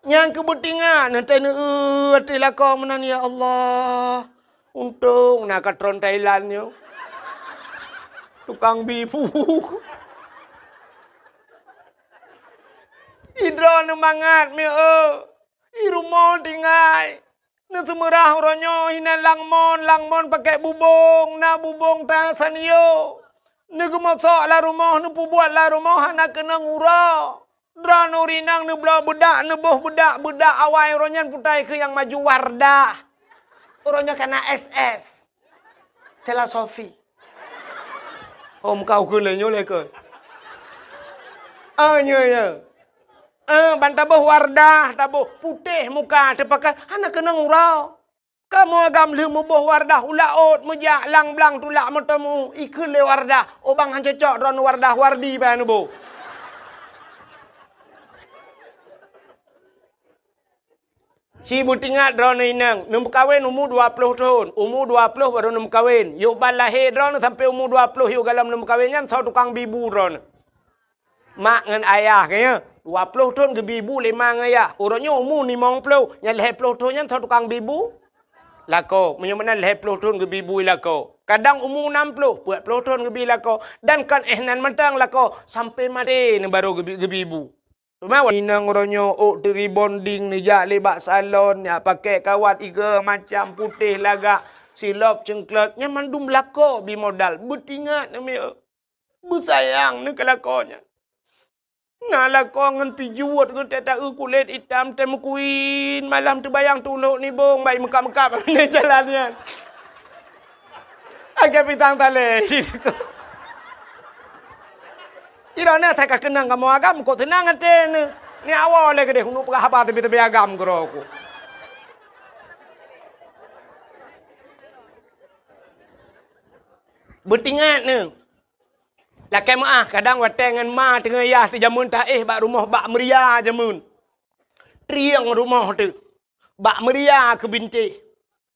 nyang keu beutingat neuh teuh neueu ateueh lakoe meunan, ya Allah. Untông na katron Thailand nyoe. Tukang bi bu. Idroeneuh mangat miseue. I rumoh tinggai. Neuseumeurah uroe nyoe hinan langmon, langmon pakèk bubông, na bubông ta sanyo. Neugeumosok lam rumoh, neupeubuet lam rumoh hana keunong uroe. Droeneuh ureueng inong neubloe beudak, neuboh beudak, beudak awai uroe nyan putai keu nyang maju Wardah. Uroe nyoe ka na S S. Sela Sofi. Oh, muka ukeue lé nyoe lé keu. Ah, nyoe, nyoe. Eh, ban taboh Wardah, taboh putéh muka, teupakai hana keunong uroe. Kamoe agam lheueh muboh Wardah u laôt, meujak lang-blang tulak meuteumèe, ikheun lé Wardah, "Oh bang, han cocok droeneuh Wardah, Wardi bèk neuboh." Ci beutingat droeneuh inong, neumeukawen umu dua ploh thon, umu dua ploh barô neumeukawen. Yoh ban lahé droeneuh sampoe umu dua ploh yoh galom neumeukawen nyan soe tukang bi bu droeneuh. Mak ngon ayah geuh nyan, dua ploh thon geubi bu lé ma ngon ayah. Uroe nyoe umu limong ploh, nyan lhèe ploh thon nyan soe tukang bi bu? Lakoe. Meunyoe meunan lhèe ploh thon geubi bu lakoe. Kadang umu nam ploh, peuet ploh thon geubi lakoe. Dan kon éh nan mantong lakoe, sampoe maté neuh barô geubi, geubi bu. Teuma inong uroe nyoe ôk teurebonding neujak lé bak salon, jak pakèk kawat iga macam putéh lagak, silop ceuengklot, nyan mandum lakoe bi modal. Beutingat neuh miseue. Beusayang neuh keu lakoe nyan. Na lakoe ngon pijuet geuh teuh taeu kulét itam teuh meukuin, malam teubayang tulok nibong bak imeukat-meukat bak binéh jalan nyan. Agak pitang talé. Iroh na that ka keunong kamoe agam, kok seunang até neuh. Ni awai lé keudeh, uneuk peugah haba teubi-teubi agam keudroe ku. Beutingat neuh. Lakèe meu'ah, kadang watèe ngon ma teungoh yah teuh jameun taéh bak rumoh bak meuria jameun. Trieng rumoh teuh. Bak meuria keu bintéh.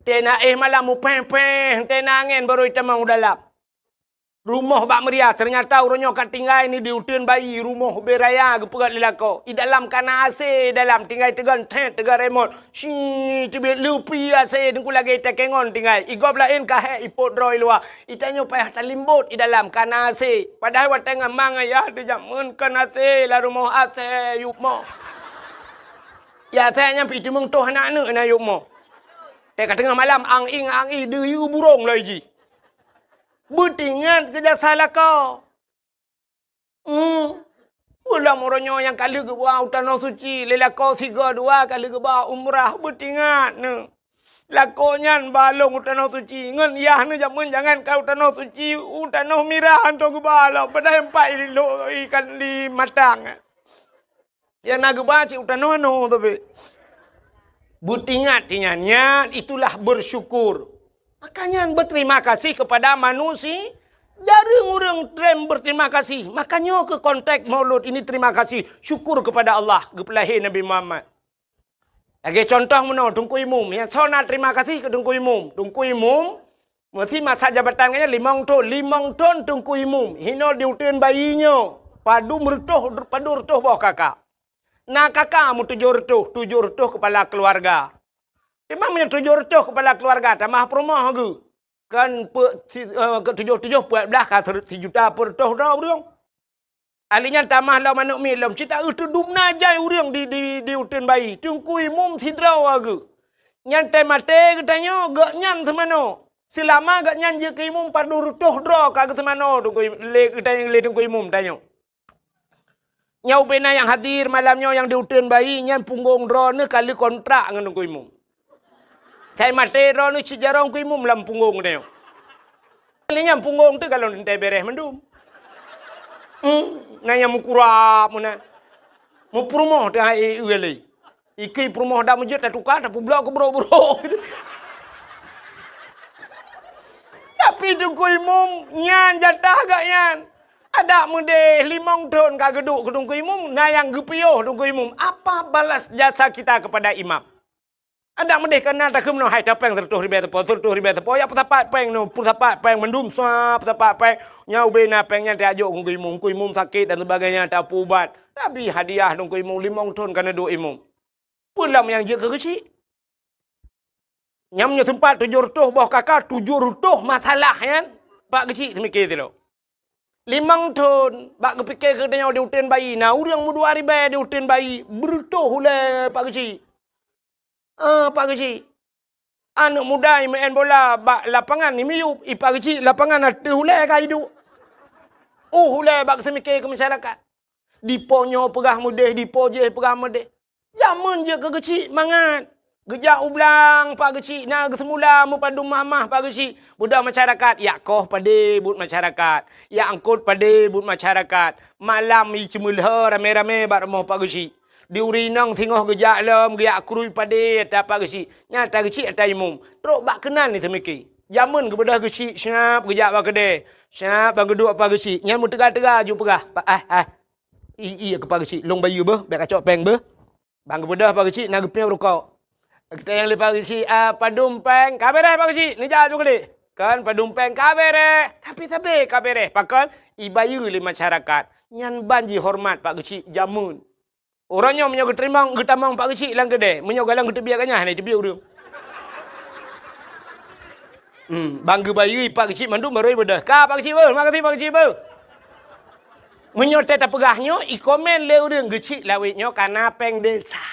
Teuh na éh malam mupéh-péh, teuh na angén barô itamong u dalam. Rumoh bak meuria, teunyata uroe nyoe ka tinggai ni di uteuen bayi, rumoh ubé raya geupeugöt lé lakoe. I dalam ka na AC, i dalam tinggai teugon thet, teugon remot. Shi, teubiet leupi AC, teungku lagèe itakèe ngon tinggai. I gob laén ka hék ipot droe i luwa. I tanyoe payah talimbot i dalam ka na AC. Padahai watèe ngon ma ngon yah teuh jameun kon AC, lam rumoh AC yup moh. Ya, AC nyan pih teumeung toh aneuk-aneuk na yup moh. Teuh ka teungoh malam, ang-ing, ang-ing, deuh yue burông lom jih. Beutingat keu jasa lakoe. Hmm. Ulôn uroe nyoe nyang ka lheueh geuba u Tanoh Suci, lé lakoe sigoe dua ka lheueh geuba umrah, beutingat neuh. Lakoe nyan ba lôn u tanoh suci, ngon yah neuh jameun jangan ka u tanoh suci, u tanoh mirah hantom geuba lom, padahai empat i lo-, ikan di matang. Nyang na geuba cit u tanoh anoe tapi. Beutingat nyan, nyan itulah bersyukur. Makanya berterima kasih kepada manusia. Jareueng ureueng treb berterima kasih. Makanya ke konteks Maulud ini terima kasih, syukur kepada Allah, geupeulahé Nabi Muhammad. Lagèe contoh meunoe, Teungku Imum, nyang soe na terima kasih keu Teungku Imum. Teungku Imum, meusi masa jabatan geuh nyan limong thon, limong thon Teungku Imum. Hinoe di uteuen bayi nyoe, padum reutôh, padum reutôh boh kakak. Na kakak meutujoh reutôh, tujoh reutôh kepala keluarga. Teuma meunyoe tujoh reutôh kepala keluarga, tamah peurumoh geuh. Kan peuet si-, eh, ke tujoh-tujoh peuet blaih ka ser-, sijuta peuet reutôh droe ureueng. Ahli nyan tamah lom aneuk miet lom, cit taeu teudum na jai ureueng di, di, di uteuen bayi. Teungku Imum sidroe geuh. Nyan teumaté geutanyoe, gobnyan seumanoe. Seulama gobnyan jeuet keu imum padum reutôh droe ka geuseumanoe Teungku Im-, lé geutanyoe, lé Teungku Imum tanyoe. Nyoe ubé na nyang hadir malam nyoe nyang di uteuen bayi, nyan punggong droeneuh ka lheueh kontrak ngon Teungku Imum. Sai maté droeneuh cit jaroe Teungku Imum lam punggong tanyoe. Lé nyan punggong teuh ka lôn teuntèe bèrèh mandum. Hmm, na nyang meukurab meunan. Meupeurumoh teuh hai e lé. Iki peurumoh dak meujeuet tatuka, tapeublok keu brok-brok. Tapi Teungku Imum nyan jatah gobnyan. Adak meudeh limong thon ka geuduek keu Teungku Imum, na nyang geupiôh Teungku Imum. Apa balas jasa kita kepada imam? Adak meudeh ka na takheun meunoe, hai tapéng seureutôh ribèe teupeu, seureutôh ribèe teupeu, ya peusapat péng nyoe, peusapat péng mandum, sa peusapat péng. Nyan ubé na péng nyan tajok keu Teungku Imum, Teungku Imum sakét dan sebagainya, tapeuubat. Tapi hadiah Teungku Imum limong thon ka neuduek imum. Peue lom nyang jeuet keu geuchik? Nyang meunyoe seumpat tujoh reutôh boh kaka, tujoh reutôh masalah nyan, Pak Geuchik seumiké sidroe. Limong thon, bak geupike geutanyoe di uteuen bayi, na ureueng meudua ribèe di uteuen bayi, beureutôh ulèe Pak Geuchik. Ah, Pak Geuchik. Aneuk muda imeu'en bola bak lapangan imiyup, i Pak Geuchik lapangan ateueh ulèe ka iduek. Uh, ulèe bak geuseumiké keu masyarakat. Dipo nyoe peugah meudeh, dipo jéh peugah meudeh. Jameun jeuet keu geuchik mangat. Geujak u blang Pak Geuchik na geuseumula meupadum mahmah Pak Geuchik. Beudôh masyarakat, yak koh padé buet masyarakat, yak eungkot padé buet masyarakat. Malam i ceumeulhö ramé-ramé bak rumoh Pak Geuchik. Di uri inong singoh geujak lom, geuyak krui padé ata Pak Geuchik. Nyan ata geuchik ata imum. Trok bak keunan diseumiké. Jameun geubeudôh geuchik, siap geujak bak keudè. Siap ban geuduek Pak Geuchik. Nyan meuteuga-teuga ju peugah, "Pak, ah, ah." I, i, keu Pak Geuchik, lôn bayeue beuh, bèk kacok péng beuh. Ban geubeudôh Pak Geuchik na geupiôh rukok. Geutanyong lé Pak Geuchik, "Ah, padum péng?" "Ka bèrèh Pak Geuchik, neujak ju keulik." Kan padum péng ka bèrèh, tapi sabé ka bèrèh. Pakon? Ibayeue lé masyarakat. Nyan ban jihoreumat Pak Geuchik jameun. Uroe nyoe meunyoe geuteurimong, geutamong Pak Geuchik lam keudè, meunyoe galeng geuteubiet ganyah hana iteubiet ureueng. Hmm, ban geubayeue Pak Geuchik mandum barô ibeudôh. "Ka Pak Geuchik beuh, makasih Pak Geuchik beuh." Meunyoe teuh tapeugah nyoe, ikomén lé ureueng Geuchik Lawét nyoe kana péng desa.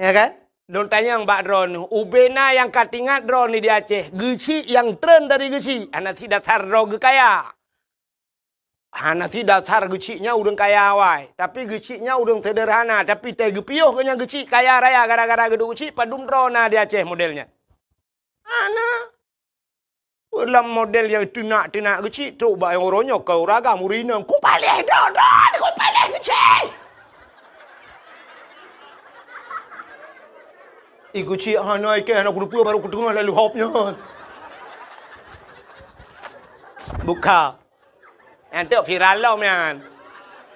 Ya kan? Lôn tanyong bak droeneuh, ubé na nyang ka teuingat droeneuh di Aceh, geuchik nyang treun dari geuchik, hana sit dasar droe geukaya. Hana sit dasar geuchik nyan ureueng kaya awai, tapi geuchik nyan ureueng seuderhana, tapi teuh geupiôh geuh nyan geuchik kaya raya gara-gara geuduek geuchik, padum droe na di Aceh model nyan. Hana. Lam model nyang teunak-teunak geuchik, trok bak nyang uroe nyoe ka uragam ureueng inong, "Kupaléh droe-droe, kupaléh geuchik!" I geuchik hana ikèe, hana kuteupeu, barô kuteungoh lalu hop nyan. Buka. Nyan teuk viral lom nyan.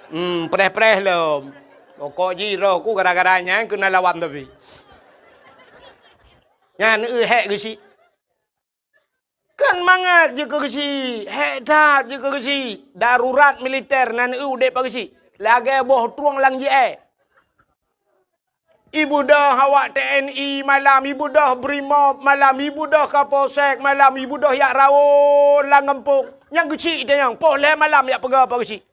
Hmm, preh-preh lom. Pokok jih roh ku gara-gara nyan keuneulawan tapi. Nyan eu hék geuchik. Kan mangat jeuet keu geuchik, hék that jeuet keu geuchik. Darurat militer nan eu udép bak geuchik. Lagèe boh trueng lam jiée. Ibeudôh awak T N I malam, ibeudôh Brimob malam, ibeudôh Kapolsek malam, ibeudôh jak rawon lam gampông. Nyang geuchik itanyong, poh lhèe malam jak peugah bak geuchik.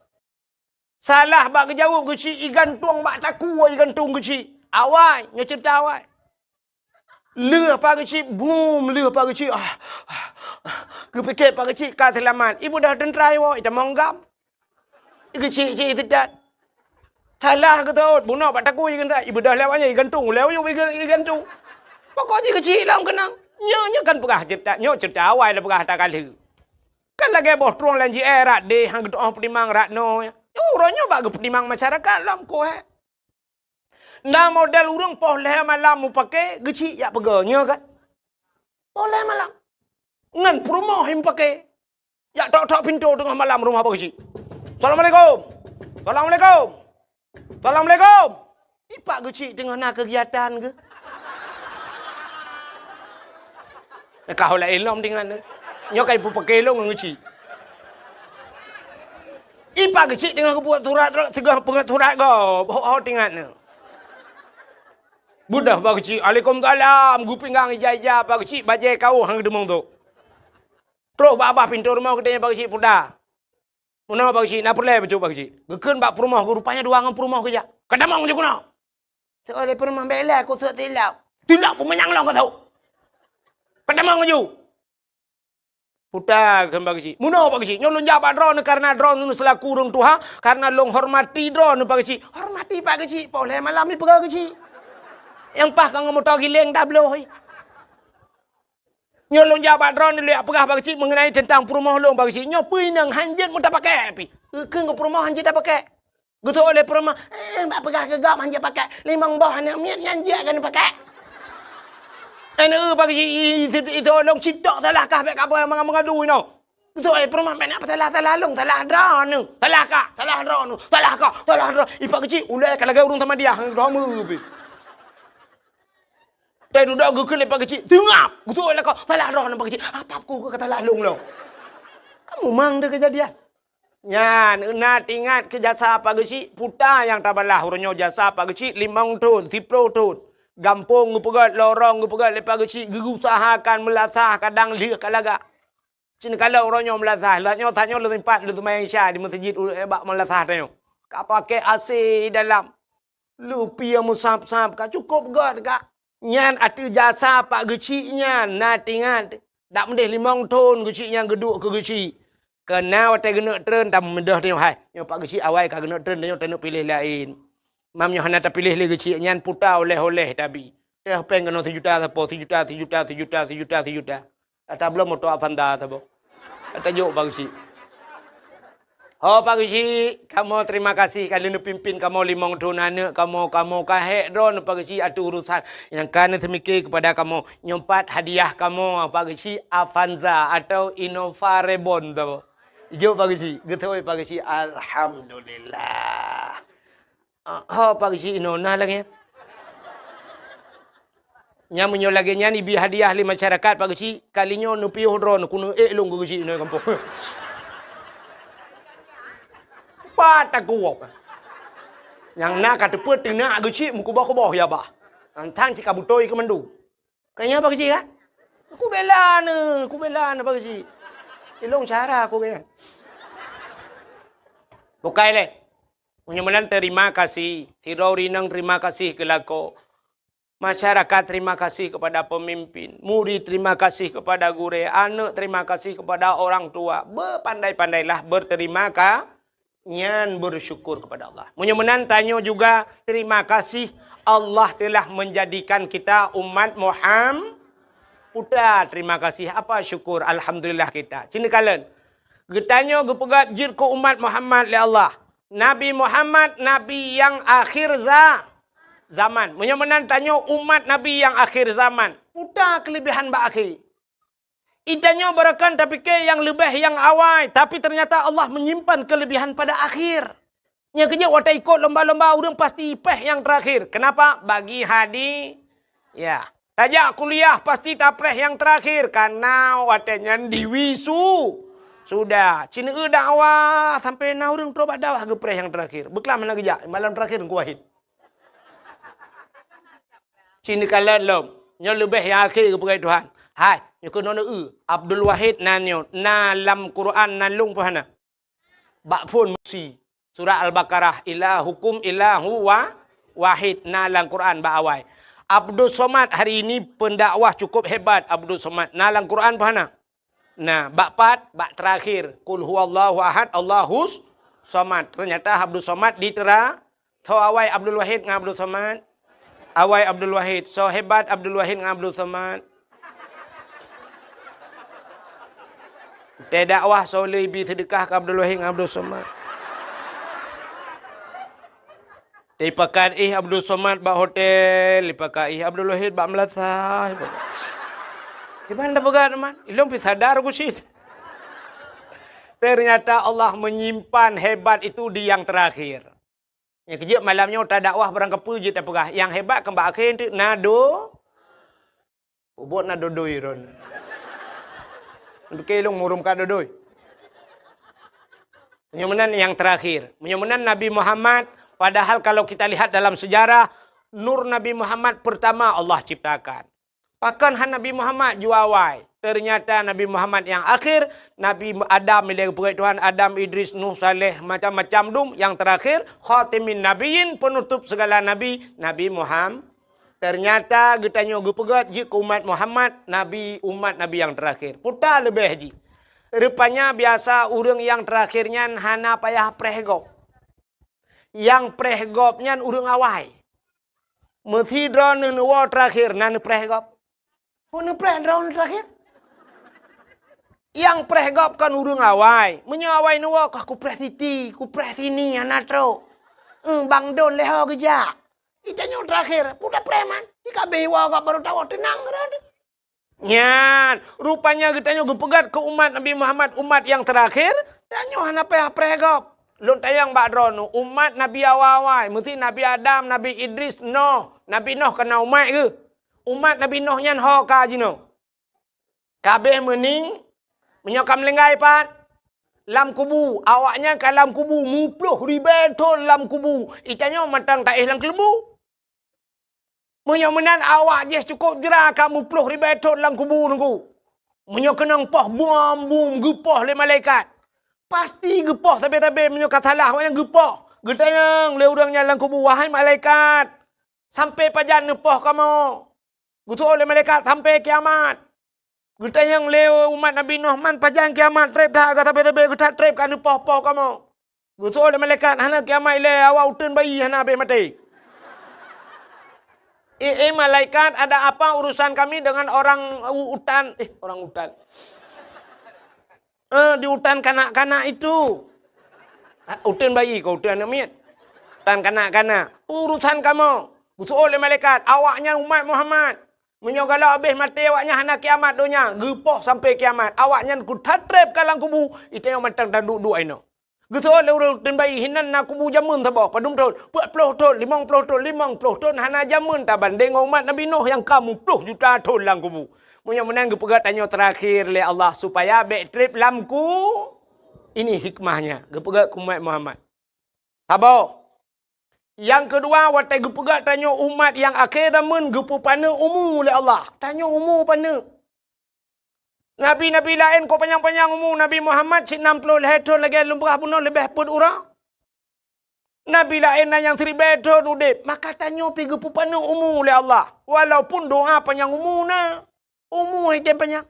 Salah bak geujaweueb geuchik, igantung bak takue, igantung geuchik. Awai, nyoe ceurita awai. Lheueh Pak Geuchik, bum, lheueh Pak Geuchik. Ah, ah, ah. Geupike Pak Geuchik ka seulamat. Ibeudôh teuntra iwoe, itamong gam. Geuchik-chik seudat. Salah geutot, bunoe bak takue igantung. Ibeudôh lewat nyan, igantung. Lewat nyan, iga-, igantung. Pokok jih keuchik lom keunong. Nyoe, nyoe kan peugah ceurita, nyoe ceurita awai lôn peugah ata ka lheueh. Kan lagèe boh trueng lam jiéh rot deh, han geutu'oh peutimang rot noe. Nyoe uroe nyoe bak geupeutimang masyarakat lom, keuh. Na model ureueng poh lhèe malam mupake, geuchik jak peugöt, nyoe kan? Poh lhèe malam. Ngon peurumoh mupake. Jak tok-tok pintoe teungoh malam rumoh Pak Geuchik. "Assalamualaikum. Assalamualaikum. Assalamualaikum." Ipak Geuchik teungoh na keugiatan geuh. Ka ho laén lom tingat nyoe. Nyoe ka ipupake lôn ngon Geuchik. Ipak Geuchik teungoh geubuet surat, teungoh peugöt surat gob. Ho, ho tingat nyoe. Beudôh Pak Geuchik, "Waalaikumsalam." Geupinggang ija-ija Pak Geuchik, bajèe kawöh han geudeungoe tu. Troh bak babah pintoe rumoh geutanyoe Pak Geuchik, "Puta, meunoe Pak Geuchik, na peureulèe bacut Pak Geuchik?" Geukheun bak peurumoh geuh, rupanya dua ngon peurumoh geujak. "Ka tamong ju keunoe." Seuleh peurumoh bèk lé, kuteuek tilok. "Tilok peumanyang lôn kuteuek. Ka tamong ju." "Puta," kheun Pak Geuchik. "Meunoe Pak Geuchik, nyoe lôn jak bak droeneuh karena droeneuh seulaku ureueng tuha, karena lôn hormati droeneuh Pak Geuchik." Hormati Pak Geuchik, poh lhèe malam ipeugah Geuchik. Nyang paih ka ngon moto giléng tabloe. Nyoe lôn jak bak droeneuh lôn jak peugah Pak Geuchik mengenai tentang peurumoh lôn Pak Geuchik. Nyoe peue inong han jeuet meutapakèk pih. Geukheun keu peurumoh han jeuet tapakèk. Geutôh lé peurumoh, "Eh, bak peugah keu gob han jeuet pakèk. Limong boh aneuk miet nyan jeuet keuneuk pakèk." Aneuk Pak Geuchik, i, i, i, itôh lôn citok salah kah bèk ka peue meuga-, meugadu inoe. Geutôh lé peurumoh, "Bèk na peusalah-salah lôn, salah droeneuh. Salah kah, salah droeneuh, salah kah, salah droe." Ipak Geuchik, ulèe ka lagèe ureueng Samadiyah, droe meu pih. Teududoe geukheun lé Pak Geuchik, "Teungab!" Geutôh lé kah, "Salah droeneuh Pak Geuchik." "Apa ku ka salah lôn lom?" Kamu mang deh keujadian. Nyan, na teuingat keu jasa Pak Geuchik, puta nyang tabalah uroe nyoe jasa Pak Geuchik limong thôn, siplôh thôn. Gampông geupeugöt, lorong geupeugöt lé Pak Geuchik, geuusahakan meulasah kadang lheueh ka lagak. Cit neukalon uroe nyoe meulasah, lheueh nyoe tanyoe lôn sempat lôn seumayang Isya di meuseujid u-, bak meulasah tanyoe. Ka pakèk A C dalam. Leupie meusab-sab ka cukôp göt ka. Nyan ateueh jasa Pak Geuchik nyan na teuingat. Dak meudeh limong thôn Geuchik nyan geuduek keu Geuchik. Keu na watèe geuneuk treun tameudôh tanyoe hai. Nyoe Pak Geuchik awai ka geuneuk treun tanyoe taneuk piléh laén. Mam nyoe hana tapiléh lé Geuchik nyan puta oleh-oleh tabi. Teuh péng keunoe sijuta sapo, sijuta, sijuta, sijuta, sijuta, sijuta. Ata bloe moto Avanza saboh. Ata jok Pak Geuchik. Ho Pak Geuchik, kamoe terima kasih ka lheueh neupimpin kamoe limong thôn aneuk kamoe, kamoe ka hék droeneuh Pak Geuchik ateueh urusan nyang ka neuseumiké keupada kamoe. Nyoe pat hadiah kamoe Pak Geuchik Avanza atau Innova Reborn saboh. Jok Pak Geuchik, geutôi Pak Geuchik, alhamdulillah. Ah, ho Pak Geuchik inoe na lagèe nyan. Nyan meunyoe lagèe nyan ibi hadiah lé masyarakat Pak Geuchik, kali nyoe neupiôh droeneuh keuneuk ék lôn keu Geuchik inoe gampông. Pat takue. Nyang na ka teupeu teunak Geuchik meukuboh-kuboh ya bah. Nyan tan cit ka beutôi keu mandum. Ka nyan Pak Geuchik kan? Kubela neuh, kubela neuh Pak Geuchik. Ilong cara aku kan. Bukai lé. Meunyoe meunan terima kasih, sidroe ureueng inong terima kasih keu lakoe. Masyarakat terima kasih kepada pemimpin, murid terima kasih kepada gurèe, aneuk terima kasih kepada orang tua. Bepandai-pandailah berterima ka-, nyan bersyukur kepada Allah. Meunyoe meunan tanyoe juga terima kasih Allah telah menjadikan kita umat Muham-, puta terima kasih, apa syukur, alhamdulillah kita. Cit neukalon. Geutanyoe geupeugöt jeuet keu umat Muhammad lé Allah. Nabi Muhammad, nabi nyang akhir za-, zaman. Meunyoe meunan tanyoe umat nabi nyang akhir zaman, peue keulebihan bak akhé? Geutanyoe barokon tapike nyang leubeh nyang awai, tapi ternyata Allah menyimpan kelebihan pada akhir. Nyang keujeuet watèe ikot lomba-lomba ureueng pasti péh nyang terakhir. Kenapa? Bagi hadi-, ya. Tajak kuliah pasti tapreh nyang terakhir, karena watèe nyan diwisu-, sudah. Cit neueu dakwah, sampai na ureueng trok bak dakwah geupreh nyang terakhir. Beuklam hana geujak, malam terakhir Teungku Wahid. Cit neukalon lom. Nyoe leubeh nyang akhé geupeugah Tuhan. Hai, nyoe keunoe neueu. Abdul Wahid na nyoe, na lam Quran na lôn peue hana? Bak phôn Mursi. Surat Al-Baqarah, "Ilahukum ilahu wa-, wahid," na lam Quran bak awai. Abdus Somad hari ini pendakwah cukup hebat Abdus Somad. Na lam Quran peue hana? Nah, bak pat, bak terakhir, "Qul huwallahu ahad, Allahus somad." Ternyata Abdus Somad di tera-, tho awai Abdul Wahid ngon Abdus Somad. Awai Abdul Wahid, soe hebat Abdul Wahid ngon Abdul Somad? Teudakwah soe le ibi seudeukah keu Abdul Wahid ngon Abdul Somad? Ipakat ih Abdul Somad bak hotel, ipakat ih Abdul Wahid bak meulasah. Iban tapeugah teuma, ilong pi sadar ku sit. Ternyata Allah menyimpan hebat itu di yang terakhir. Nyang keujeuet malam nyoe tadakwah barang kapeue jeuet tapeugah, nyang hebat kan bak akhé teuk na do-, ubot na dodoi ron. Bukée lôn murum ka dodoi. Meunyoe meunan nyang terakhir. Meunyoe meunan Nabi Muhammad, padahal kalau kita lihat dalam sejarah, nur Nabi Muhammad pertama Allah ciptakan. Pakon han Nabi Muhammad jua awai? Ternyata Nabi Muhammad nyang akhir, Nabi Adam ilée geupeugét Tuhan, Adam, Idris, Nuh, Saleh, macam-macam dum, nyang terakhir, khatimin nabiyyin, penutup segala nabi, Nabi Muhammad. Ternyata geutanyoe geupeugét jeuet keu umat Muhammad, nabi, umat nabi nyang terakhir. Peue ta leubeh jih. Rupanya biasa ureuëng nyang terakhir nyan hana payah preh gob. Nyang preh gob nyan ureuëng awai. Meusidroe neuwoe terakhir na neupreh gob. Peue neupreh droeneuh terakhir? Nyang preh gob kan ureuëng awai. Meunyoe awai neuwoe kah kupreh siti, kupreh sini, hana trok. Eh, bang don lé ho geujak. Geutanyoe terakhir, peue tapreh man? Jika beh iwoe gob baru tawoe teunang keudroe. Nyan, rupanya geutanyoe geupeugét keu umat Nabi Muhammad, umat nyang terakhir, tanyoe hana payah preh gob. Lôn tanyong bak droeneuh, umat Nabi awai-awai, meusti Nabi Adam, Nabi Idris, Noh. Nabi Noh kana umat geuh. Umat Nabi Noh nyan ho ka jinoe. Ka abéh meuning, meunyoe ka meulinggai pat, lam kubu, awaknyan ka lam kubu, muploh ribée thon lam kubu. Geutanyoe mantong taéh lam keuleumbu. Meunyoe meunan awak jih cukôp jra ka muploh ribée thon lam kubu Teungku. Meunyoe keunong poh bom-bom geupoh lé malaikat, pasti geupoh sabe-sabe meunyoe ka salah awaknyan geupoh. Geutanyong lé ureuëng nyan lam kubu, "Wahai malaikat, sampoe pajan neupoh kamoe?" Geuseuôt lé malaikat, "Sampoe kiamat." Geutanyong lé umat Nabi Noh, "Man pajan kiamat treb that, ka sabe-sabe geutat treb ka neupoh-poh kamoe?" Geuseuôt lé malaikat, "Hana kiamat ilée, awak uteuen bayi hana abéh maté." "Eh, eh, malaikat, ada apa urusan kami dengan orang u-, utan?" Eh, orang utan. Eh, di utan kanak-kanak itu. Ah, uteuen bayi kah, uteuen aneuëk miet? Utan kanak-kanak. Urusan kamoe. Geuseuôt lé malaikat, awaknyan umat Muhammad. Meunyoe galak abéh maté awaknyan hana kiamat donya, geupoh sampoe kiamat. Awaknyan kuthat treb ka lam kubu, geutanyoe mantong taduek-duek inoe. Geuseuôt lé ureuëng uteuen bayi, hinan na kubu jameun saboh, padum thon, peuet ploh thon, limong ploh thon, limong ploh thon hana jameun tabandéng ngon umat Nabi Noh nyang ka muploh juta thon lam kubu. Meunyoe meunan geupeugét tanyoe terakhir lé Allah supaya bék treb lam ku-, ini hikmahnya, geupeugét keu umat Muhammad. Saboh. Nyang keudua, watée geupeugét tanyoe umat nyang akhé zaman geupeupaneuk umu lé Allah. Tanyoe umu paneuk. Nabi-nabi laén kok panyang-panyang umu, Nabi Muhammad cit nam ploh lhée thon lagée lôn peugah bunoe leubeh peuet uroe. Nabi laén na nyang siribée thon udeb, maka tanyoe pih geupeupaneuk umu lé Allah. Walaupun doá panyang umu na, umu hana tem panyang.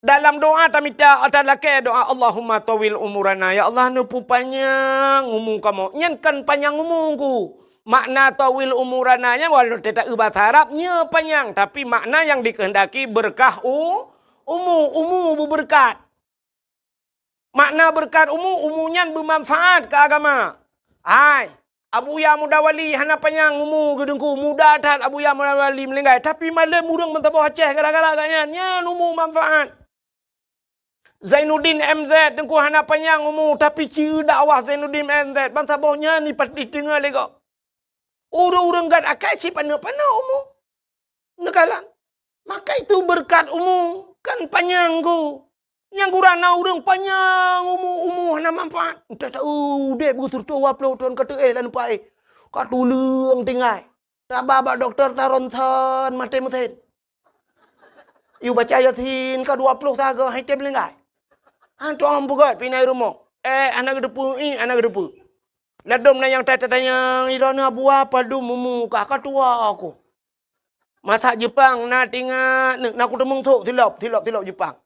Dalam doá tamita, ata lakée doá, "Allahumma tawwil umurana," ya Allah, neupeupanyang umu kamoe. Nyan kan panyang umu ku. Makna tawwil umurana nyan walau teuta eu basa Arab, nyoe panyang, tapi makna nyang dikehendaki beureukat u-, umu, umu beubeureukat. Makna beureukat umu, umu nyan beumanfaat keu agama. Hai, Abuya Muda Wali hana panyang umu geuh Teungku, muda that Abuya Muda Wali meulinggai, tapi malem ureuëng meusaboh Aceh gara-gara gobnyan, nyan umu manfaat. Zainuddin M Z Teungku hana panyang umu, tapi ci dakwah Zainuddin M Z, bansaboh nyan ipat-, iteungoh lé gob. Ureuëng-ureuëng gét akai cit paneuk-paneuk umu. Neukalon. Maka itu beureukat umu, kan panyang ku. Nyang gura na ureuëng panyang umu, umu hana manfaat. Entah tahu udeb beutôi dua ploh thon ka teuéh lam paéh. Ka tuleueng tinggai. Taba bak dokto taronson maté meusen. Yue baca Yasin ka dua ploh sagoe hai tem linggai. Hantom peugét pinai rumoh. Eh, hana geuteupeue, ih, hana geuteupeue. Ladom na nyang tatanyong, "Droeneuh Abuya padum umu kah, ka tuha ku." Masa Jepang na tingat, na kuteumeung sôk silop, silop, silop Jepang.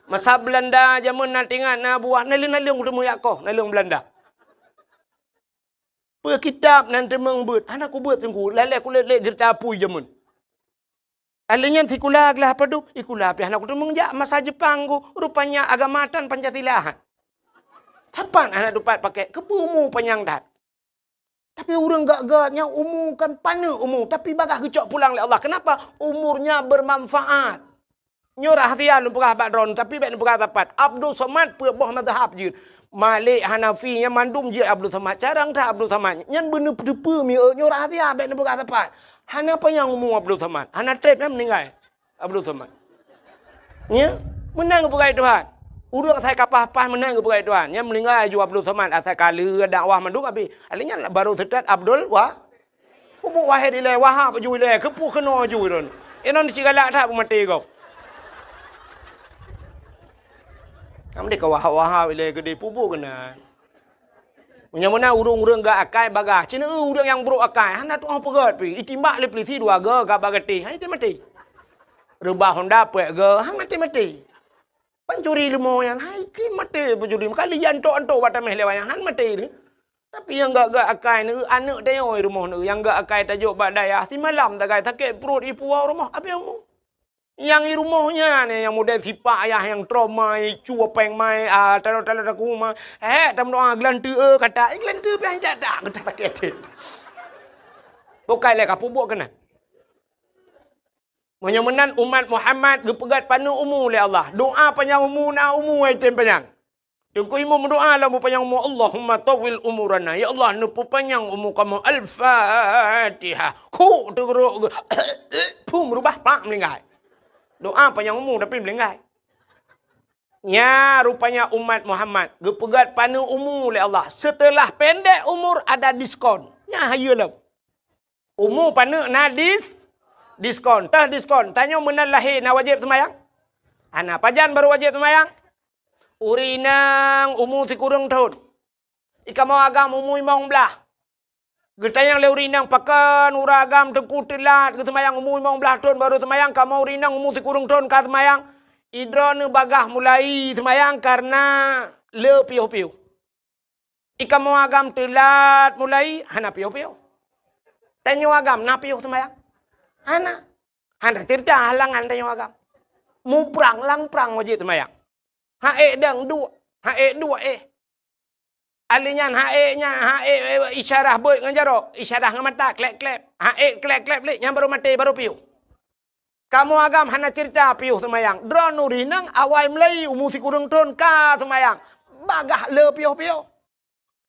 Masa Beulanda jameun na tingat, na Abuya, naleueng-naleueng kuteumeung jak koh, naleueng Beulanda. Peue kitab nan teumeung beuet, hana kubeuet teungku, lalée kulét-lét geurita apui jameun. Alèh nyan sikula glah padub, sikula pih hana kuteumeung jak masa Jepang ku, rupanya agama tan Pancasila. Sapat hana tupat pakai, keupeue umu panyang that. Tapi ureuëng gak-gak nyang umu kan paneuk umu, tapi bagaih geucok pulang lé Allah. Kenapa? Umurnya bermanfaat. Nyoe rahsia lôn peugah bak droeneuh, tapi bék neupeugah sapat. Abdul Somad peuet boh mazhab jeuet. Malik, Hanafi, nyan mandum jeuet Abdul Somad. Carông that Abdul Somad. Nyan beuneuteupeu mieu nyoe rahsia bék neupeugah sapat. Hana panyang umu Abdul Somad. Hana trép nyan meuninggai Abdul Somad. Nya, meunan geupeugah Tuhan. Ureuëng asai ka paih-paih meunan geupeugah Tuhan. Nyan meuninggai aju Abdul Somad asai ka lheueh dakwah mandum abéh. Alèh nyan baru seutôt Abdul Wa-, Peubuet Wahid ilèe, Wahab ju ilèe, keupeue keunoe ju droen. Inong cit galak that peumaté gob. Nyang deh ka Wahab-Wahab ilèe keudeh, peubuet keunan. Meunyoe meunan ureuëng-ureuëng gak akai bagaih, cit na ureuëng nyang brok akai, hana tu'oh peugét pih, itimbak lé peulisi dua goe gak bak gatéh, hai maté. Reubah honda peuet goe, hai maté-maté. Pancuri leumo nyan, hai maté pancuri, meukalia antok-antok bak taméh lé wayang, hai maté. Tapi nyang gak-gak akai neu, aneuëk tanyoe rumoh neu, nyang gak akai tajok bak dayah, simalam tagai sakét pruet ipuwoe rumoh, abéh umu. Nyang i rumoh nyan, nyang model sipak ayah nyang trauma, icu péng mai, ah, talo-talo taku ma. Hék, tameudoa geulanteue, eh, kata, eh, geulanteue pih hanjat dak, geutah sakét até. Bukai lé ka peubuet keunan. Meunyoe meunan umat Muhammad geupeugét paneuk umu lé Allah. Doa panyang umu na umu ai tem panyang. Teungku Imum meudoa lam peupanyang umu, "Allahumma tawwil umurana." Ya Allah, neupeupanyang umu kamoe. Al-Fatihah. Khuk teugeurok geu-, phum reubah, pak, meulinggai. Doa panyang umu tapi meulinggai. Nya rupanya umat Muhammad geupeugét paneuk umu lé Allah. Setelah pendek umur ada diskon. Nya hayeue lom. Umu paneuk na dis-, diskon. Teuh diskon. Tanyoe meunan lahé na wajéb seumayang? Hana. Pajan barô wajéb seumayang? Ureuëng inong umu sikureueng thon. I kamoe agam umu limong blaih. Geutanyong lé ureuëng inong pakon ureuëng agam teungku teulat geuseumayang umu limong blaih thon barô seumayang, kamoe ureuëng inong umu sikureueng thon ka seumayang. I droeneuh bagaih mulai seumayang kareuna le piôh-piôh. I kamoe agam teulat mulai hana piôh-piôh. Tanyoe agam na piôh seumayang? Hana. Hana ceurita halangan tanyoe agam. Muprang lam prang wajéb seumayang. Ha'ék dang duek, ha'ék duek éh. Alèh nyan ha'ék nyan, ha'ék, eh, isyarah beuet ngon jaroe, isyarah ngon mata, klép-klép. Ha'ék klép-klép lé, nyan barô maté, barô piôh. Kamoe agam hana ceurita piôh seumayang. Droeneuh ureuëng inong awai mulai umu sikureueng thon ka seumayang. Bagaih le piôh-piôh.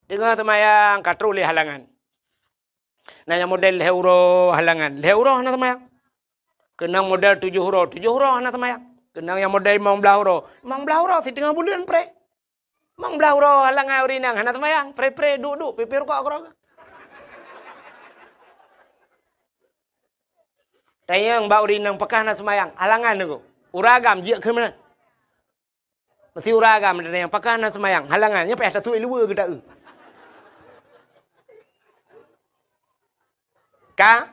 Teungoh seumayang ka troh lé halangan. Na nyang model lhèe uroe halangan, lhèe uroe hana seumayang. Keunong model tujoh uroe, tujoh uroe hana seumayang. Keunong nyang model limong blaih uroe, limong blaih uroe siteungoh buleuen pré. Limong blaih uroe halangan ureuëng inong hana seumayang, pré-pré duek-duek, pipée rukok keudroe. Tanyong bak ureuëng inong pakon hana seumayang, halangan teungku. Ureuëng agam jeuet keu meunan. Meusti ureuëng agam tanyong pakon hana seumayang, halangan, nyan payah tatuek luweue geuta-eu. Ka?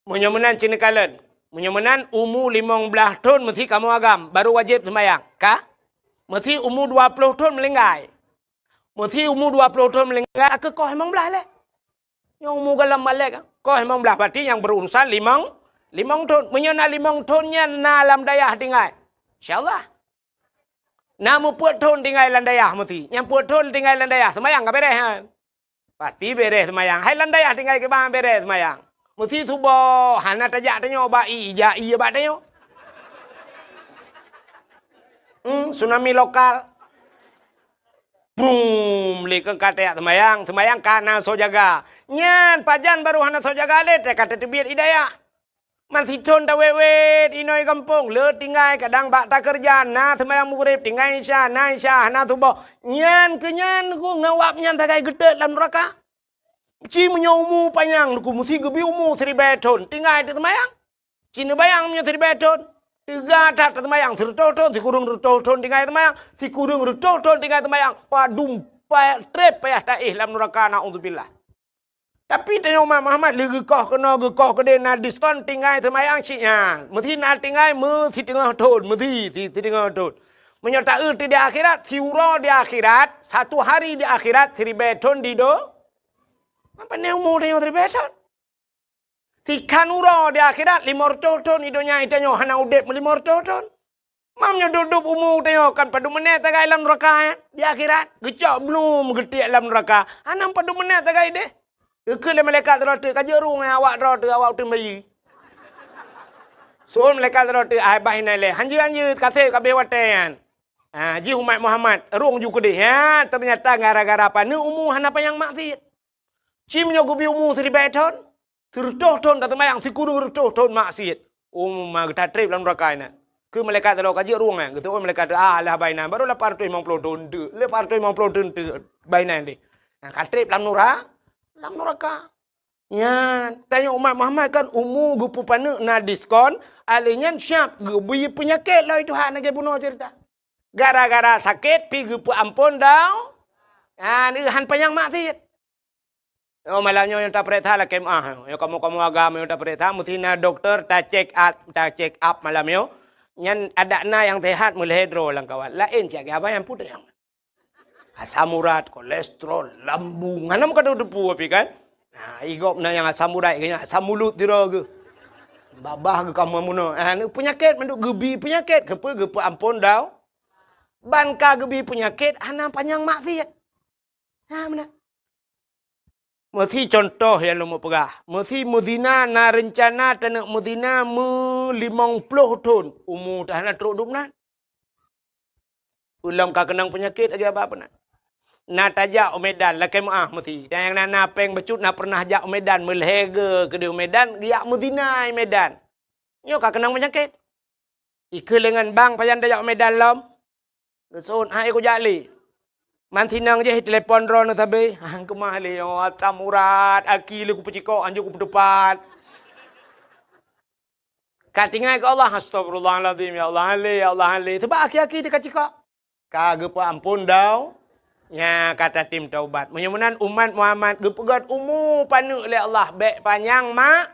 Meunyoe meunan cit neukalon. Meunyoe meunan umu limong blaih thon meusti kamoe agam, barô wajéb seumayang. Ka? Meusti umu dua ploh thon meulinggai. Meusti umu dua ploh thon meulinggai, ka koh limong blaih lé. Nyang umu goh lom balek, koh limong blaih, berarti nyang berurusan limong, limong thon. Meunyoe na limong thon nyan na lam dayah tinggai. Insya Allah. Na meupeuet thon tinggai lam dayah meusti. Nyang peuet thon tinggai lam dayah, seumayang ka beres nyan. Pasti beres seumayang. Hai lam dayah tinggai kiban beres seumayang. Meusti suboh, hana tajak tanyoe bak ie, jak ie bak tanyoe. Hmm, tsunami lokal. Prum, lé keu ka tajak seumayang, seumayang ka na soe jaga. Nyan pajan barô hana soe jaga lé, teuka tateubiet i dayah. Man sithon tawét-wét inoe gampông, le tinggai kadang bak takeureuja, na seumayang Maghrib, tinggai Isya, na Isya, hana suboh. Nyan keu nyan ku ngawab nyan sagai geutot lam nuraka. Ci meunyoe umu panyang ku meusti geubri umu siribèe thon, tinggai teuseumayang. Ci neubayang meunyoe siribèe thon, teuga that teuseumayang, sireutôh thon, sikureueng reutôh thon tinggai seumayang, sikureueng reutôh thon tinggai seumayang, padum pa-, trép payah taéh lam nuraka, naudzubillah. Tapi tanyoe umat Muhammad lé geukoh keunoe, geukoh keudeh na diskon tinggai seumayang cit nyan. Meusti na tinggai meusiteungoh thon, meusti si-, siteungoh thon. Meunyoe taeu di akhirat, siuroe di akhirat, satu hari di akhirat, siribèe thon di do-, Pane umu tanyoe siribèe thon? Sikhan uroe di akhirat, limong reutôh thon, di donya tanyoe hana udép meulimong reutôh thon. Mam nyoe dub-dub umu tanyoe kan padum meunan tagai lam neuraka, eh? Di akhirat, geucok blum geutiek lam neuraka. Hana padum meunan tagai deh. Geukheun lé malaikat droe teuk, "Ka jeuet rueng, eh, awak droe teuk, awak uteuen bayeue." Seuôt malaikat droe teuk, "Ai, bah inan lé. Hanjeuet-hanjeuet, ka sép ka abéh watèe nyan." Ha, jih umat Muhammad, rueng ju keudeh. Ha, teunyata gara-gara paneuk umu hana panyang maksiet. Ci meunyoe geubi umu siribèe thon, sireutôh thon taseumayang, sikureueng reutôh thon maksiet, umu ma geutatreb lam neuraka inan. Keu malaikat teuh ka jeuet rueng, eh, geuseuôt malaikat teuh, "Ah, alah bah inan, barô lapan reutôh limong ploh thon teuk, lapan reutôh limong ploh thon teuk bah inan deh." Nah, ka treb lam nura-, lam neuraka. Nyan, tanyoe umat Muhammad kan umu geupeupaneuk na diskon, alèh nyan siap geubi peunyakét lom Tuhan lagèe bunoe ceurita. Gara-gara sakét pih geupeuamphon dau-, nyan, han panyang maksiet. Oh, malam nyoe nyang tapareksa lakèe meu'ah. Nyoe kamoe-kamoe agam nyang tapareksa, meusti na dokto ta-check up, ta-check up malam nyoe. Nyan adak na nyang sehat meulhèe droe lam kawan. Laén cit agam nyang putôh nyang. Asam urat, kolesterol, lambung. Hana meukateupeu pih kan? Nah, i gob na nyang asam urat, nyang asam mulut sidroe geuh. Babah geuh kamoe bunoe. Ah, ni peunyakét mandum geubi peunyakét. Keupeue geupeuamphon dau-, ban ka geubi peunyakét, hana panyang maksiet. Ha, meunan. Meusi contoh nyang lôn peugah. Meusi meuzina na reuncana taneuk meuzina meulimong ploh thon, umu teuh hana trok dum nan. Ulôn ka keunong peunyakét lagèe abah peunan. Na tajak u Medan, lakèe meu'ah meusi. Dan nyang na, na péng bacut na pernah jak u Medan, meulhèe geu keudeh u Medan, geujak meuzina i Medan. Nyoe ka keunong peunyakét. Ikheun lé ngon bang pajan tajak u Medan lom. Geuseuôt, "Hai, kujak lé." Man sinong jih telepon droeneuh sabe. "Han keumah lé, oh, asam urat, aki lé kupeucikok, hanjeuet kupeuteupat." Ka tinggai keu Allah, "Astagfirullahalazim, ya Allah, han lé, ya Allah, han lé." Sabab aki-aki teuh ka cikok. Ka geupeuamphon dau-, nya ka tatem taubat. Meunyoe meunan umat Muhammad geupeugöt umu paneuk lé Allah, bèk panyang mak-,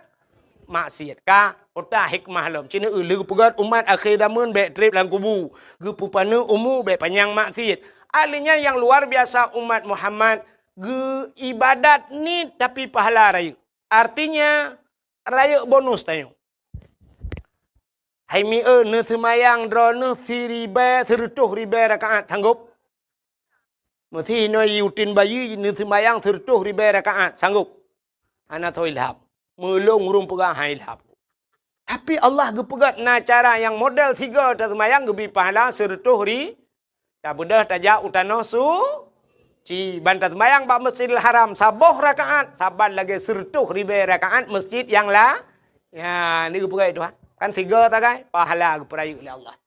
maksiet. Ka, peue hikmah lom. Ci neu lheueh geupeugöt umat akhé zameun bèk treb lam kubu. Geupeupaneuk umu bèk panyang maksiet. Artinya nyang luar biasa umat Muhammad geu-, ibadat niet tapi pahala rayeuk. Artinya, rayeuk bonus tanyoe. Hai mieu, neuseumayang droeneuh siribèe, sireutôh ribèe rakaat, sanggop? Meusi inoe uteuen bayeue neuseumayang sireutôh ribèe rakaat, sanggop? Hana soe ilham. Meulôn ureueng peugah han ilham. Tapi Allah geupeugöt na cara nyang model sigoe taseumayang geubi pahala sireutôh ri-, Tabeudôh tajak u tanoh suci, ban taseumayang bak Masjidil Haram saboh rakaat, saban lagèe sireutôh ribèe rakaat masjid nyang la-, nya, ni geupeugah Tuhan. Kan sigoe sagai, pahala geupeurayeuk lé Allah.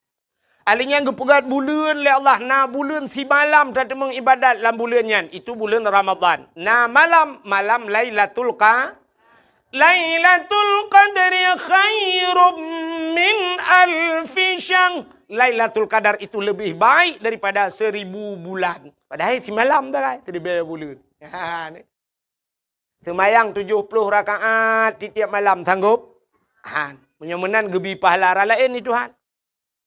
Alèh nyan geupeugöt buleuen lé Allah, na buleuen simalam tateumeung ibadat lam buleuen nyan, itu buleuen Ramadhan. Na malam, malam Lailatul Qa-, Lailatul Qadri khairum min alfi syahr. Lailatul Qadar itu lebih baik daripada seribu bulan. Padahai simalam sagai, siribèe buleuen. Ha, ni. Seumayang tujoh ploh rakaat tiep-tiep malam, sanggop? Han. Meunyoe meunan geubi pahala raya laén di Tuhan.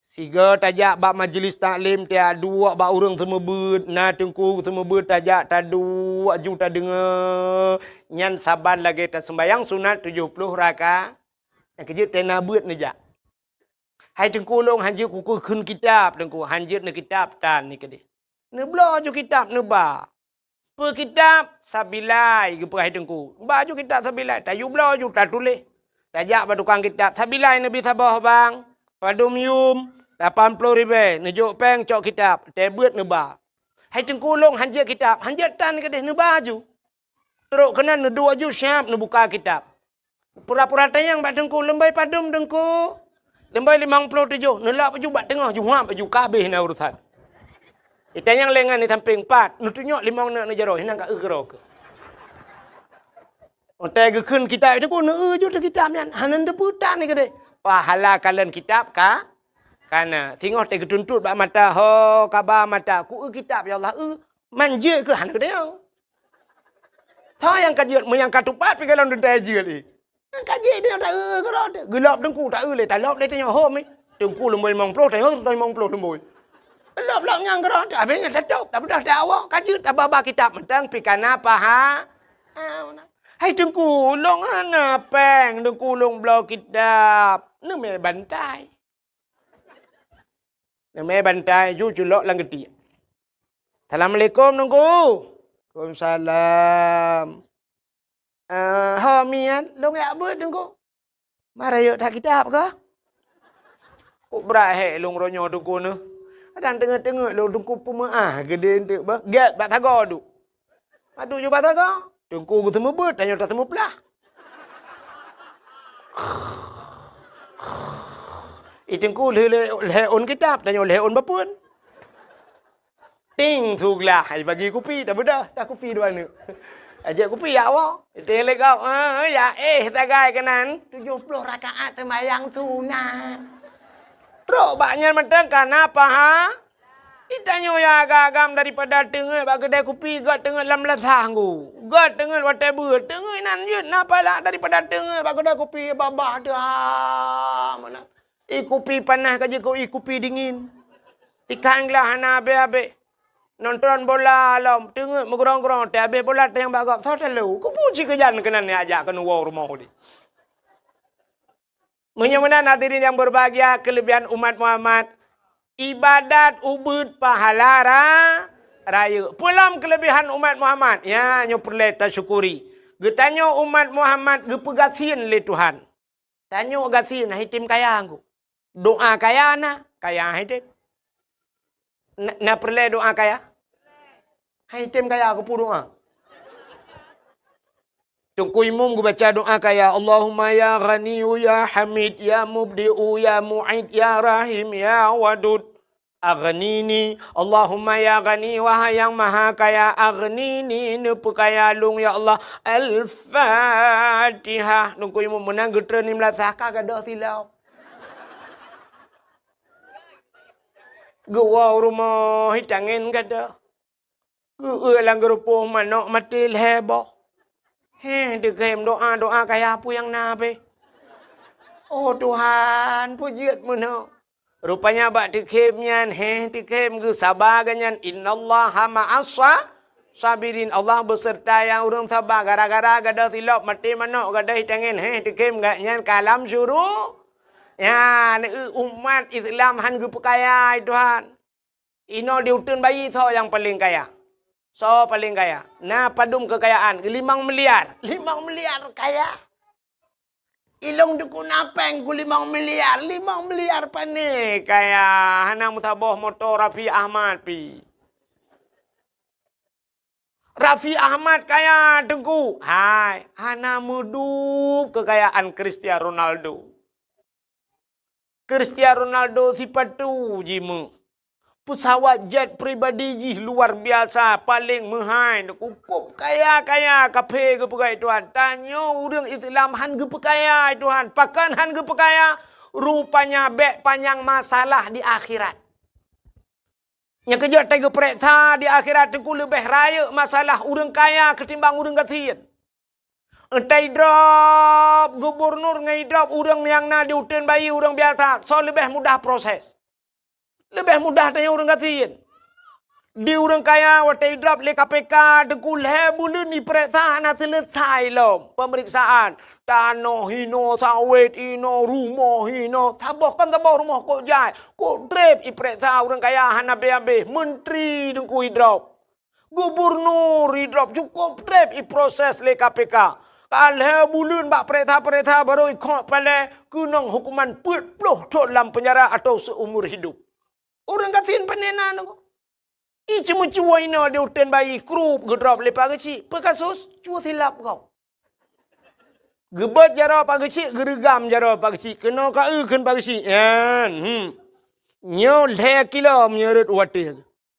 Sigoe tajak bak majlis taklim, taduek bak ureueng seumeubeuet, na teungku seumeubeuet tajak taduek aju tadeungoe, nyan saban lagèe taseumayang sunat tujoh ploh raka-, nyang keujeuet tena beuet neujak. Hai teungku, lôn hanjeuet kukheun kitab, teungku, hanjeuet neukitab tan ni keudeh. Neubloe aju kitab neuba. Peue kitab? Sabilai, geupeugah teungku. Ba aju kitab Sabilai, tayue bloe aju tatuléh. Tajak bak tukang kitab, "Sabilai neubi saboh bang, padum yum, lapan ploh ribèe, neujok péng cok kitab, teuh beuet neuba." "Hai teungku, lôn hanjeuet kitab." "Hanjeuet tan keudeh, neuba aju." Trok keunan neuduek aju siab neubuka kitab. Pura-pura tanyong bak teungku, "Leubeh padum teungku?" "Leubeh limong ploh tujoh." Neulap aju bak teungoh, jihab aju, ka habéh na urusan. Itanyong lé ngon di sampéng, "Pat?" Neutunyok limong neuk neujaroe, hinan ka eu keudroe keuh. Watèe geukheun kitab teungku, neueu aju teuh kitab nyan, hana neuteupeue tan keudeh. Pahala kalon kitab ka, kana. Singoh teuh geutuntot bak mata, ho, kaba mata, "Kueu kitab, ya Allah, eu." Man jeuet keuh hana geutanyong. Soe nyang ka jeuet, meunyo nyang ka tupat pih golom teuntèe jeuet lé. Nyang ka jeuet nyoe taeu keudroe teuh. Geulop teungku taeu lé, talop lé tanyoe hom nyoe. Teungku leubeh limong ploh, tanyoe limong ploh leubeh. Lop-lop nyang keudroe teuh, habéh nyan tatôb, tabeudôh teuh awak, ka jeuet tababa kitab mantong pih kana paha-, Ah, meunan. "Hai Teungku, ulôn hana péng, Teungku, ulôn bloe kitab." Neumè bantai. Neumè bantai, ju culok lam geutiek. "Assalamualaikum, Teungku." "Waalaikumsalam." "Eh, ho miet, lôn jak beuet, Teungku." "Mara yôk that kitab kah?" "Kok brat hék lôn uroe nyoe, Teungku, neuh. Kadang teungeut-teungeut lôn, Teungku, peumeu'ah geudeh eunteuk beuh. Gèt bak sagoe duek." Padub ju bak sagoe. Teungku geuseumeubeuet, tanyoe taseumeuplah. I Teungku lheueh lhèe ôn kitab, tanyoe lhèe ôn bapeuen. Ting, su glah, ai bagi kupi, tabeudôh, dah kupi dua neuk. Ajak kupi, ya Allah. Ting lé gob, eh, ya, eh, sagai keunan. Tujoh ploh rakaat seumayang sunat. Trok bak nyan mantong ka na paha. Itanyoe ya agam-agam daripada teungeut bak keudè kupi, göt teungeut lam meunasah nggu. Göt teungeut watèe beuet, teungeut inan jeuet na pahala daripada teungeut bak keudè kupi babah teuh ha meunan. I kupi panas ka jikôt i kupi dingin. Ikan glah hana abéh-abéh. Nonton bola lom, teungeut meugrong-grong, teuh abéh bola teuh nyang bak gob, soe talo. Kupu cit keujan keunan jak keunoe woe rumoh udép. Meunyoe meunan hadirin yang berbahagia, kelebihan umat Muhammad, ibadat ubeuet pahala ra-, rayeuk. Peue lom kelebihan umat Muhammad? Ya, nyoe peureulèe tasyukuri. Geutanyoe umat Muhammad geupeugasien lé Tuhan. Tanyoe gasien, han item kaya ngku. Doa kaya na, kaya han item. Na, na peureulèe doa kaya? Han item kaya, keupeue doa? Teungku Imum geubaca doa kaya, "Allahumma ya Ghaniyyu ya Hamid, ya Mubdi'u ya Mu'id, ya Rahim ya Wadud." Aghnini, Allahumma ya Ghani, wahai Nyang Maha Kaya, aghnini, neupeukaya lôn, ya Allah. Al-Fatihah. Teungku Imum meunan geutreun di meulasah ka gadôh silop. Geuwoe u rumoh, itangen gadôh. Geueu lam geurupoh manok maté lhèe boh. Heh, teukhém doa-doa kaya peue nyang na beh. Oh Tuhan, peue jeuet meunoe. Rupanya bak teukhém nyan, heh, teukhém geusaba geuh nyan, "Innallaha ma'as sa-, sabirin." Allah beuseurta nyang ureueng saba. Gara-gara gadôh silop maté manok gadôh itangen, heh, teukhém geuh nyan ka lam syuru-, nyan, eu, umat Islam han geupeukaya, hai Tuhan. Inoe di uteuen bayi soe nyang paleng kaya? Soe paleng kaya? Na padum keukayaan? Limong miliar. Limong miliar kaya. Ilôn dukun apeng ku limong miliar. Limong miliar pane kaya. Hana meusaboh moto Raffi Ahmad pi. Raffi Ahmad kaya, Teungku. Hai, hana meudub keukayaan Cristiano Ronaldo. Cristiano Ronaldo sipatu jimeuh. Peusawat jet pribadi jih luar biasa, paleng meuhai. Cukup kaya-kaya, kaphé geupeugah Tuhan. Tanyoe ureueng Islam han geupeukaya Tuhan. Pakon han geupeukaya? Rupanya bèk panyang masalah di akhirat. Nyang keujeuet tageupareksa di akhirat teungku leubeh rayeuk masalah ureueng kaya keutimbang ureueng gasien. Entah idrop gubernur ngon idrop ureueng nyang na di uteuen bayi ureueng biasa, soe leubeh mudah proses? Leubeh mudah tanyoe ureueng gasien. Di ureueng kaya watèe idrop lé K P K teungku lhèe buleuen ipareksa hana seuleusoe lom peumeriksaan. Tanoh hinoe, sawét hinoe, rumoh hinoe. Saboh kon saboh rumoh kok jai. Kok trép ipareksa ureueng kaya hana abéh-abéh. Menteri teungku idrop. Gubernur idrop cukup trép iproses lé K P K. Ka lhèe buleuen bak pareksa-pareksa barô ikhot palèe keunong hukuman peuet ploh thon lam penjara atau seumur hidup. Ureueng gasien pane na teungku. I ceumeucue inoe di uteuen bayi krup geudrop lé Pak Geuchik. Peue kasus? Cue silop gob. Geubeuet jaroe Pak Geuchik, geureugam jaroe Pak Geuchik. Keunoe ka eu kheun Pak Geuchik. Nyan, hmm. Nyoe lhèe kilo meunyoe rhot u watèe.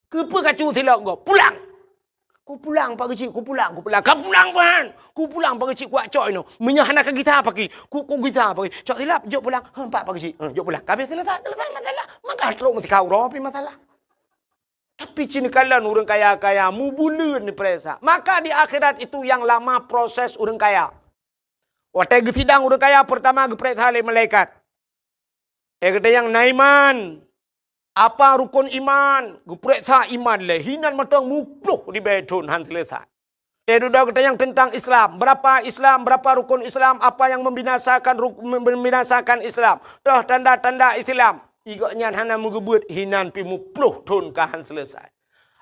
Keupeue kacue silop gob? Pulang! Kupulang Pak Geuchik, kupulang, kupulang. Ka pulang, Pak! Kupulang Pak Geuchik, kucok inoe. Meunyoe hana kagisa paki, ku, kugisa paki. Cok silop, jok pulang. Heuh, Pak, Pak Geuchik. Heuh, jok pulang. Ka abéh seuleusoe, seuleusoe masalah. Maka trok meutika uroe pih masalah. Tapi cit neukalon ureueng kaya-kaya mubuleuen neupareksa. Maka di akhirat itu yang lama proses ureueng kaya. Watèe geusidang ureueng kaya, peurtama geupareksa lé malaikat. Watèe geutanyong na iman, apa rukon iman, geupareksa iman lé, hinan mantong muplôh ribèe thon han seuleusoe. Teududoe geutanyoe teuntang Islam. Berapa Islam, berapa rukun Islam, apa yang membinasakan ruk-, membinasakan Islam. Toh tanda-tanda Islam. Igok nyan hana meugeubeuet hinan pi muploh thon ka han seuleusai.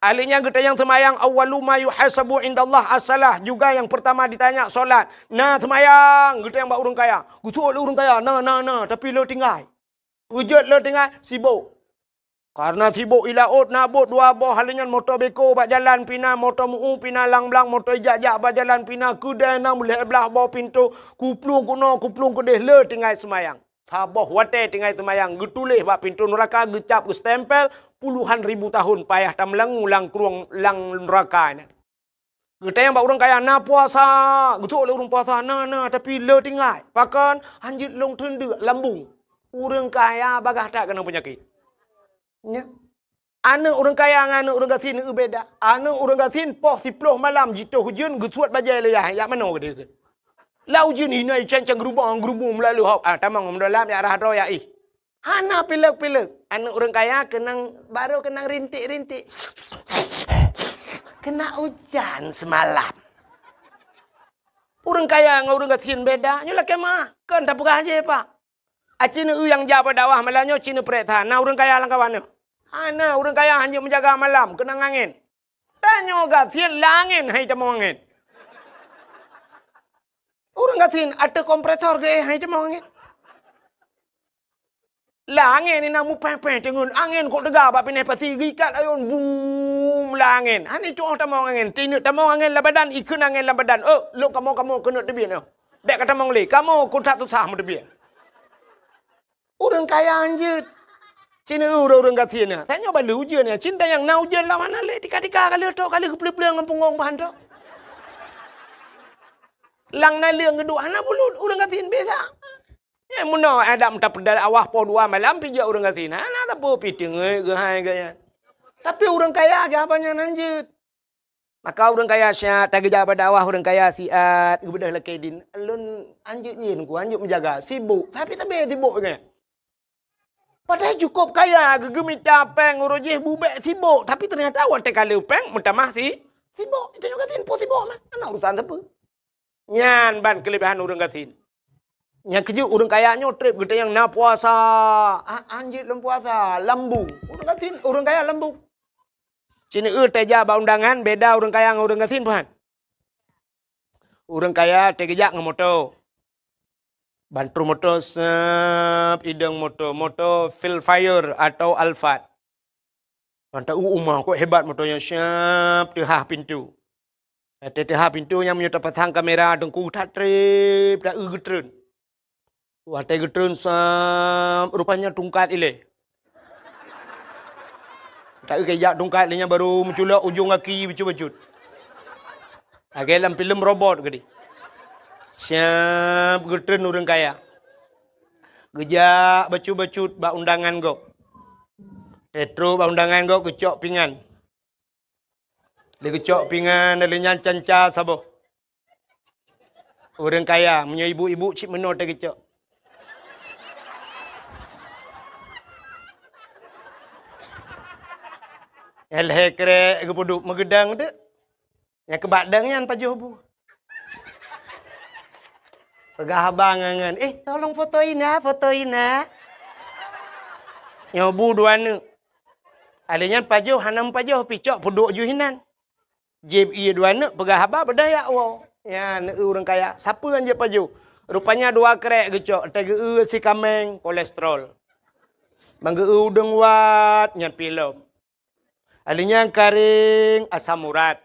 Ahli nyan geutanyong seumayang, awwalu ma yuhasabu indallah as-salah. Juga yang pertama ditanya solat. Na seumayang, geutanyong bak ureuëng kaya. Geutuok lé ureuëng kaya, na, na, na, tapi le tinggai. Peujeuet le tinggai, sibok. Karena sibok i laôt na bot dua boh, ahli nyan moto beko bak jalan pina, moto meu pina lang-blang, moto ijak-jak bak jalan pina, keudai na meulhèe blaih boh pintoe, kuplueng keunoe, kuplueng keudeh, le tinggai seumayang. Saboh watèe tinggai seumayang, geutuléh bak pintoe nuraka, geucap, geustempel, puluhan ribu tahun payah tameulangue lam krueng lam nuraka nyan. Geutanyong bak ureuëng kaya, na puasa? Geutuok lé ureuëng puasa, na, na, tapi le tinggai. Pakon? Hanjeuet lôn teundeuk lambung. Ureuëng kaya bagaih that keunong peunyakét. Nya. Aneuëk ureuëng kaya ngon aneuëk ureuëng gasien beda. Aneuëk ureuëng gasien poh siploh malam jitoh ujeuen geusuet bajèe lé yah, jak manoe keudeh. Lam ujeuen hina icang-cang geurubong-geurubong meulalu hok. Ah, tamong meudôlam jak rhah droe jak ih. Hana pilek-pilek. Aneuëk ureuëng kaya keunong, baru keunong rintik-rintik. Kena ujan semalam. Ureuëng kaya ngon ureuëng gasien beda. Nyoe lakèe meu'ah. Kon tapeugah jih, Pak. Aci neueu nyang jak bak dakwah malam nyoe ci neupreh that. Na ureuëng kaya lam kawan nyoe? Hana, ureuëng kaya hanjeuet meujaga malam, keunong angén. Tanyoe gasien lam angén hai tamong angén. Ureuëng gasien ateueh kompresor geuéh hai tamong angén. Lam angén inan mupéh-péh teungeut angén kok teuga bak pinèh pasi geuikat ayôn bum lam angén. Hana tuoh tamong angén, tineuk tamong angén lam badan, ikheun angén lam badan. Oh, lôn kamoe-kamoe keuneuk teubiet nyoe. Bèk ka tamong lé, kamoe kok that susah meuteubiet. Ureuëng kaya hanjeuet. Ci neueu ureuëng gasien nyan. Tanyoe bak lheueh ujeuen nyan. Ci neutanyong na ujeuen lam hana lé, tika-tika ka lheueh trok, ka lheueh geupleueng-pleueng ngon punggong bahan trok. Lam naleueng geuduek hana bulut, ureuëng gasien biasa. Eh, meunoe adak meuta peudal awah poh dua malam pih jak ureuëng gasien. Hana sapeue pih teungeut geuhai geuh nyan. Tapi ureuëng kaya kiban nyan hanjeuet. Maka ureuëng kaya siat, tageujak bak dakwah ureuëng kaya siat, geubeudôh lakèe dien. Lôn hanjeuet nyan ku, hanjeuet meujaga, sibok. Tapi tabé sibok nyan. Padahai cukôp kaya, geugeumita péng uroe jih bubèe sibok, tapi teunyata watèe ka le péng meutamah si, sibok. Tanyoe gasien peue sibok mah, hana urusan sapeue. Nyan ban keuleubehan ureuëng gasien. Nyang keujeuet ureuëng kaya nyoe trép geutanyong na puasa. Ah, hanjeuet lôn puasa, lambung. Ureuëng gasien, ureuëng kaya lambung. Ci neueu tajak bak undangan beda ureuëng kaya ngon ureuëng gasien, Tuhan. Ureuëng kaya tageujak ngon moto. Bantu moto sab idong moto, moto Vellfire atau Alphard. Mantap, uh, uma kok hebat moto nyan, siap teuhah pintu. Watèe teuhah pintu nyan meunyoe tapasang kamera teungku that trép, taeu geutreun. Watèe geutreun sab, rupanya tungkat ilèe. Taeu keu jak tungkat lé nyan baru meuculok ujong gaki bacut-bacut. Lagèe lam filem robot keudeh. Siap geutreun ureuëng kaya. Geujak bacut-bacut bak undangan gob. Trép trok bak undangan gob geucok pingan. Lé geucok pingan, lé nyan canca saboh. Ureuëng kaya, meunyoe ibu-ibu cit meunoe teuh geucok. Lhèe krek geupeuduek meugeudong teuk. Nyang keubak dong nyan pajoh bu. Peugah abang ngon, "Eh, tolong foto ina, foto ina." Nyoe bu dua neuk. Alèh nyan pajoh hana meupajoh pih cok peuduek ju hinan. Jieb ie dua neuk peugah haba beudaya woe. Nyan neueu ureuëng kaya, sapeue nyang jieb pajoh? Rupanya dua krek geucok, teuh geueu si kaméng kolesterol. Ban geueu udeueng wat nyan pih lom. Alèh nyan karéng asam urat.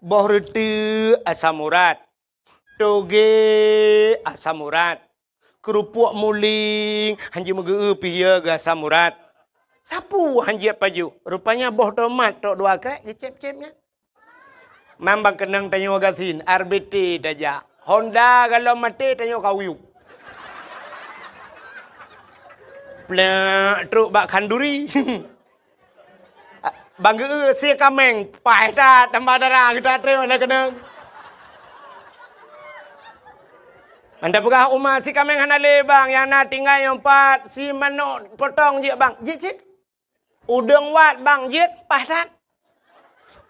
Boh reuteuek asam urat. Togé asam urat. Keurupuk muling hanjeuet meugeueu pih geu asam urat. Sapeue hanjeuet pajoh? Rupanya boh tomat trok dua krek geucép-cép nyan. Mambang keunong tanyoe gasien, R B T tajak. Honda galom maté tanyoe kawiyup. Plek trok bak khanduri. Ban geueu si kaméng, paih that tambah dara geutatreun hana keunong. Anda peugah uma si kaméng hana lé bang, nyang na tinggai nyoe pat si manok potong jeuet bang, jeuet cit. Udeueng wat bang jeuet, paih that.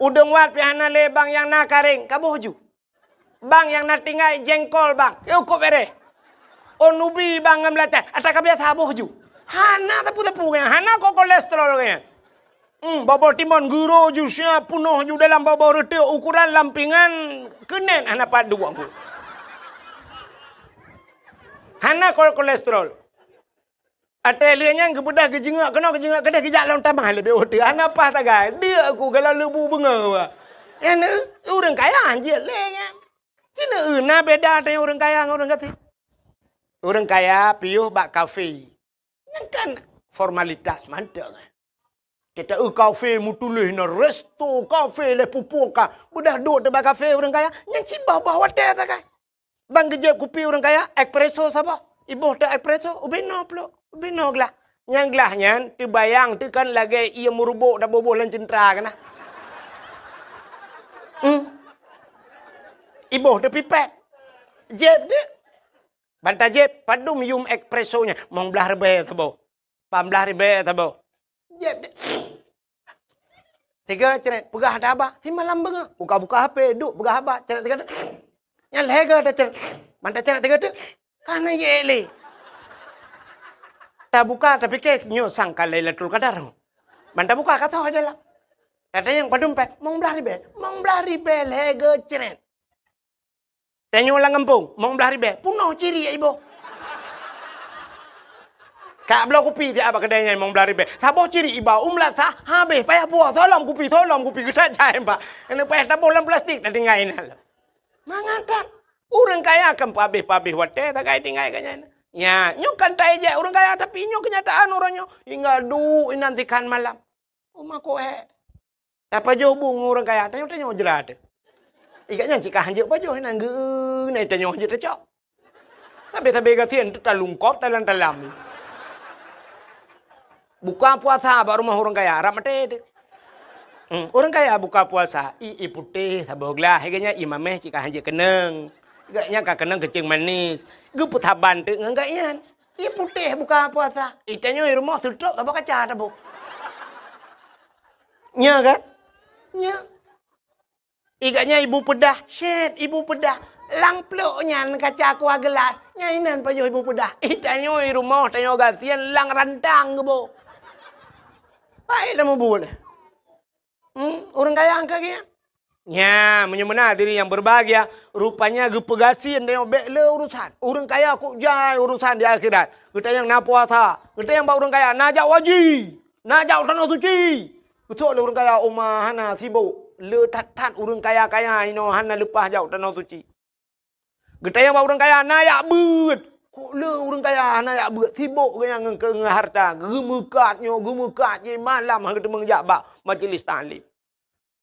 Udeueng wat pih hana lé bang nyang na karéng, ka boh ju. Bang nyang na tinggai jengkol bang, yôh kok bereh. Oh nubi bang ngon beulacan, ata ka biasa boh ju. Hana sapeue-sapeue nyan, hana ko-, kolesterol nyan. Hmm, bobo timon guro ju sia punoh ju dalam bobo reuteuk ukuran lampingan keunen hana pat duek ku. Hana ko-, kolesterol. Até lheueh nyan geubeudôh geujeungok keunoe geujeungok keudeh geujak lom tamah leubeh ueh teuh. Hana paih sagai. Deuk ku galak leubu beungoh. Nyan ureueng kaya jeuet lé nyan. Cina eu na beda teuh ureueng kaya ngon ureueng gasien. Ureueng kaya piôh bak kafe. Nyan kan formalitas mantong. Kita eu kafe meutuléh na resto kafe lé pupuk ka. Beudôh duek teuh bak kafe ureueng kaya. Nyan cit boh-boh watèe sagai. Bang geujép kupi ureueng kaya, espresso saboh. Iboh teuh espresso, ubé noe plôk, ubé noe glah. Nyang glah nyan teubayang teuh kan lagèe ié meurubok taboh-boh lam ceuntra keunan. Hmm. Iboh teuh pipet. Jép deuh. Ban tajép, padum yum espresso nyan, mong blaih ribèe saboh. Pah blaih ribèe saboh. Jép deh. Tiga cret, peugah haba. Simalam beungoh. Buka-buka H P, duek peugah haba. Cret tiga. Nyan lhèe go tacret. Ban tacret tiga tu. Ka na yek lé. Tabuka, tapike, nyoe sangka Lailatul Qadar. Ban tabuka, ka toh dalam. Tatanyong padum pèng, mong blaih ribèe. Mong blaih ribèe lhèe go cret. Tanyoe lam gampông, mong blaih ribèe, punoh ciri iboh. Ka bloe kupi siat bak keudè nyan mong blaih ribèe. Saboh ciri iba u meulasah, habéh payah buah, solom kupi, solom kupi, geutat jai bak. Keuneuk payah taboh lam plastik, tatinggai inan lom. Mangat that. Ureueng kaya kan peuhabéh-peuhabéh watèe, tagai tinggai keu nyan. Nya, nyoe kan taijak ureueng kaya, tapi nyoe keunyataan uroe nyoe. Hingga duek inan sikhan malam. Uma koh hèk. Tapajoh bu ngon ureueng kaya, tanyoe-tanyoe jrat. Ikat nyan cit ka hanjeuet pajoh, inan geu-, na tanyoe hanjeuet tacok. Sabé-sabé gasien teutalungkop talam-talam. Buka puasa bak rumoh ureueng kaya, rab maté teuh. Hmm, ureueng kaya buka puasa, ié putéh saboh glah, ikat nyan ié mamèh cit ka hanjeuet keunong. Ikat nyan ka keunong keuceung manis. Geupeusaban teuh ngon gobnyan. Ié putéh buka puasa. Ié tanyoe rumoh seutrop saboh kaca taboh. Nya kan? Nya. Ikat nyan ibu peudah, syèt ibu peudah. Lam plôk nyan kaca kuah geulas, nyan inan pajoh ibu peudah. Ié tanyoe rumoh tanyoe gasien lam rantang geuboh. Baik lam mubuet. Hmm, ureueng kaya angka geuh. Nya, meunyoe meunan hadirin yang berbahagia, rupanya geupeugasien tanyoe bèk le urusan. Ureueng kaya kok jai urusan di akhirat. Geutanyong na puasa, geutanyong bak ureueng kaya na jak haji, na jak tanoh suci. Geusok lé ureueng kaya uma hana sibok, le that-that ureueng kaya-kaya inoe hana leupah jak tanoh suci. Geutanyong bak ureueng kaya na jak beuet. Kok le ureueng kaya hana jak beuet, sibok geuh nyan ngon, ngon harta, geumeukat nyoe, geumeukat jih malam han geuteumeung jak bak majlis taklim.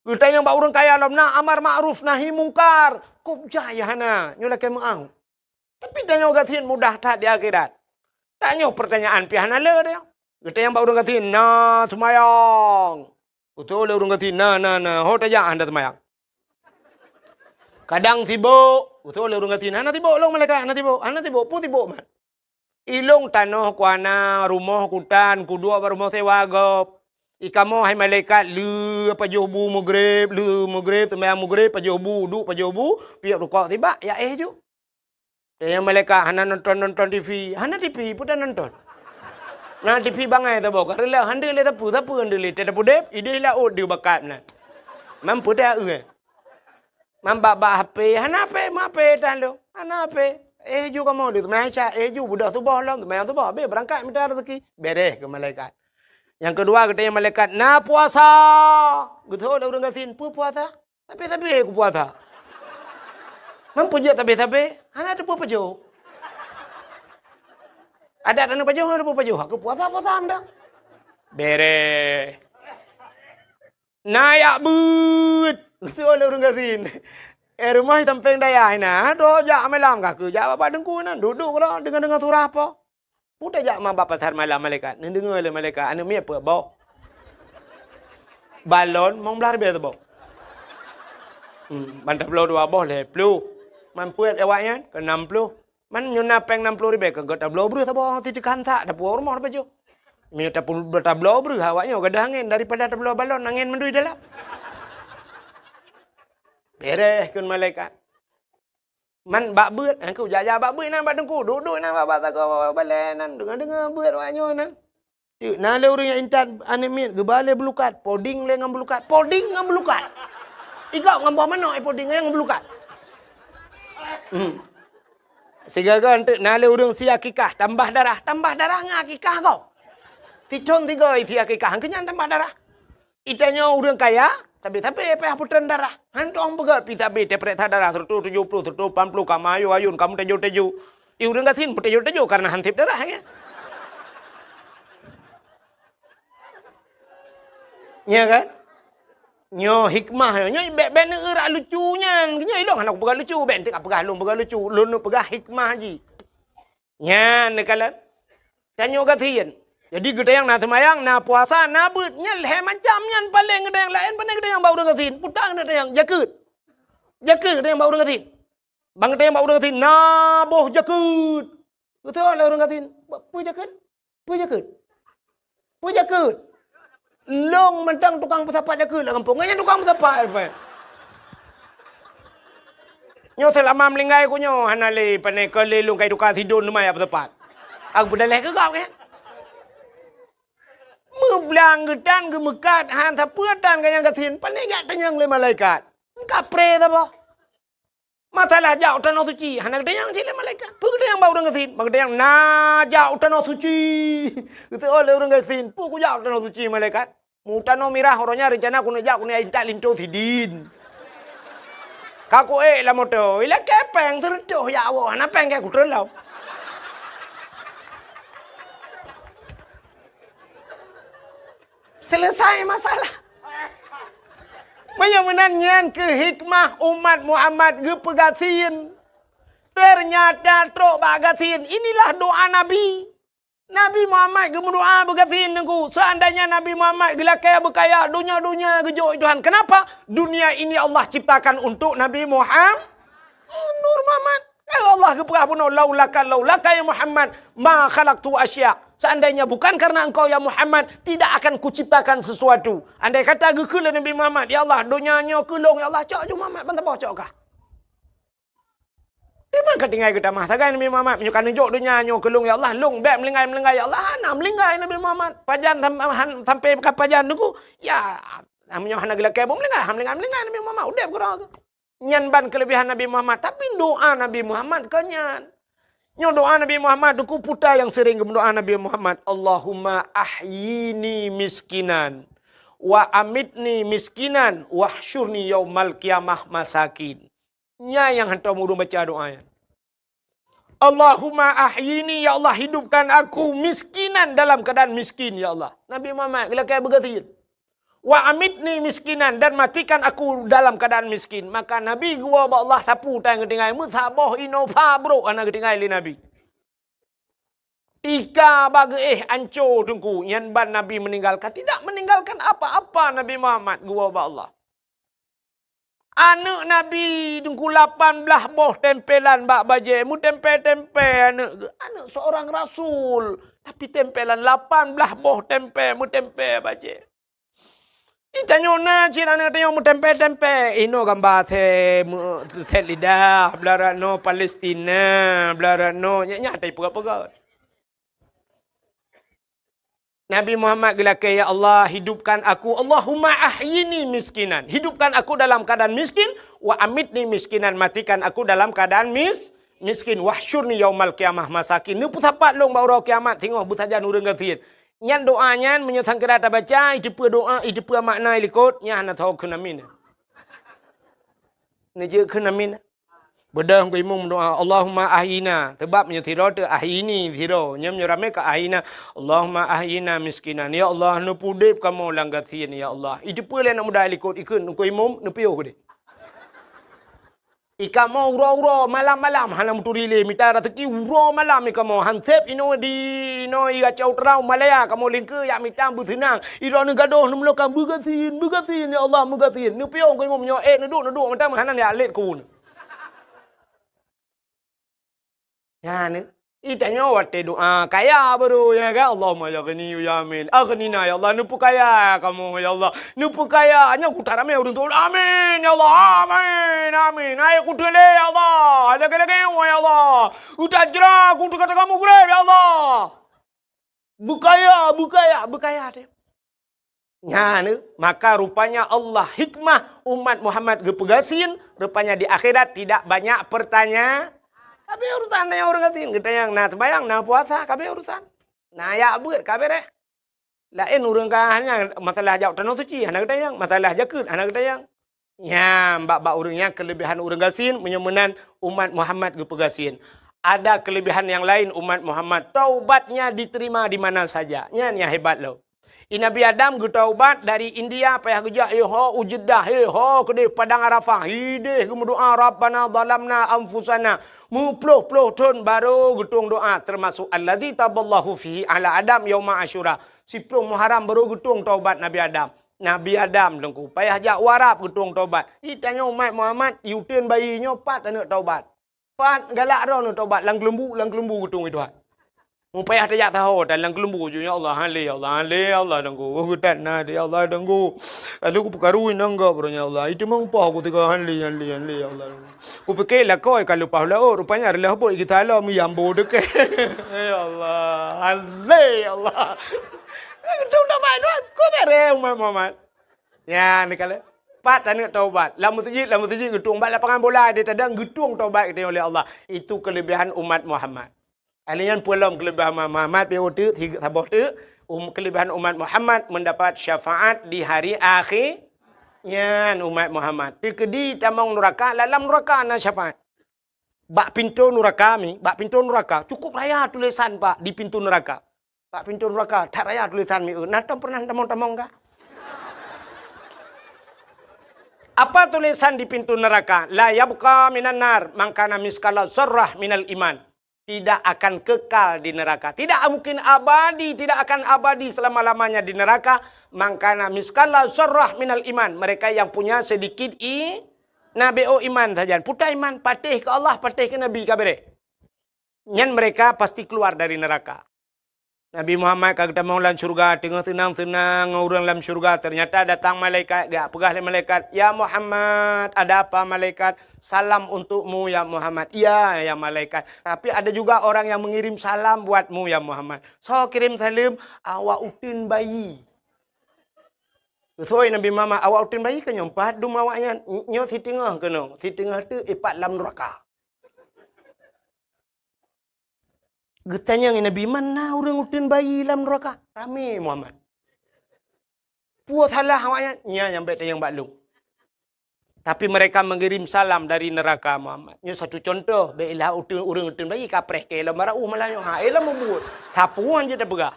Geutanyong bak ureueng kaya lom na amar ma'ruf nahi mungkar, kok jai hana, nyoe lakèe meu'ah. Tapi tanyoe gasien mudah that di akhirat. Tanyoe peurtanyaan pih hana le tanyoe. Geutanyong bak ureueng gasien na seumayang. Geutanyong lé ureueng gasien na, na, na, ho tajak hana seumayang. Kadang sibok, geutanyong lé ureueng gasien, hana sibok lôn malaikat, hana sibok, hana sibok, peue sibok mat. Ilôn tanoh ku hana, rumoh ku tan, kuduek bak rumoh sewa gob. Ikamoe hai malaikat, le pajoh bu meugreb, le meugreb, seumayang meugreb, pajoh bu, duek pajoh bu, piep rukok sibak, ya éh ju. Tanyong malaikat hana nonton-nonton T V. Hana T V, peue tanonton? Na T V bangai saboh, ka reuloh, han deuh lé sapeue, sapeue han deuh lé. Teuh tapeudeb, idéh laôt deuh bakat meunan. Man peue ta eu, eh? Man bak-bak H P, hana H P, ma H P tan lôn. Hana H P. Eh, ju kamoe deuh seumayang Isya, eh, ju beudôh suboh lom, seumayang suboh, habéh beurangkat mita raseuki. Bereh keu malaikat. Nyang keudua, geutanyong malaikat, na puasa. Geutanyong lé ureueng gasien, peue puasa? Sabé-sabé kupuasa. Man peue jeuet sabé-sabé? Hana teupeue pajoh. Adat hana pajoh, hana teupeue pajoh. Aku puasa, puasa meunan. Bereh. Na jak beuet. Geuseuôt lé ureueng gasien. Eh, rumoh di sampéng dayah inan. Droe jak malam ka keu jak bak teungku inan. Duek-duek keudroe deungoe-deungoe surah po. Peue tajak ma bak pasar malam malaikat? Neudeungoe lé malaikat, aneuk miet peuet boh. Balon mong blaih ribèe saboh. Hmm, ban tabloe dua boh lhèe ploh. Man peuet awaknyan keu nam ploh. Man nyoe na péng nam ploh ribèe, ka tabloe breuh saboh, teuka han sak, tapuwoe rumoh tapajoh. Meunyoe tapu-, tabloe breuh awaknyoe gadôh angén daripada tabloe balon angén mandum di dalam. Beres kheun malaikat. Man bak beuet, eh, ku jaja bak beuet nan bak teungku, duek-duek nan bak, bak sagoe balée nan, deungoe-deungoe beuet awak nyoe nan. Teuk na lé ureuëng nyang intat aneuk miet geuba lé beulukat, poding lé ngon beulukat, poding ngon beulukat. Igok ngon boh manok, eh, poding ngon beulukat. Hmm. Sigoe-goe teuk na lé ureuëng sie akikah, tambah darah, tambah darah ngon akikah gob. Sithon sigoe sie akikah, keu nyan tambah darah. Itanyoe ureuëng kaya, tapi-tapi payah putron darah. Hán tueng peugét pih sabe teupeuriksa darah seratus tujuh puluh, seratus lapan puluh, ka meuayun-ayun, ka meuteujô-teujô. Di ureuëng gasien meuteujô-teujô karena han sép darah, ya. Ya kan? Nyoe hikmah nyoe, nyoe bék-bék neueurak lucu nyan. Nyoe ilong hana kupeugah lucu, bék enteuk peugah lôn peugah lucu. Lôn neupeugah hikmah jih. Nyan neukalon. Tanyoe gasien. Jadi geutanyong na seumayang, na puasa, na beuet. Nyan lhée macam nyan paleng geutanyong laén, pane geutanyong bak ureuëng gasien. Puta geutanyong jakeuet. Jakeuet geutanyong bak ureuëng gasien. Bang geutanyong bak ureuëng gasien, na boh jakeuet. Geutanyong lé ureuëng gasien, peue jakeuet? Peue jakeuet? Peue jakeuet? Lôn mantong tukang peusapat jakeuet lam gampông. Nyan tukang peusapat, apa? Nyoe seulama meulinggai ku nyoe hana lé pane keu lé lôn kai tuka sidon teuma ya peusapat. Aku peudaléh keu gob nyan. Meublang geutan geumeukat han sapeue tan ganyang gasien, pane jak tanyong lé malaikat. Kapré saboh. Masalah jak u tanoh suci, hana geutanyong cit lé malaikat. Peue geutanyong bak ureuëng gasien? Bak geutanyong na jak u tanoh suci. Geuteuôt lé ureuëng gasien, peue kujak u tanoh suci malaikat? Mu tanoh mirah uroe nyan reuncana keuneuk jak keuneuk intat linto sidin. Ka kuék lam moto, ilakée péng seureutôh jak woe, hana péng keu kutreun lom. Selesai masalah. Meunyoe meunan nyan keuh hikmah umat Muhammad geupeugasien. Teunyata trok bak gasien, inilah doa Nabi. Nabi Muhammad geumeudoa beugasien teungku. Seandainya Nabi Muhammad geulakée beukaya, donya-donya geujok Tuhan. Kenapa? Dunia ini Allah ciptakan untuk Nabi Muhammad. Nur Muhammad. Ya Allah geupeugah bunoe, "Laulaka, laulaka ya Muhammad, ma khalaqtu asya." Seandainya bukan karena engkau ya Muhammad, tidak akan kuciptakan sesuatu. Andai kata geukheun lé Nabi Muhammad, "Ya Allah, donya nyoe keu lôn, ya Allah," cok ju Muhammad ban saboh cok kah. Di mana ka tinggai geutamah sagai Nabi Muhammad, "Meunyoe ka neujok donya nyoe keu lôn, ya Allah, lôn bék meulinggai-meulinggai, ya Allah." Hana meulinggai Nabi Muhammad. Pajan sam-, han-, sampai ka pajan teungku, ya, meunyoe hana geulakée buet meulinggai, hana meulinggai-meulinggai Nabi Muhammad, udeb keudroe. Nyan ban keuleubehan Nabi Muhammad, tapi doa Nabi Muhammad kon nyan. Nyoe doa Nabi Muhammad, teungku, puta nyang sering geumeudoa Nabi Muhammad, "Allahumma ahyini miskinan, wa amitni miskinan, wahsyurni yaumal qiyamah masakin." Nyan nyang hantom ureuëng baca doa nyan. "Allahumma ahyini, ya Allah, hidupkan aku miskinan dalam keadaan miskin, ya Allah." Nabi Muhammad geulakée beugasien. "Wa amitni miskinan, dan matikan aku dalam keadaan miskin." Maka Nabi geuwoe bak Allah sapeue tan geutinggai, meusaboh Innova brok hana geutinggai lé Nabi. Tika bak geuéh anco teungku, nyan ban Nabi meninggalkan, tidak meninggalkan apa-apa Nabi Muhammad geuwoe bak Allah. Aneuëk Nabi teungku lapan blaih boh tempelan bak bajée, meutempé-tempé aneuëk geuh. Aneuëk seorang rasul, tapi tempelan lapan blaih boh tempé, meutempé bajée. Ih, tanyoe na cit aneuëk tanyoe meutempé-tempé. Inoe gamba sét, meu-, sét lidah, beularat noe Palestina, beularat noe, nyak-nyak tai peugah-peugah. Nabi Muhammad geulakée, "Ya Allah, hidupkan aku, Allahumma ahyini miskinan." Hidupkan aku dalam keadaan miskin, "wa amitni miskinan," matikan aku dalam keadaan mis-, miskin, "wahsyurni yaumal qiyamah masakin." Neupeusapat lôn bak uroe kiamat singoh beusajan ureuëng gasien. Nyan doa nyan meunyoe sangkira tabaca, iteupeue doa, iteupeue makna likot, nyan hana soe kheun amin. Neujeuet kheun amin. Beudôh Teungku Imum meudoa, "Allahumma ahyina." Sabab meunyoe sidroe teuh ahyini sidroe, nyoe meunyoe ramé ka ahyina, "Allahumma ahyina miskinan." Ya Allah, neupeudeb kamoe lam gasien, ya Allah. Iteupeue lé aneuk muda likot ikheun Teungku Imum neupiôh keudeh. Ikamoe uroe-uroe, malam-malam hana meuturi lé mita raseuki, uroe malam ikamoe han sép inoe di inoe i Gacau Teurau Malaya kamoe lingkeue jak mita beuseunang. Idroeneuh gadôh neumeuloka beugasien, beugasien, ya Allah, beugasien. Neupiôh Teungku Imum nyoe ék neuduek, neuduek mantong hana jak lét keu uneuen. Nyan, Itanyoe watée doa kaya baru, ya kan? Allahumma ya Ghani, ya Amin. Aghnina, ya Allah, neupeukaya kamoe, ya Allah. Neupeukaya. Nyoe kuta ramé ureuëng tuan. Amin, ya Allah. Amin, amin. Hai kuteulé, ya Allah. Lagée-lagée, ya Allah. Utajra, kuteuk-teuk mugreb, ya Allah. Beukaya, beukaya, beukaya teuh. Nyan, maka rupanya Allah hikmah umat Muhammad geupeugasien, rupanya di akhirat tidak banyak pertanya-, tapi urusan nyan ureuëng gasien, geutanyong na seumayang, na puasa, ka abéh urusan. Na jak beuet, ka beureh. Laén ureuëng ka hanya masalah jak tanoh suci, hana geutanyong, masalah jakeuet, hana geutanyong. Nyan, bak-bak ureuëng nyan keulebihan ureuëng gasien, meunyoe meunan umat Muhammad geupeugasien. Ada kelebihan yang lain umat Muhammad, taubatnya diterima di mana saja. Nyan nyang hebat lom. I Nabi Adam geutaubat dari India payah geujak, eh, ho u Jeddah, eh, ho keudeh Padang Arafah, hideh geumeudoa, "Rabbana zalamna anfusana." Meuploh-ploh thon barô geutueng doa, termasuk allazi taballahu fihi ala Adam yauma Asyura. Siploh Muharram barô geutueng taubat Nabi Adam. Nabi Adam teungku payah jak u Arab geutueng taubat. Itanyoe umat Muhammad, i uteuen bayi nyoe pat aneuk taubat. Pat galak droeneuh taubat lam keuleumbu, lam keuleumbu geutueng i Tuhan. Mupayah tajak taho dan lam keuleumbu ju, "Ya Allah, han lé, ya Allah, han lé, ya Allah, teungku. Oh, geutat na, ya Allah, teungku. Lalu kupeukaru inong gob, ya Allah. Itu meumpah ku tiga han lé, han lé, han lé, ya Allah." Kupike lakoe ka leupah laôt, rupanya reulah bot geutalom nyang bo deukeh. Ya Allah, han lé, ya Allah. Geutueng taubat Tuhan, ku beureh umat Muhammad. Nyan kala. Pat aneuk taubat. Lam meuseujid, lam meuseujid geutueng, bak lapangan bola di tadang geutueng taubat geutanyoe lé Allah. Itu kelebihan umat Muhammad. Ahli nyan peulom kelebihan umat Muhammad, pi uteuk, saboh teuk, um, kelebihan umat Muhammad mendapat syafaat di hari akhir. Nyan umat Muhammad. Teukeudi tamong nuraka, lam nuraka na syafaat. Bak pintoe nuraka mi, bak pintoe nuraka, cukup raya tulisan, Pak, di pintoe nuraka. Bak pintoe nuraka, that raya tulisan mi, eh, na tom pernah tamong-tamong ka? Apa tulisan di pintoe nuraka? "La yabqa minan nar man kana miskala zarrah minal iman." Tidak akan kekal di neraka. Tidak mungkin abadi, tidak akan abadi selama-lamanya di neraka. Man kana miskala zarrah minal iman. Mereka yang punya sedikit i-, na B O iman sajan. Puta iman, patéh keu Allah, patéh keu Nabi, ka beureh. Nyan mereka pasti keluar dari neraka. Nabi Muhammad ka geutamong lam syurga, teungoh seunang-seunang ngon ureuëng lam syurga, ternyata datang malaikat, geujak peugah lé malaikat, "Ya Muhammad, ada apa malaikat? Salam untukmu ya Muhammad." "Iya, ya malaikat. Tapi ada juga orang yang mengirim salam buatmu ya Muhammad." "Soe kirém saleuem?" "Awak uteuen bayi." Geusoi Nabi Muhammad, "Awak uteuen bayi keunoe pat dum awaknyan?" "Nyoe siteungoh keunoe, siteungoh teuk ipat lam nuraka." Geutanyong Nabi, "Man na ureuëng uteuen bayi lam nuraka?" Ramé Muhammad. "Peue salah awaknyan?" "Nyan nyang bék tanyong bak lôn." Tapi mereka mengirim salam dari neraka Muhammad. Nyoe satu contoh, bék ilah uteuen, ureuëng uteuen bayi kapreh keu lom barauh malah nyoe. Ha, eh lom mubuet. Sapeue han jeuet tapeugah.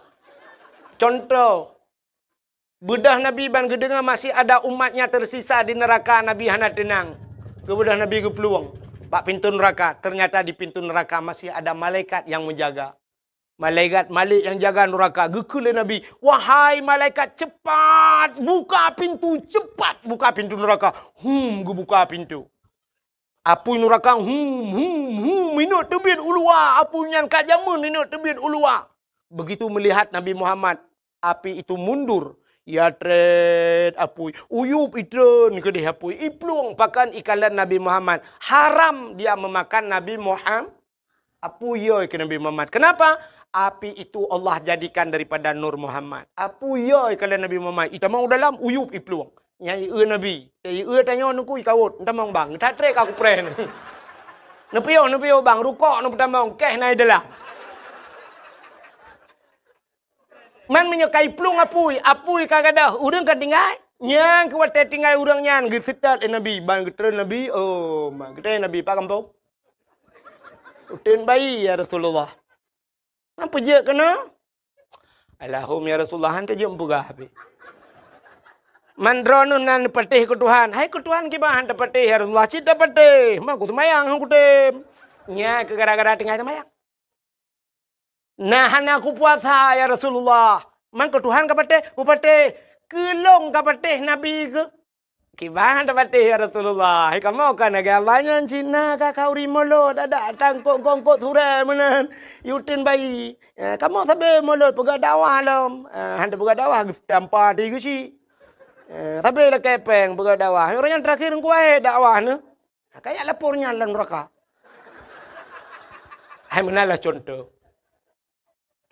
Contoh, Beudôh Nabi ban geudeungoe masih ada umatnya tersisa di neraka, Nabi hana teunang. Geubeudoh Nabi geuplueng bak pintoe neuraka, ternyata di pintoe neuraka masih ada malaikat nyang meujaga. Malaikat Malik nyang jaga neuraka, geukheun lé Nabi, "Wahai malaikat, cepat buka pintu, cepat buka pintu neuraka." Hum, geubuka pintoe. Apui neuraka, hum, hum, hum, inot teubiet u luwa, apui nyan ka jameun inot teubiet u luwa. Begitu melihat Nabi Muhammad, api itu mundur. Ya trét apui, uyup itreun keudeh apui, iplueng pakan ikalon Nabi Muhammad. Haram dia memakan Nabi Muhammad. Apui yo ikeu Nabi Muhammad. Kenapa? Api itu Allah jadikan daripada nur Muhammad. Apui yo ikeu Nabi Muhammad. Itamong u dalam, uyup iplueng. Nyang ieu Nabi. Ieu tanyoe nungku ikawot. Entamong bang. That trek aku preh ni. Neupiôh, neupiôh bang. Rukok neupeutamong. Keh na i dalam. Man meunyoe ka iplueng apui, apui ka gadôh, ureuëng ka tinggai. Nyang keu watée tinggai ureuëng nyan geuseutôt lé Nabi, ban geutreun Nabi, oh, ma geutreun Nabi, "Pak gampông?" "Uteuen bayi, ya Rasulullah." "Man peujeuet keunoe?" "Alahum, ya Rasulullah, han teujeuet meupeugah pih." "Man droeneuh na neupatéh keu Tuhan?" "Hai keu Tuhan kiban han tapatéh, ya Rasulullah, cit tapatéh. Ma kuseumayang han kutem." Nyan keu gara-gara tinggai seumayang. "Na hana kupuasa, ya Rasulullah." "Man keu Tuhan kapatéh?" "Kupatéh." "Keu lôn kapatéh, Nabi keuh?" Kiban tapatéh, ya Rasulullah. Hai kamoe kan lagèe abah nyan, Cina ka khauri mulod, adak tangkok-kongkot surée meunan, yue teun bayi. Eh, kamoe sabe mulod peugah dakwah lom. Eh, han tapeugah dakwah, geutampa di geuchik. Eh, sabe lakée péng peugah dakwah. Ureueng nyang terakhir ngon kuwai dakwah nyoe. Ka jak lapor nyan lam nuraka. Hai meunan lah contoh.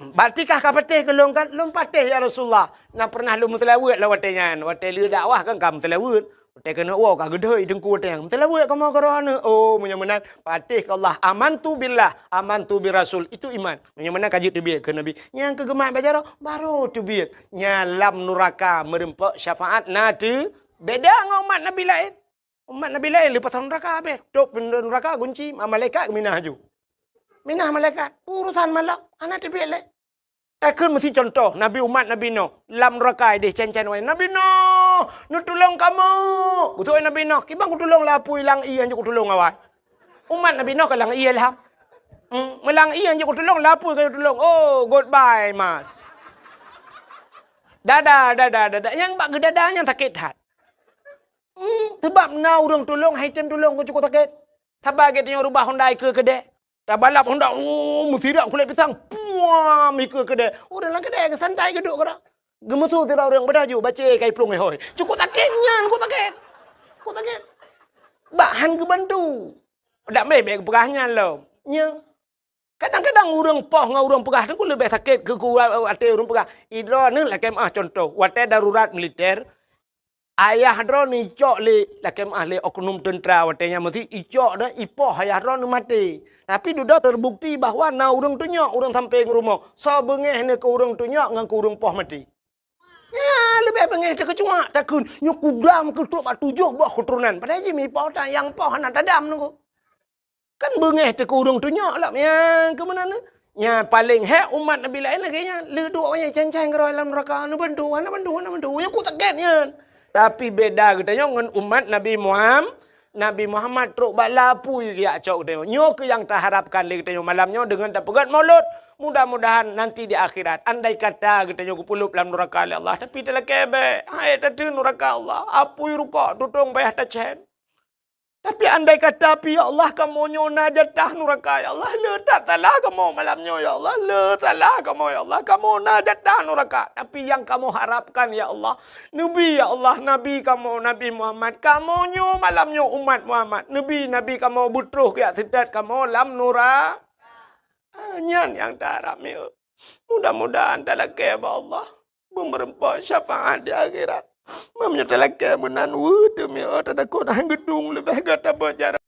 Berarti kah ka patéh keu lôn kan? Lôn patéh, ya Rasulullah. Na pernah lôn meuseulaweuet lam watée nyan. Watée lheueh dakwah kan ka meuseulaweuet. Watée keuneuk woe ka geudhôi teungku watée nyan. Meuseulaweuet kamoe keu roh aneuk. Oh, meunyoe meunan, patéh keu Allah. Amantu billah, amantu bir rasul. Itu iman. Meunyoe meunan ka jeuet teubiet keu Nabi. Nyang keu geumat bak jaroe, baru teubiet. Nyan lam nuraka meureumpok syafaat na teu beda ngon umat Nabi laén. Umat Nabi laén leupah nuraka habéh. Tôp pintoe nuraka gunci, ma-, malaikat geuminah laju. Minah malaikat, urusan malam, hana teubiet lé. Takheun meusi contoh, Nabi, umat Nabi Nuh, lam nuraka idéh cen-cen wayang. "Nabi Nuh, neutulông kamoe!" Geutôk Nabi Nuh, "Kiban kutulông lapui lam ié hanjeuet kutulông awai." Umat Nabi Nuh ka lam ié lham. Hmm, meulam ié hanjeuet kutulông, lapui ka kutulông. Oh, goodbye, mas. Dadah, dadah, dadah. Nyang bak geudada nyan sakét that. Hmm, seubab na ureueng tulông, hai tem tulông, ka cukôp sakét. Saban geutanyoe rubah honda ikeue keudè. Tabalap honda, oh, meusirak kulét pisang, puam, ikeue keudè. Ureueng lam keudè geusantai geuduek keudroe. Geumeusu sidroe ureueng, "Beudah ju, bacé kai plueng hôi." Cukôp sakét nyan, cukôp sakét. Cukôp sakét. Bak han geubantu. Dak mé bèk geupeugah nyan lom. Nyan. Kadang-kadang ureueng poh ngon ureueng peugah teungku leubeh sakét keu, keu até ureueng peugah. Idroeneuh lakèe meu'ah contoh, watèe darurat militer, ayah droeneuh icok lé, lakèe meu'ah, lé oknum teuntra watèe nyan meusi icok dan ipoh ayah droeneuh maté. Tapi dudoe teubukti bahwa na ureueng tunyok ureueng sampéng rumoh, soe beungéh nyoe keu ureueng tunyok ngon keu ureueng poh maté. Nyan leubeh beungéh takeucuak, takheun, "Nyoe kudam keu trok bak tujoh boh keuturonan." Padahai jih mipoh tan, nyang poh hana tadam teungku. Kan beungéh teuh keu ureueng tunyok lom, nyang keu meunan. Nyang paleng hék umat Nabi laén lagèe nyan, le duek wayang cen-cen keudroe lam nuraka, neubantu, hana bantu, hana bantu. Nyoe cukôp sakét nyan. Tapi beda geutanyoe ngon umat Nabi Muham-, Nabi Muhammad trok bak lapui geujak cok geutanyoe. Nyoe keuh nyang taharapkan lé geutanyoe malam nyoe deungon tapeugöt mulod. Mudah-mudahan nanti di akhirat, andai kata geutanyoe geupeuleub lam nuraka lé Allah, tapi talakèe bèk, hai tateun nuraka Allah, apui rukok tutong payah tacén. Tapi andai kata pih, ya Allah, kamoe nyoe na jatah nuraka, ya Allah, le that salah kamoe malam nyoe, ya Allah, le salah kamoe, ya Allah, kamoe na jatah nuraka. Tapi nyang kamoe harapkan, ya Allah, neubi, ya Allah, Nabi kamoe, Nabi Muhammad, kamoe nyoe malam nyoe umat Muhammad, neubi Nabi kamoe beutroh keu jak seutôt kamoe lam nura-, ah, nyan nyang taharap mieu. Mudah-mudahan talakèe bak Allah. Beumeureumpok syafaat di akhirat. Meunyoe talakèe meunan, weueh teumé, oh, tadakot han geudong leubeh gata beujaran.